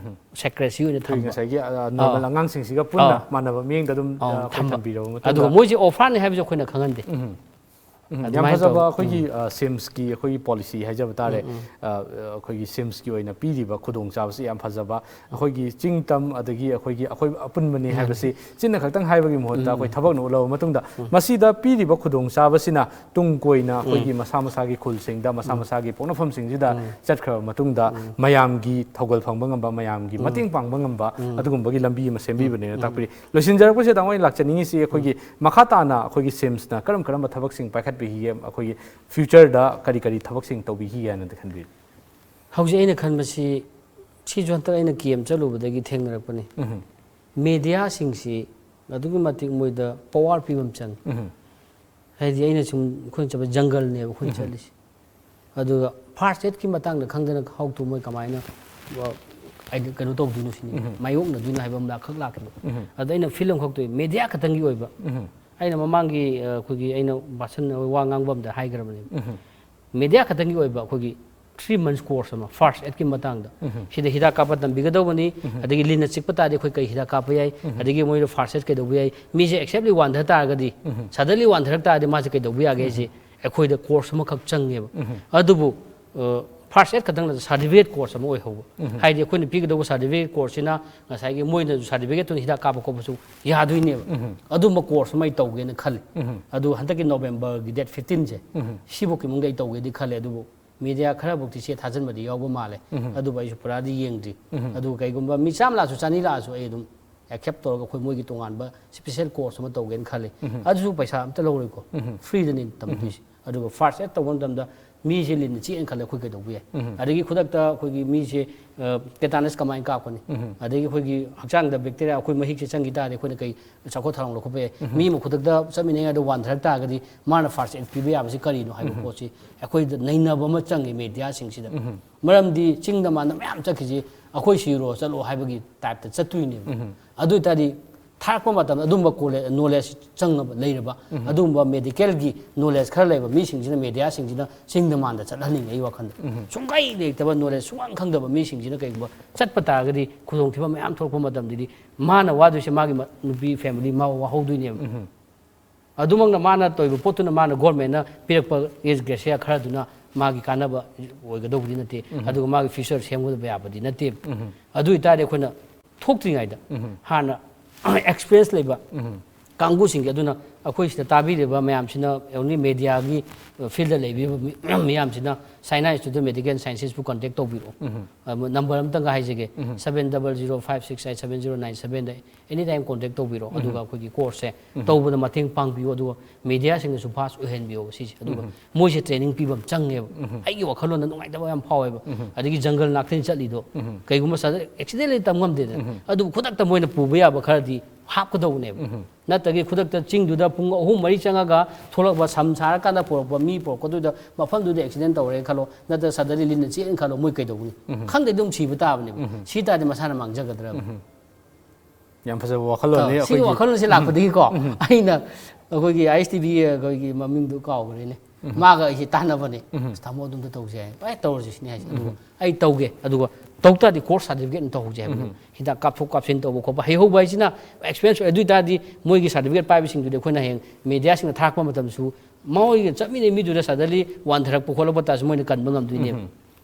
ꯁꯦꯀ꯭ꯔꯦꯁꯤ ꯑꯣꯏꯅ ꯑꯩꯈꯣꯏꯒꯤ ꯊꯝꯕ꯫ ꯉꯁꯥꯏꯒꯤ, ꯑ, ꯅꯣꯔꯃꯦꯜ ꯑꯥ꯫ ꯑꯉꯥꯡꯁꯤꯡꯁꯤꯒ ꯄꯨꯟꯅ ꯑꯥ꯫ ꯃꯥꯟꯅꯕ ꯃꯤꯠꯌꯦꯡꯗ ꯑꯗꯨꯝ, ꯑꯥ, ꯑ, ꯑꯩꯈꯣꯏ ꯊꯝꯕ꯫ ꯊꯝꯕꯤꯔꯕ ꯃꯇꯨꯡꯗ ꯑꯗꯨꯒ ꯃꯣꯏꯁꯦ ꯑꯣꯔꯐꯥꯟꯅꯤ ꯍꯥꯏꯕꯁꯦ ꯑꯩꯈꯣꯏꯅ ꯈꯪꯍꯟꯗꯦ꯫ ꯎꯝ꯫ ꯎꯝ, ꯌꯥꯝ ꯑꯗꯨꯃꯥꯏꯅ ꯐꯖꯕ ꯇꯧ-, ꯑꯩꯈꯣꯏꯒꯤ, ꯎꯝ꯫ ꯑ, ꯁꯤꯝꯁꯀꯤ ꯑꯩꯈꯣꯏꯒꯤ ꯄꯣꯂꯤꯁꯤ ꯍꯥꯏꯖꯕ ꯇꯥꯔꯦ꯫ ꯎꯝ, ꯎꯝ꯫ ꯑ, ꯑꯩꯈꯣꯏꯒꯤ ꯁꯤꯝꯁꯀꯤ ꯑꯣꯏꯅ ꯄꯤꯔꯤꯕ ꯈꯨꯗꯣꯡꯆꯥꯕꯁꯤ ꯌꯥꯝ ꯐꯖꯕ꯫ ꯑꯩꯈꯣꯏꯒꯤ ꯆꯤꯡ ꯇꯝ ꯑꯗꯒꯤ ꯑꯩꯈꯣꯏꯒꯤ, ꯑꯩꯈꯣꯏ ꯑꯄꯨꯟꯕꯅꯤ ꯃꯥꯅꯤ꯫ ꯍꯥꯏꯕꯁꯤ ꯆꯤꯟꯅ ꯈꯛꯇꯪ ꯍꯥꯏꯕꯒꯤ ꯃꯍꯨꯠꯇ ꯎꯝ꯫ ꯑꯩꯈꯣꯏ ꯊꯕꯛꯅ ꯎꯠꯂꯕ ꯃꯇꯨꯡꯗ ꯎꯝ꯫ ꯃꯁꯤꯗ ꯄꯤꯔꯤꯕ ꯈꯨꯗꯣꯡꯆꯥꯕꯁꯤꯅ ꯇꯨꯡ ꯀꯣꯏꯅ ꯎꯝ꯫ ꯑꯩꯈꯣꯏꯒꯤ ꯃꯁꯥ ꯃꯁꯥꯒꯤ ꯈꯨꯜꯁꯤꯡꯗ, ꯃꯁꯥ ꯎꯝ꯫ ꯃꯁꯥꯒꯤ ꯄꯣꯛꯅꯐꯝꯁꯤꯡꯁꯤꯗ ꯎꯝ꯫ ꯆꯠꯈ꯭ꯔꯕ ꯃꯇꯨꯡꯗ ꯎꯝ꯫ ꯃꯌꯥꯝꯒꯤ ꯊꯧꯒꯜ ꯐꯪꯕ ꯉꯝꯕ, ꯃꯌꯥꯝꯒꯤ ꯎꯝ꯫ ꯃꯇꯦꯡ ꯄꯥꯡꯕ ꯉꯝꯕ ꯎꯝ꯫ ꯑꯗꯨꯒꯨꯝꯕꯒꯤ ꯂꯝꯕꯤ ꯑꯃ ꯁꯦꯝꯕꯤꯕꯅꯦꯅ ꯎꯝ꯫ ꯇꯥꯛꯄꯤꯔꯤ꯫ ꯂꯣꯏꯁꯤꯟꯖꯔꯛꯄꯁꯤꯗ ꯇꯥꯃꯣ ꯑꯩꯅ ꯂꯥꯛꯆꯅꯤꯡꯉꯤꯁꯤ ꯑꯩꯈꯣꯏꯒꯤ ꯎꯝ꯫ ꯃꯈꯥ ꯇꯥꯅ ꯑꯩꯈꯣꯏꯒꯤ ꯁꯤꯝꯁꯅ ꯀꯔꯝ ꯀꯔꯝꯕ ꯊꯕꯛꯁꯤꯡ ꯄꯥꯏꯈꯠꯄꯤꯈꯤꯒꯦ, ꯑꯩꯈꯣꯏꯒꯤ ꯐ꯭ꯌꯨꯆꯔꯗ ꯀꯔꯤ ꯀꯔꯤ ꯊꯕꯛꯁꯤꯡ ꯇꯧꯕꯤꯈꯤꯒꯦ ꯍꯥꯏꯅꯗꯤ ꯈꯟꯕꯤꯔꯤ? ꯍꯧꯖꯤꯛ ꯑꯩꯅ ꯈꯟꯕꯁꯤ, ꯁꯤꯁꯨ ꯍꯟꯗꯛ ꯑꯩꯅ ꯀꯦꯝ ꯆꯠꯂꯨꯕꯗꯒꯤ ꯊꯦꯡꯅꯔꯛꯄꯅꯤ꯫ ꯎꯝ꯫ ꯃꯦꯗꯤꯌꯥꯁꯤꯡꯁꯤ ꯑꯗꯨꯛꯀꯤ ꯃꯇꯤꯛ ꯃꯣꯏꯗ ꯄꯋꯥꯔ ꯄꯤꯕ ꯑꯃ ꯆꯪꯉꯤ꯫ ꯎꯝ꯫ ꯍꯥꯏꯗꯤ ꯑꯩꯅ ꯁꯨꯝ, ꯑꯩꯈꯣꯏꯅ ꯆꯠꯄ ꯖꯪꯒꯜꯅꯦꯕ ꯑꯩꯈꯣꯏꯅ ꯎꯝ꯫ ꯆꯠꯂꯤꯁꯦ꯫ ꯑꯗꯨꯒ ꯐꯥꯔꯁ ꯑꯦꯗꯀꯤ ꯃꯇꯥꯡꯗ ꯈꯪꯗꯅ ꯍꯥꯎꯇꯨ ꯃꯣꯏ ꯀꯃꯥꯏꯅ, ꯑ, ꯍꯥꯏꯗꯤ ꯀꯩꯅꯣ ꯇꯧꯗꯣꯏꯅꯣ ꯁꯤꯅꯤ, ꯎꯝ꯫ ꯃꯥꯌꯣꯛꯅꯗꯣꯏꯅꯣ ꯍꯥꯏꯕ ꯑꯃ ꯈꯛ ꯂꯥꯛꯈꯤꯕ꯫ ꯎꯝ꯫ ꯑꯗ ꯑꯩꯅ ꯐꯤꯜ ꯑꯃꯈꯛ ꯇꯧꯏ, ꯃꯦꯗꯤꯌꯥ ꯈꯛꯇꯪꯒꯤ ꯑꯣꯏꯕ꯫ ꯎꯝ꯫ ꯑꯩꯅ ꯃꯃꯥꯡꯒꯤ, ꯑ, ꯑꯩꯈꯣꯏꯒꯤ ꯑꯩꯅ ꯚꯥꯁꯟ, ꯋꯥ ꯉꯥꯡꯕ ꯑꯝꯗ ꯍꯥꯏꯈ꯭ꯔꯕꯅꯦꯕ꯫ ꯎꯝ꯫ ꯃꯦꯗꯤꯌꯥ ꯈꯛꯇꯪꯒꯤ ꯑꯣꯏꯕ ꯑꯩꯈꯣꯏꯒꯤ ꯊ꯭ꯔꯤ ꯃꯟꯁ ꯀꯣꯔꯁ ꯑꯃ ꯐꯥꯔꯁ ꯑꯦꯗꯀꯤ ꯃꯇꯥꯡꯗ꯫ ꯎꯝ꯫ ꯁꯤꯗ ꯍꯤꯗꯥꯛ ꯀꯥꯞꯄ ꯇꯝꯕꯤꯒꯗꯧꯕꯅꯤ, ꯎꯝ꯫ ꯑꯗꯒꯤ ꯂꯤꯟꯅ ꯆꯤꯛꯄ ꯇꯥꯔꯗꯤ ꯑꯩꯈꯣꯏ ꯀꯩ ꯍꯤꯗꯥꯛ ꯀꯥꯞꯄ ꯌꯥꯏ, ꯎꯝ꯫ ꯑꯗꯒꯤ ꯃꯣꯏꯗ ꯐꯥꯔꯁ ꯑꯦꯗ ꯀꯩꯗꯧꯕ ꯌꯥꯏ, ꯃꯤꯁꯦ ꯑꯦꯛꯁꯦꯞꯂꯤ ꯋꯥꯟꯊ ꯇꯥꯔꯒꯗꯤ, ꯎꯝ꯫ ꯁꯗꯟꯂꯤ ꯋꯥꯟꯊꯔꯛ ꯇꯥꯔꯗꯤ ꯃꯥꯁꯦ ꯀꯩꯗꯧꯕ ꯌꯥꯒꯦ ꯎꯝ꯫ ꯍꯥꯏꯁꯦ ꯑꯩꯈꯣꯏꯗ ꯀꯣꯔꯁ ꯑꯃꯈꯛ ꯆꯪꯉꯦꯕ꯫ ꯎꯝ꯫ ꯑꯗꯨꯕꯨ, ꯑ, ꯐꯥꯔꯁ ꯑꯦꯗ ꯈꯛꯇꯪ ꯅꯠꯇꯅ ꯁꯥꯔꯇꯤꯐꯤꯀꯦꯠ ꯀꯣꯔꯁ ꯑꯃ ꯑꯣꯏꯍꯧꯕ꯫ ꯎꯝ꯫ ꯍꯥꯏꯗꯤ ꯑꯩꯈꯣꯏꯅ ꯄꯤꯒꯗꯧꯕ ꯁꯥꯔꯇꯤꯐꯤꯀꯦꯠ ꯀꯣꯔꯁꯁꯤꯅ ꯉꯁꯥꯏꯒꯤ ꯃꯣꯏꯅꯁꯨ ꯁꯥꯔꯇꯤꯐꯤꯀꯦꯠꯇꯨꯅ ꯍꯤꯗꯥꯛ ꯀꯥꯞꯄ ꯈꯣꯠꯄꯁꯨ ꯌꯥꯗꯣꯏꯅꯦꯕ꯫ ꯎꯝ꯫ ꯑꯗꯨꯝꯕ ꯀꯣꯔꯁ ꯑꯃ ꯑꯩ ꯇꯧꯒꯦꯅ ꯈꯜꯂꯤ꯫ ꯎꯝ꯫ ꯑꯗꯨ ꯍꯟꯗꯛꯀꯤ ꯅꯣꯕꯦꯝꯕꯔꯒꯤ ꯗꯦꯠ ꯐꯤꯐꯇꯤꯟꯁꯦ, ꯎꯝ꯫ ꯁꯤꯐꯧꯀꯤ ꯃꯅꯨꯡꯗ ꯑꯩ ꯇꯧꯒꯦꯗꯤ ꯈꯜꯂꯦ꯫ ꯑꯗꯨꯕꯨ ꯃꯦꯗꯤꯌꯥ ꯈꯔꯕꯨꯛꯇꯤ ꯁꯦ ꯊꯥꯖꯟꯕꯗꯤ ꯌꯥꯎꯕ ꯃꯥꯜꯂꯦ꯫ ꯎꯝ꯫ ꯑꯗꯨꯕꯨ ꯑꯩꯁꯨ ꯄꯨꯔꯥꯗꯤ ꯌꯦꯡꯗ꯭ꯔꯤ꯫ ꯎꯝ꯫ ꯑꯗꯨ ꯀꯩꯒꯨꯝꯕ ꯃꯤ ꯆꯥꯝꯃ ꯂꯥꯛꯑꯁꯨ ꯆꯅꯤ ꯂꯥꯛꯑꯁꯨ ꯑꯩ ꯑꯗꯨꯝ ꯑꯦꯛꯁꯦꯞ ꯇꯧꯔꯒ ꯑꯩꯈꯣꯏ ꯃꯣꯏꯒꯤ ꯇꯣꯉꯥꯟꯕ ꯁ꯭ꯄꯦꯁꯦꯜ ꯀꯣꯔꯁ ꯑꯃ ꯇꯧꯒꯦꯅ ꯈꯜꯂꯤ꯫ ꯎꯝ꯫ ꯑꯗꯨꯁꯨ ꯄꯩꯁꯥ ꯑꯝꯇ ꯂꯧꯔꯣꯏꯀꯣ꯫ ꯎꯝ꯫ ꯐ꯭ꯔꯤꯗꯅꯤ ꯇꯝꯗꯣꯏꯁꯦ꯫ ꯎꯝ꯫ ꯑꯗꯨꯒ ꯐꯥꯔꯁ ꯑꯦꯗ ꯇꯧꯕ ꯃꯇꯝꯗ ꯃꯤꯁꯦ ꯂꯤꯟꯅ ꯆꯤꯛꯑꯦꯅ ꯈꯜꯂꯦ, ꯑꯩꯈꯣꯏ ꯀꯩꯗꯧꯕ ꯌꯥꯏ? ꯑꯗꯒꯤ ꯈꯨꯗꯛꯇ ꯑꯩꯈꯣꯏꯒꯤ ꯃꯤꯁꯦ ꯇꯦꯇꯥꯅꯁ ꯀꯃꯥꯏꯅ ꯀꯥꯞꯀꯅꯤ? ꯑꯗꯒꯤ ꯑꯩꯈꯣꯏꯒꯤ ꯍꯛꯆꯥꯡꯗ ꯕꯦꯛꯇꯦꯔꯤꯌꯥ, ꯑꯩꯈꯣꯏ ꯃꯍꯤꯛꯁꯦ ꯆꯪꯈꯤ ꯇꯥꯔꯗꯤ ꯑꯩꯈꯣꯏꯅ ꯀꯩ ꯆꯥꯎꯈꯠ ꯊꯧꯔꯥꯡ ꯂꯧꯈꯠꯄ ꯌꯥꯏ? ꯃꯤ ꯑꯃ ꯈꯨꯗꯛꯇ ꯆꯠꯃꯤꯟꯅꯩ ꯑꯗꯣ ꯋꯥꯟꯊꯔꯛ ꯇꯥꯔꯒꯗꯤ ꯃꯥꯅ ꯐꯥꯔꯁ ꯑꯦꯗ ꯄꯤꯕ ꯌꯥꯕꯁꯤ ꯀꯔꯤꯅꯣ ꯍꯥꯏꯕ ꯄꯣꯠꯁꯤ ꯑꯩꯈꯣꯏꯗ ꯅꯩꯅꯕ ꯑꯃ ꯆꯪꯉꯦ ꯃꯦꯗꯤꯌꯥꯁꯤꯡꯁꯤꯗ꯫ ꯃꯔꯝꯗꯤ ꯆꯤꯡꯗ ꯃꯥꯅ ꯃꯌꯥꯝ ꯆꯠꯈꯤꯁꯤ ꯑꯩꯈꯣꯏ ꯁꯤꯔꯣ ꯆꯠꯂꯣ ꯍꯥꯏꯕꯒꯤ ꯇꯥꯏꯞꯇ ꯆꯠꯇꯣꯏꯅꯦꯕ꯫ ꯑꯗꯨ ꯑꯣꯏꯇꯥꯔꯗꯤ ꯊꯥꯔꯛꯄ ꯃꯇꯝꯗ ꯑꯗꯨꯝꯕ ꯀꯣꯂꯦ-, ꯅꯣꯂꯦꯖ ꯆꯪꯉꯕ ꯂꯩꯔꯕ, ꯑꯗꯨꯒꯨꯝꯕ ꯃꯦꯗꯤꯀꯦꯜꯒꯤ ꯅꯣꯂꯦꯖ ꯈꯔ ꯂꯩꯕ ꯃꯤꯁꯤꯡꯁꯤꯅ, ꯃꯦꯗꯤꯌꯥꯁꯤꯡꯁꯤꯅ ꯆꯤꯡꯗ ꯃꯥꯟꯗ ꯆꯠꯍꯟꯅꯤꯡꯉꯦ ꯑꯩ ꯋꯥꯈꯜꯗ꯫ ꯁꯨꯡꯂꯩ ꯂꯩꯇꯕ ꯅꯣꯂꯦꯖ ꯁꯨꯡꯈꯪ ꯈꯪꯗꯕ ꯃꯤꯁꯤꯡꯁꯤꯅ ꯀꯩꯒꯨꯝꯕ ꯆꯠꯄ ꯇꯥꯔꯒꯗꯤ ꯈꯨꯗꯣꯡꯊꯤꯕ ꯃꯌꯥꯝ ꯊꯣꯛꯂꯛꯄ ꯃꯇꯝꯗꯗꯤ ꯃꯥꯅ ꯋꯥꯗꯣꯏꯁꯦ ꯃꯥꯒꯤ ꯃ-, ꯅꯨꯄꯤ ꯐꯦꯃꯤꯂꯤ ꯃꯥ ꯋꯥꯍꯧꯗꯣꯏꯅꯦꯕ꯫ ꯑꯗꯨꯃꯛꯅ ꯃꯥꯅ ꯇꯧꯔꯤꯕ ꯄꯣꯠꯇꯨꯅ ꯃꯥꯅ ꯒꯣꯔꯃꯦꯟꯅ ꯄꯤꯔꯛꯄ ꯒ꯭ꯔꯦꯁꯤꯌꯥ ꯈꯔꯗꯨꯅ ꯃꯥꯒꯤ ꯀꯥꯟꯅꯕ ꯑꯣꯏꯒꯗꯧꯕꯗꯤ ꯅꯠꯇꯦ, ꯑꯗꯨꯒ ꯃꯥꯒꯤ ꯐ꯭ꯌꯨꯆꯔ ꯁꯦꯝꯒꯗꯕ ꯌꯥꯕꯗꯤ ꯅꯠꯇꯦꯕ꯫ ꯑꯗꯨ ꯑꯣꯏꯇꯥꯔꯗꯤ ꯑꯩꯈꯣꯏꯅ ꯊꯣꯛꯇ꯭ꯔꯤꯉꯩꯗ ꯍꯥꯟꯅ ꯑꯦꯛꯁꯄꯤꯔꯤꯌꯦꯟꯁ ꯂꯩꯕ ꯀꯥꯡꯕꯨꯁꯤꯡꯒꯤ, ꯑꯗꯨꯅ ꯑꯩꯈꯣꯏ ꯁꯤꯗ ꯇꯥꯕꯤꯔꯤꯕ ꯃꯌꯥꯝꯁꯤꯅ ꯑꯣꯡꯂꯤ ꯃꯦꯗꯤꯌꯥꯒꯤ ꯐꯤꯜꯗ ꯂꯩꯕꯤꯕ ꯃꯤ-, ꯃꯌꯥꯝꯁꯤꯅ ꯁꯥꯏꯅꯥ ꯏꯟꯁꯇꯤꯇ꯭ꯌꯨꯠ ꯑꯣꯐ ꯃꯦꯗꯤꯀꯦꯜ ꯁꯥꯏꯟꯁꯦꯁꯄꯨ ꯀꯟꯇꯦꯛ ꯇꯧꯕꯤꯔꯛꯑꯣ꯫ ꯑ, ꯅꯝꯕꯔ ꯑꯝꯇꯪꯒ ꯍꯥꯏꯖꯒꯦ, seven double zero five six eight seven zero nine sevenꯗ ꯑꯦꯅꯤ ꯇꯥꯏꯝ ꯀꯣꯟꯇꯦꯛ ꯇꯧꯕꯤꯔꯣ, ꯑꯗꯨꯒ ꯑꯩꯈꯣꯏꯒꯤ ꯀꯣꯔꯁꯁꯦ ꯇꯧꯕꯗ ꯃꯇꯦꯡ ꯄꯥꯡꯕꯤꯌꯨ, ꯑꯗꯨꯒ ꯃꯦꯗꯤꯌꯥꯁꯤꯡꯅꯁꯨ ꯐꯥꯁ ꯑꯣꯏꯍꯟꯕꯤꯌꯣ ꯁꯤꯁꯦ꯫ ꯑꯗꯨꯒ ꯃꯣꯏꯁꯦ ꯇ꯭ꯔꯦꯅꯤꯡ ꯄꯤꯕ ꯑꯃ ꯆꯪꯉꯦꯕ꯫ ꯑꯩꯒꯤ ꯋꯥꯈꯜꯂꯣꯟꯗ ꯅꯨꯡꯉꯥꯏꯇꯕ ꯌꯥꯝ ꯐꯥꯎꯋꯦꯕ꯫ ꯑꯗꯒꯤ ꯖꯪꯒꯜ ꯉꯥꯛꯇꯅꯤ ꯆꯠꯂꯤꯗꯣ꯫ ꯀꯩꯒꯨꯝꯕ ꯁꯗꯟ ꯑꯦꯛꯁꯤꯗꯦꯟ ꯂꯩ ꯇꯝ ꯉꯝꯗꯦꯗꯅ꯫ ꯑꯗꯨꯕꯨ ꯈꯨꯗꯛꯇ ꯃꯣꯏꯅ ꯄꯨꯕ ꯌꯥꯕ ꯈꯔꯗꯤ ꯍꯥꯞꯀꯗꯧꯕꯅꯦꯕ꯫ ꯅꯠꯇ꯭ꯔꯒꯗꯤ ꯈꯨꯗꯛꯇ ꯆꯤꯡꯗꯨꯗ ꯄꯨꯡ ꯑꯍꯨꯝ ꯃꯔꯤ ꯆꯪꯉꯒ ꯊꯣꯛꯂꯛꯄ ꯁꯝ ꯁꯥꯔꯀꯥꯟꯗ ꯄꯨꯔꯛꯄ ꯃꯤ ꯄꯨꯔꯛꯄꯗꯨꯗ ꯃꯐꯝꯗꯨꯗ ꯑꯦꯛꯁꯤꯗꯦꯟ ꯇꯧꯔꯦꯅ ꯈꯜꯂꯣ, ꯅꯠꯇ꯭ꯔꯒ ꯁꯗꯟꯂꯤ ꯂꯤꯟꯅ ꯆꯤꯛꯑꯦꯅ ꯈꯜꯂꯣ, ꯃꯣꯏ ꯀꯩꯗꯧꯒꯅꯤ? ꯈꯪꯗꯦ, ꯑꯗꯨꯝ ꯁꯤꯕ ꯇꯥꯕꯅꯦꯕ꯫ ꯁꯤ ꯇꯥꯔꯗꯤ ꯃꯁꯥꯅ ꯃꯥꯡꯖꯒꯗ꯭ꯔꯕ? ꯌꯥꯝ ꯐꯖꯕ ꯋꯥꯈꯜꯂꯣꯟꯅꯤ꯫ ꯑ, ꯁꯤꯒꯤ ꯑꯩꯈꯣꯏꯒꯤ ꯋꯥꯈꯜꯂꯣꯟꯁꯦ ꯂꯥꯛꯄꯗꯒꯤꯀꯣ, ꯑꯩꯅ ꯑꯩꯈꯣꯏꯒꯤ ISTV ꯑꯩꯈꯣꯏꯒꯤ ꯃꯃꯤꯡꯗꯨ ꯀꯥꯎꯈ꯭ꯔꯦꯅꯦ꯫ ꯃꯥꯒ ꯑꯩꯁꯦ ꯇꯥꯟꯅꯕꯅꯦ꯫ "ꯑꯁ, ꯇꯥꯃꯣ, ꯑꯗꯨꯝꯇ ꯇꯧꯁꯦ" ꯍꯥꯏ꯫ "ꯑꯦ, ꯇꯧꯔꯁꯤ" ꯁꯤꯅꯤ ꯍꯥꯏꯁꯦ꯫ ꯑꯗꯨꯒ ꯑꯩ ꯇꯧꯒꯦ꯫ ꯑꯗꯨꯒ ꯇꯧ ꯇꯥꯔꯗꯤ ꯀꯣꯔꯁ ꯁꯥꯔꯇꯤꯐꯤꯀꯦꯠ ꯑꯃ ꯇꯧꯍꯧꯁꯦ ꯍꯥꯏꯕꯅꯦ꯫ ꯍꯤꯗꯥꯛ ꯀꯥꯞꯊꯣꯛ ꯀꯥꯞꯁꯤꯟ ꯇꯧꯕ ꯈꯣꯠꯄ ꯍꯩꯍꯧꯕ ꯍꯥꯏꯁꯤꯅ ꯑꯦꯛꯁꯄꯤꯔꯤꯌꯦꯟꯁ ꯑꯣꯏ꯫ ꯑꯗꯨ ꯑꯣꯏ ꯇꯥꯔꯗꯤ ꯃꯣꯏꯒꯤ ꯁꯥꯔꯇꯤꯐꯤꯀꯦꯠ ꯄꯥꯏꯕꯁꯤꯡꯗꯨꯗꯤ ꯑꯩꯈꯣꯏꯅ ꯍꯌꯦꯡ ꯃꯦꯗꯤꯌꯥꯁꯤꯡꯅ ꯊꯥꯔꯛꯄ ꯃꯇꯝꯗꯁꯨ ꯃꯣꯏꯒ ꯆꯠꯃꯤꯟꯅꯩ ꯃꯤꯗꯨꯗ ꯁꯗꯟꯂꯤ ꯋꯥꯟꯊꯔꯛꯄ ꯈꯣꯠꯂꯛꯄ ꯇꯥꯔꯁꯨ ꯃꯣꯏꯅ ꯀꯟꯕ ꯉꯝꯗꯣꯏꯅꯦꯕ꯫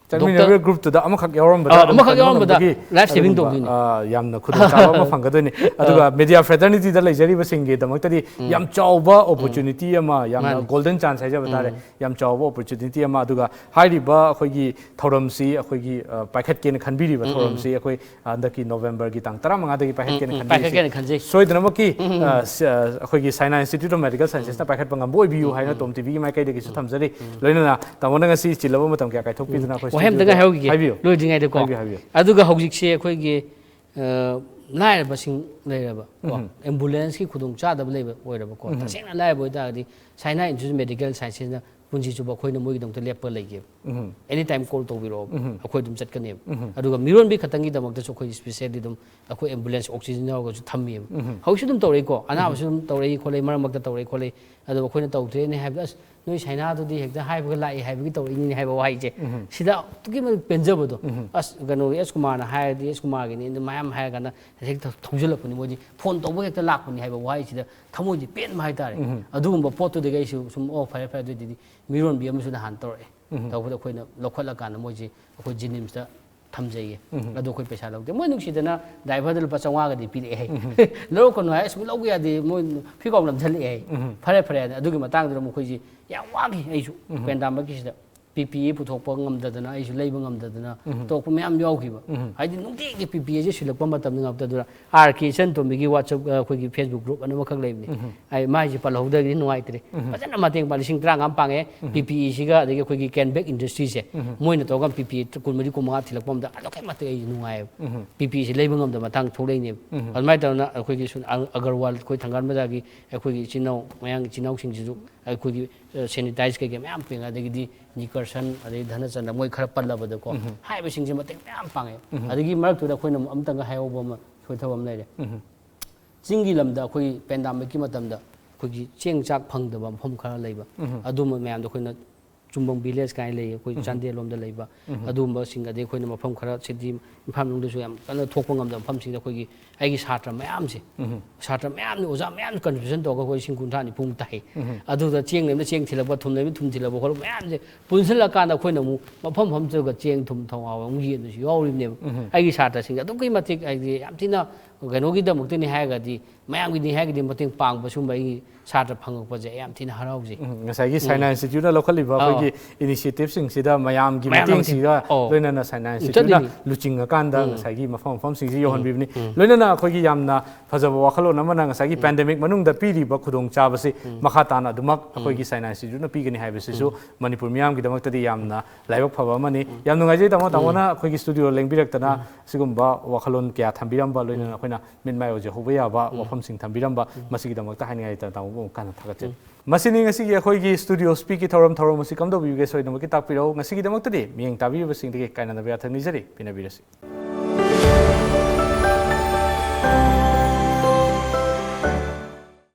ꯆꯠꯃꯤꯟꯅꯔꯤꯕ ꯒ꯭ꯔꯨꯞꯇꯨꯗ ꯑꯃꯈꯛ ꯌꯥꯎꯔꯝꯕꯗ, ꯑꯥ, ꯑꯃꯈꯛ ꯌꯥꯎꯔꯝꯕꯗ life saving ꯇꯧꯗꯣꯏꯅꯤ꯫ ꯑꯥ, ꯌꯥꯝꯅ ꯈꯨꯗꯣꯡꯆꯥꯕ ꯑꯃ ꯐꯪꯒꯗꯣꯏꯅꯤ꯫ ꯑꯗꯨꯒ media fraternityꯗ ꯂꯩꯖꯔꯤꯕꯁꯤꯡꯒꯤꯗꯃꯛꯇꯗꯤ ꯌꯥꯝ ꯆꯥꯎꯕ opportunity ꯑꯃ, ꯌꯥꯝꯅ ꯃꯥꯅꯤ꯫ Golden chance ꯍꯥꯏꯖꯕ ꯇꯥꯔꯦ꯫ ꯌꯥꯝ ꯆꯥꯎꯕ opportunity ꯑꯃ꯫ ꯑꯗꯨꯒ ꯍꯥꯏꯔꯤꯕ ꯑꯩꯈꯣꯏꯒꯤ ꯊꯧꯔꯝꯁꯤ, ꯑꯩꯈꯣꯏꯒꯤ, ꯑ, ꯄꯥꯏꯈꯠꯀꯦꯅ ꯈꯟꯕꯤꯔꯤꯕ ꯊꯧꯔꯝꯁꯤ ꯑꯩꯈꯣꯏ ꯍꯟꯗꯛꯀꯤ Novemberꯒꯤ ꯇꯥꯡ ꯇꯔꯥꯃꯉꯥꯗꯒꯤ ꯄꯥꯏꯈꯠꯀꯦꯅ ꯎꯝ, ꯎꯝ, ꯈꯟꯕꯤꯔꯤꯁꯤ꯫ ꯄꯥꯏꯈꯠꯀꯦꯅ ꯈꯟꯖꯩ꯫ ꯁꯣꯏꯗꯅꯃꯛꯀꯤ, ꯎꯝ, ꯎꯝ, ꯎꯝ꯫ ꯑ, ꯁ-, ꯑ, ꯑꯩꯈꯣꯏꯒꯤ Saina Institute of Medical Scienceꯅ ꯄꯥꯏꯈꯠꯄ ꯉꯝꯕ ꯑꯣꯏꯕꯤꯌꯨ ꯍꯥꯏꯅ ꯇꯣꯝ ꯇꯤꯚꯤꯒꯤ ꯃꯥꯏꯀꯩꯗꯒꯤꯁꯨ ꯊꯝꯖꯔꯤ꯫ ꯂꯣꯏꯅꯅ ꯇꯥꯃꯣꯅ ꯉꯁꯤ ꯆꯤꯜꯂꯕ ꯃꯇꯝ ꯀꯌꯥ ꯀꯥꯏꯊꯣꯛꯄꯤꯗꯨꯅ ꯑꯩꯈꯣꯏ ꯋꯥꯍꯩ ꯑꯝꯇꯪꯒ studioꯗ ꯍꯥꯏꯍꯧꯈꯤꯒꯦ, ꯍꯥꯏꯕꯤꯌꯨ꯫ ꯂꯣꯏꯗ꯭ꯔꯤꯉꯩꯗꯀꯣ꯫ ꯍꯥꯏꯕꯤꯌꯨ, ꯍꯥꯏꯕꯤꯌꯨ꯫ ꯑꯗꯨꯒ ꯍꯧꯖꯤꯛꯁꯦ ꯑꯩꯈꯣꯏꯒꯤ, ꯑ, ꯂꯥꯏꯔꯕꯁꯤꯡ ꯂꯩꯔꯕ ꯀꯣ, ambulanceꯀꯤ ꯈꯨꯗꯣꯡꯆꯥꯗꯕ ꯂꯩꯕ ꯑꯣꯏꯔꯕꯀꯣ, ꯇꯁꯦꯡꯅ ꯂꯥꯏꯔꯕ ꯑꯣꯏꯇꯥꯔꯒꯗꯤ Saina Institute of Medical Scienceꯅ ꯄꯨꯟꯁꯤ ꯆꯨꯞꯄ ꯑꯩꯈꯣꯏꯅ ꯃꯣꯏꯒꯤꯗꯃꯛꯇ ꯂꯦꯞꯄ ꯂꯩꯒꯦꯕ꯫ Any time call ꯇꯧꯕꯤꯔꯛꯑꯣ, ꯑꯩꯈꯣꯏ ꯑꯗꯨꯝ ꯆꯠꯀꯅꯦꯕ꯫ ꯑꯗꯨꯒ ꯃꯤꯔꯣꯟꯕꯤ ꯈꯛꯇꯪꯒꯤꯗꯃꯛꯇꯁꯨ ꯑꯩꯈꯣꯏ specially ꯑꯗꯨꯝ ꯑꯩꯈꯣꯏ ambulance oxygen ꯌꯥꯎꯔꯒꯁꯨ ꯊꯝꯃꯦꯕ꯫ ꯍꯧꯖꯤꯛꯁꯨ ꯑꯗꯨꯝ ꯇꯧꯔꯛꯏꯀꯣ, ꯑꯅꯥꯕꯁꯨ ꯑꯗꯨꯝ ꯇꯧꯔꯛꯏ ꯈꯣꯠꯂꯛꯏ, ꯃꯔꯛ ꯃꯔꯛꯇ ꯇꯧꯔꯛꯏ ꯈꯣꯠꯂꯛꯏ꯫ ꯑꯗꯣ ꯑꯩꯈꯣꯏꯅ ꯇꯧꯗ꯭ꯔꯦꯅꯦ ꯍꯥꯏꯕꯗ, "ꯑꯁ, ꯅꯣꯏ Sainaꯗꯨꯗꯤ ꯍꯦꯛꯇ ꯍꯥꯏꯕꯒ ꯂꯥꯛꯏ ꯍꯥꯏꯕꯒꯤ ꯇꯧꯔꯛꯏꯅꯤꯅꯦ" ꯍꯥꯏꯕ ꯋꯥꯍꯩꯁꯦ, ꯁꯤꯗ ꯑꯗꯨꯛꯀꯤ ꯃꯇꯤꯛ ꯄꯦꯟꯖꯕꯗꯣ꯫ ꯑꯁ, ꯀꯩꯅꯣꯒꯤ ꯑꯦꯁ ꯀꯨꯃꯥꯔꯅ ꯍꯥꯏꯔꯗꯤ, ꯑꯦꯁ ꯀꯨꯃꯥꯔꯒꯤꯅꯤ ꯑꯗꯨ ꯃꯌꯥꯝ ꯍꯥꯏꯔ ꯀꯥꯟꯗ ꯍꯦꯛꯇ ꯊꯧꯖꯤꯜꯂꯛꯄꯅꯤ, ꯃꯣꯏꯗꯤ phone ꯇꯧꯕ ꯍꯦꯛꯇ ꯂꯥꯛꯄꯅꯤ ꯍꯥꯏꯕ ꯋꯥꯍꯩꯁꯤꯗ ꯊꯃꯣꯏꯁꯦ ꯄꯦꯟꯕ ꯍꯥꯏꯇꯥꯔꯦ꯫ ꯑꯗꯨꯒꯨꯝꯕ ꯄꯣꯠꯇꯨꯗꯒꯤ ꯑꯩꯁꯨ ꯁꯨꯝ, "ꯑꯣ, ꯐꯔꯦ, ꯐꯔꯦ, ꯑꯗꯨꯗꯤ ꯃꯤꯔꯣꯟꯕꯤ ꯑꯃꯁꯨ ꯅꯍꯥꯟ ꯇꯧꯔꯛꯑꯦ" ꯇꯧꯕꯗ ꯑꯩꯈꯣꯏꯅ ꯂꯧꯈꯠꯂꯀꯥꯟꯗ ꯃꯣꯏꯁꯦ ꯑꯩꯈꯣꯏ ꯖꯦꯅꯤꯝꯁꯇ ꯊꯝꯖꯩꯌꯦ꯫ ꯑꯗꯣ ꯑꯩꯈꯣꯏ ꯄꯩꯁꯥ ꯂꯧꯗꯦ꯫ ꯃꯣꯏ ꯅꯨꯡꯁꯤꯗꯅ driverꯗ ꯂꯨꯄꯥ ꯆꯥꯝꯃꯉꯥꯒꯗꯤ ꯄꯤꯔꯛꯑꯦ ꯍꯥꯏ꯫ "ꯂꯧꯔꯛꯀꯅꯨ" ꯍꯥꯏ, "ꯑꯁ, ꯂꯧꯕ ꯌꯥꯗꯦ", ꯃꯣꯏ ꯐꯤꯈꯥꯎ ꯅꯝꯁꯤꯜꯂꯛꯑꯦ ꯍꯥꯏ꯫ ꯐꯔꯦ, ꯐꯔꯦ, ꯑꯗꯨꯒꯤ ꯃꯇꯥꯡꯗꯨꯗ ꯑꯃꯨꯛ ꯑꯩꯈꯣꯏꯁꯦ ꯌꯥꯝ ꯋꯥꯈꯤ꯫ ꯑꯩꯁꯨ ꯄꯦꯟꯗꯥꯝꯕꯒꯤꯁꯤꯗ P P E ꯄꯨꯊꯣꯛꯄ ꯉꯝꯗꯗꯅ, ꯑꯩꯁꯨ ꯂꯩꯕ ꯉꯝꯗꯗꯅ ꯇꯣꯛꯄ ꯃꯌꯥꯝ ꯌꯥꯎꯈꯤꯕ꯫ ꯍꯥꯏꯗꯤ ꯅꯨꯡꯇꯤꯒꯤ P P Eꯁꯦ ꯁꯤꯜꯂꯛꯄ ꯃꯇꯝꯗ ꯉꯝꯗꯗꯅ, R K ꯏꯆꯟ ꯇꯣꯝꯕꯤꯒꯤ WhatsApp, ꯑ, ꯑꯩꯈꯣꯏꯒꯤ Facebook group ꯑꯅ ꯑꯃꯈꯛ ꯂꯩꯕꯅꯤ꯫ ꯑꯩ ꯃꯥꯏꯁꯦ ꯄꯜꯍꯧꯗ꯭ꯔꯒꯗꯤ ꯅꯨꯡꯉꯥꯏꯇ꯭ꯔꯦ꯫ ꯐꯖꯅ ꯃꯇꯦꯡ ꯄꯥꯡ-, ꯂꯤꯁꯤꯡ ꯇꯔꯥꯃꯉꯥ ꯑꯃ ꯄꯥꯡꯉꯦ꯫ P P Eꯁꯤꯒ ꯑꯗꯒꯤ ꯑꯩꯈꯣꯏꯒꯤ Can Bag Industryꯁꯦ, ꯃꯣꯏꯅ ꯇꯧꯔꯒ P P E ꯀꯨꯟꯃꯔꯤ, ꯀꯨꯟꯃꯉꯥ ꯊꯤꯜꯂꯛꯄ ꯃꯇꯝꯗ ꯑꯗꯨꯛꯀꯤ ꯃꯇꯤꯛ ꯑꯩ ꯅꯨꯡꯉꯥꯏꯌꯦꯕ꯫ P P Eꯁꯤ ꯂꯩꯕ ꯉꯝꯗꯕ ꯃꯇꯥꯡ ꯊꯣꯛꯂꯛꯏꯅꯦꯕ꯫ ꯑꯗꯨꯃꯥꯏꯅ ꯇꯧꯗꯅ ꯑꯩꯈꯣꯏꯒꯤ ꯁꯨ-, ꯑ-, ꯑꯒꯔꯋꯥꯜ, ꯑꯩꯈꯣꯏ ꯊꯪꯒꯥꯜ ꯕꯖꯥꯔꯒꯤ ꯑꯩꯈꯣꯏꯒꯤ ꯏꯆꯤꯟ ꯏꯅꯥꯎ, ꯃꯌꯥꯡ ꯏꯆꯤꯟ ꯏꯅꯥꯎꯁꯤꯡꯁꯤꯁꯨ ꯑꯩꯈꯣꯏꯒꯤ, ꯑ, sanitize ꯀꯩꯀꯩ ꯃꯌꯥꯝ ꯄꯤꯔꯛꯑꯦ꯫ ꯑꯗꯒꯤꯗꯤ ꯅꯤꯀꯔꯁꯟ, ꯑꯗꯩ ꯙꯅꯆꯟꯗ꯭ꯔ, ꯃꯣꯏ ꯈꯔ ꯄꯜꯂꯕꯗꯀꯣ, ꯍꯥꯏꯔꯤꯕꯁꯤꯡꯁꯦ ꯃꯇꯦꯡ ꯃꯌꯥꯝ ꯄꯥꯡꯉꯦ꯫ ꯑꯗꯒꯤ ꯃꯔꯛꯇꯨꯗ ꯑꯩꯈꯣꯏꯅ ꯑꯃꯨꯛ ꯑꯝꯇꯪꯒ ꯍꯥꯏꯍꯧꯕ ꯑꯃ, ꯁꯣꯏꯊꯕ ꯑꯃ ꯂꯩꯔꯦ꯫ ꯆꯤꯡꯒꯤ ꯂꯝꯗ ꯑꯩꯈꯣꯏ ꯄꯦꯟꯗꯥꯃꯤꯛꯀꯤ ꯃꯇꯝꯗ ꯑꯩꯈꯣꯏꯒꯤ ꯆꯦꯡ ꯆꯥꯛ ꯐꯪꯗꯕ ꯃꯐꯝ ꯈꯔ ꯂꯩꯕ, ꯑꯗꯨꯝꯕ ꯃꯌꯥꯝꯗꯣ ꯑꯩꯈꯣꯏꯅ ꯆꯨꯝꯕꯝ ꯚꯤꯂꯦꯖ ꯀꯥꯏꯅ ꯂꯩ ꯑꯩꯈꯣꯏ ꯆꯥꯟꯗꯦꯜ ꯂꯣꯝꯗ ꯂꯩꯕ꯫ ꯑꯗꯨꯒꯨꯝꯕꯁꯤꯡ, ꯑꯗꯩ ꯑꯩꯈꯣꯏꯅ ꯃꯐꯝ ꯈꯔ ꯁꯤꯇꯤ, ꯏꯝꯐꯥꯜ ꯃꯅꯨꯡꯗꯁꯨ ꯌꯥꯝ ꯀꯟꯅ ꯊꯣꯛꯄ ꯉꯝꯗꯕ ꯃꯐꯝꯁꯤꯡꯗ ꯑꯩꯈꯣꯏꯒꯤ ꯑꯩꯒꯤ ꯁꯥꯇ꯭ꯔ ꯃꯌꯥꯝꯁꯦ, ꯁꯥꯇ꯭ꯔ ꯃꯌꯥꯝꯅ, ꯑꯣꯖꯥ ꯃꯌꯥꯝꯅ contribution ꯇꯧꯔꯒ ꯑꯩꯈꯣꯏ ꯂꯤꯁꯤꯡ ꯀꯨꯟꯊ꯭ꯔꯥ ꯅꯤꯐꯨꯃꯨꯛ ꯇꯥꯏ꯫ ꯑꯗꯨꯗ ꯆꯦꯡ ꯂꯩꯕꯅ ꯆꯦꯡ ꯊꯤꯜꯂꯛꯄ, ꯊꯨꯝ ꯂꯩꯕꯅ ꯊꯨꯝ ꯊꯤꯜꯂꯛꯄ, ꯈꯣꯠꯂꯛꯄ ꯃꯌꯥꯝꯁꯦ ꯄꯨꯟꯁꯤꯜꯂꯀꯥꯟꯗ ꯑꯩꯈꯣꯏꯅ ꯑꯃꯨꯛ ꯃꯐꯝ ꯃꯐꯝ ꯆꯠꯂꯒ ꯆꯦꯡ, ꯊꯨꯝ, ꯊꯥꯎ, ꯍꯥꯎ ꯑꯃꯨꯛ ꯌꯦꯟꯕꯁꯨ ꯌꯥꯎꯔꯤꯕꯅꯦꯕ꯫ ꯑꯩꯒꯤ ꯁꯥꯇ꯭ꯔꯁꯤꯡꯁꯦ ꯑꯗꯨꯛꯀꯤ ꯃꯇꯤꯛ, ꯍꯥꯏꯗꯤ, ꯌꯥꯝ ꯊꯤꯅ ꯀꯩꯅꯣꯒꯤꯗꯃꯛꯇꯅꯤ ꯍꯥꯏꯔꯒꯗꯤ, ꯃꯌꯥꯝꯒꯤꯅꯤ ꯍꯥꯏꯔꯒꯗꯤ ꯃꯇꯦꯡ ꯄꯥꯡꯕ ꯁꯤꯒꯨꯝꯕ ꯑꯩꯒꯤ ꯁꯥꯇ꯭ꯔ ꯐꯪꯉꯛꯄꯁꯦ ꯑꯩ ꯌꯥꯝ ꯊꯤꯅ ꯍꯔꯥꯎꯖꯩ꯫ ꯎꯝ, ꯉꯁꯥꯏꯒꯤ ꯁꯥꯏꯅꯥ ꯏꯟꯁꯇꯤꯇ꯭ꯌꯨꯠꯅ ꯂꯧꯈꯠꯂꯤꯕ ꯑꯥ꯫ ꯑꯩꯈꯣꯏꯒꯤ ꯏꯅꯤꯁꯤꯌꯦꯇꯤꯞꯁꯤꯡꯁꯤꯗ ꯃꯌꯥꯝꯒꯤ ꯃꯌꯥꯝ ꯃꯇꯦꯡꯁꯤꯒ ꯃꯇꯦꯡ-, ꯑꯣ꯫ ꯂꯣꯏꯅꯅ ꯁꯥꯏꯅꯥ ꯏꯟꯁꯇꯤꯇ꯭ꯌꯨꯠꯅ ꯆꯠꯂꯤꯅꯤ꯫ ꯂꯨꯆꯤꯡꯉꯀꯥꯟꯗ ꯎꯝ꯫ ꯉꯁꯥꯏꯒꯤ ꯃꯐꯝ ꯃꯐꯝꯁꯤꯡꯁꯤ ꯌꯧꯍꯟꯕꯤꯕꯅꯤ꯫ ꯎꯝ꯫ ꯂꯣꯏꯅꯅ ꯑꯩꯈꯣꯏꯒꯤ ꯌꯥꯝꯅ ꯐꯖꯕ ꯋꯥꯈꯜꯂꯣꯟ ꯑꯃꯅ ꯉꯁꯥꯏꯒꯤ ꯎꯝ꯫ ꯄꯦꯟꯗꯦꯃꯤꯛ ꯃꯅꯨꯡꯗ ꯄꯤꯔꯤꯕ ꯈꯨꯗꯣꯡꯆꯥꯕꯁꯤ ꯎꯝ꯫ ꯃꯈꯥ ꯇꯥꯅ ꯑꯗꯨꯃꯛ ꯎꯝ꯫ ꯑꯩꯈꯣꯏꯒꯤ ꯁꯥꯏꯅꯥ ꯏꯟꯁꯇꯤꯇ꯭ꯌꯨꯠꯅ ꯄꯤꯒꯅꯤ ꯍꯥꯏꯕꯁꯤꯁꯨ ꯎꯝ꯫ ꯃꯅꯤꯄꯨꯔ ꯃꯤꯌꯥꯝꯒꯤꯗꯃꯛꯇꯗꯤ ꯌꯥꯝꯅ ꯂꯥꯏꯕꯛ ꯐꯕ ꯑꯃꯅꯤ꯫ ꯎꯝ꯫ ꯌꯥꯝ ꯅꯨꯡꯉꯥꯏꯖꯩ ꯇꯥꯃꯣ, ꯎꯝ꯫ ꯇꯥꯃꯣꯅ ꯑꯩꯈꯣꯏꯒꯤ ꯁ꯭ꯇꯨꯗꯤꯑꯣ ꯂꯦꯡꯕꯤꯔꯛꯇꯅ ꯎꯝ꯫ ꯁꯤꯒꯨꯝꯕ ꯋꯥꯈꯜꯂꯣꯟ ꯀꯌꯥ ꯊꯝꯕꯤꯔꯝꯕ, ꯂꯣꯏꯅꯅ ꯎꯝ꯫ ꯑꯩꯈꯣꯏꯅ ꯃꯤꯠ ꯃꯥꯏ ꯑꯣꯏꯖꯍꯧꯕ ꯌꯥꯕ ꯎꯝ꯫ ꯋꯥꯐꯝꯁꯤꯡ ꯊꯝꯕꯤꯔꯝꯕ, ꯎꯝ꯫ ꯃꯁꯤꯒꯤꯗꯃꯛꯇ ꯍꯥꯏꯅꯤꯡꯉꯥꯏ ꯂꯩꯇꯅ ꯇꯥꯃꯣꯕꯨ ꯑꯃꯨꯛ ꯍꯟꯅ ꯊꯥꯒꯠꯆꯔꯤ꯫ ꯎꯝ꯫ ꯃꯁꯤꯅꯤ ꯉꯁꯤꯒꯤ ꯑꯩꯈꯣꯏꯒꯤ ꯁ꯭ꯇꯨꯗꯤꯑꯣ ꯁ꯭ꯄꯤꯛꯀꯤ ꯊꯧꯔꯝ꯫ ꯊꯧꯔꯝ ꯑꯁꯤ ꯀꯝꯗꯧꯕꯤꯕꯒꯦ ꯁꯣꯏꯗꯅꯃꯛꯀꯤ ꯇꯥꯛꯄꯤꯔꯛꯎ꯫ ꯉꯁꯤꯒꯤꯗꯃꯛꯇꯗꯤ ꯃꯤꯠꯌꯦꯡ ꯇꯥꯕꯤꯔꯤꯕꯁꯤꯡꯗꯒꯤ ꯀꯥꯏꯅꯅꯕ ꯌꯥꯊꯪ ꯅꯤꯖꯔꯤ꯫ ꯄꯦꯟꯅꯕꯤꯔꯁꯤ꯫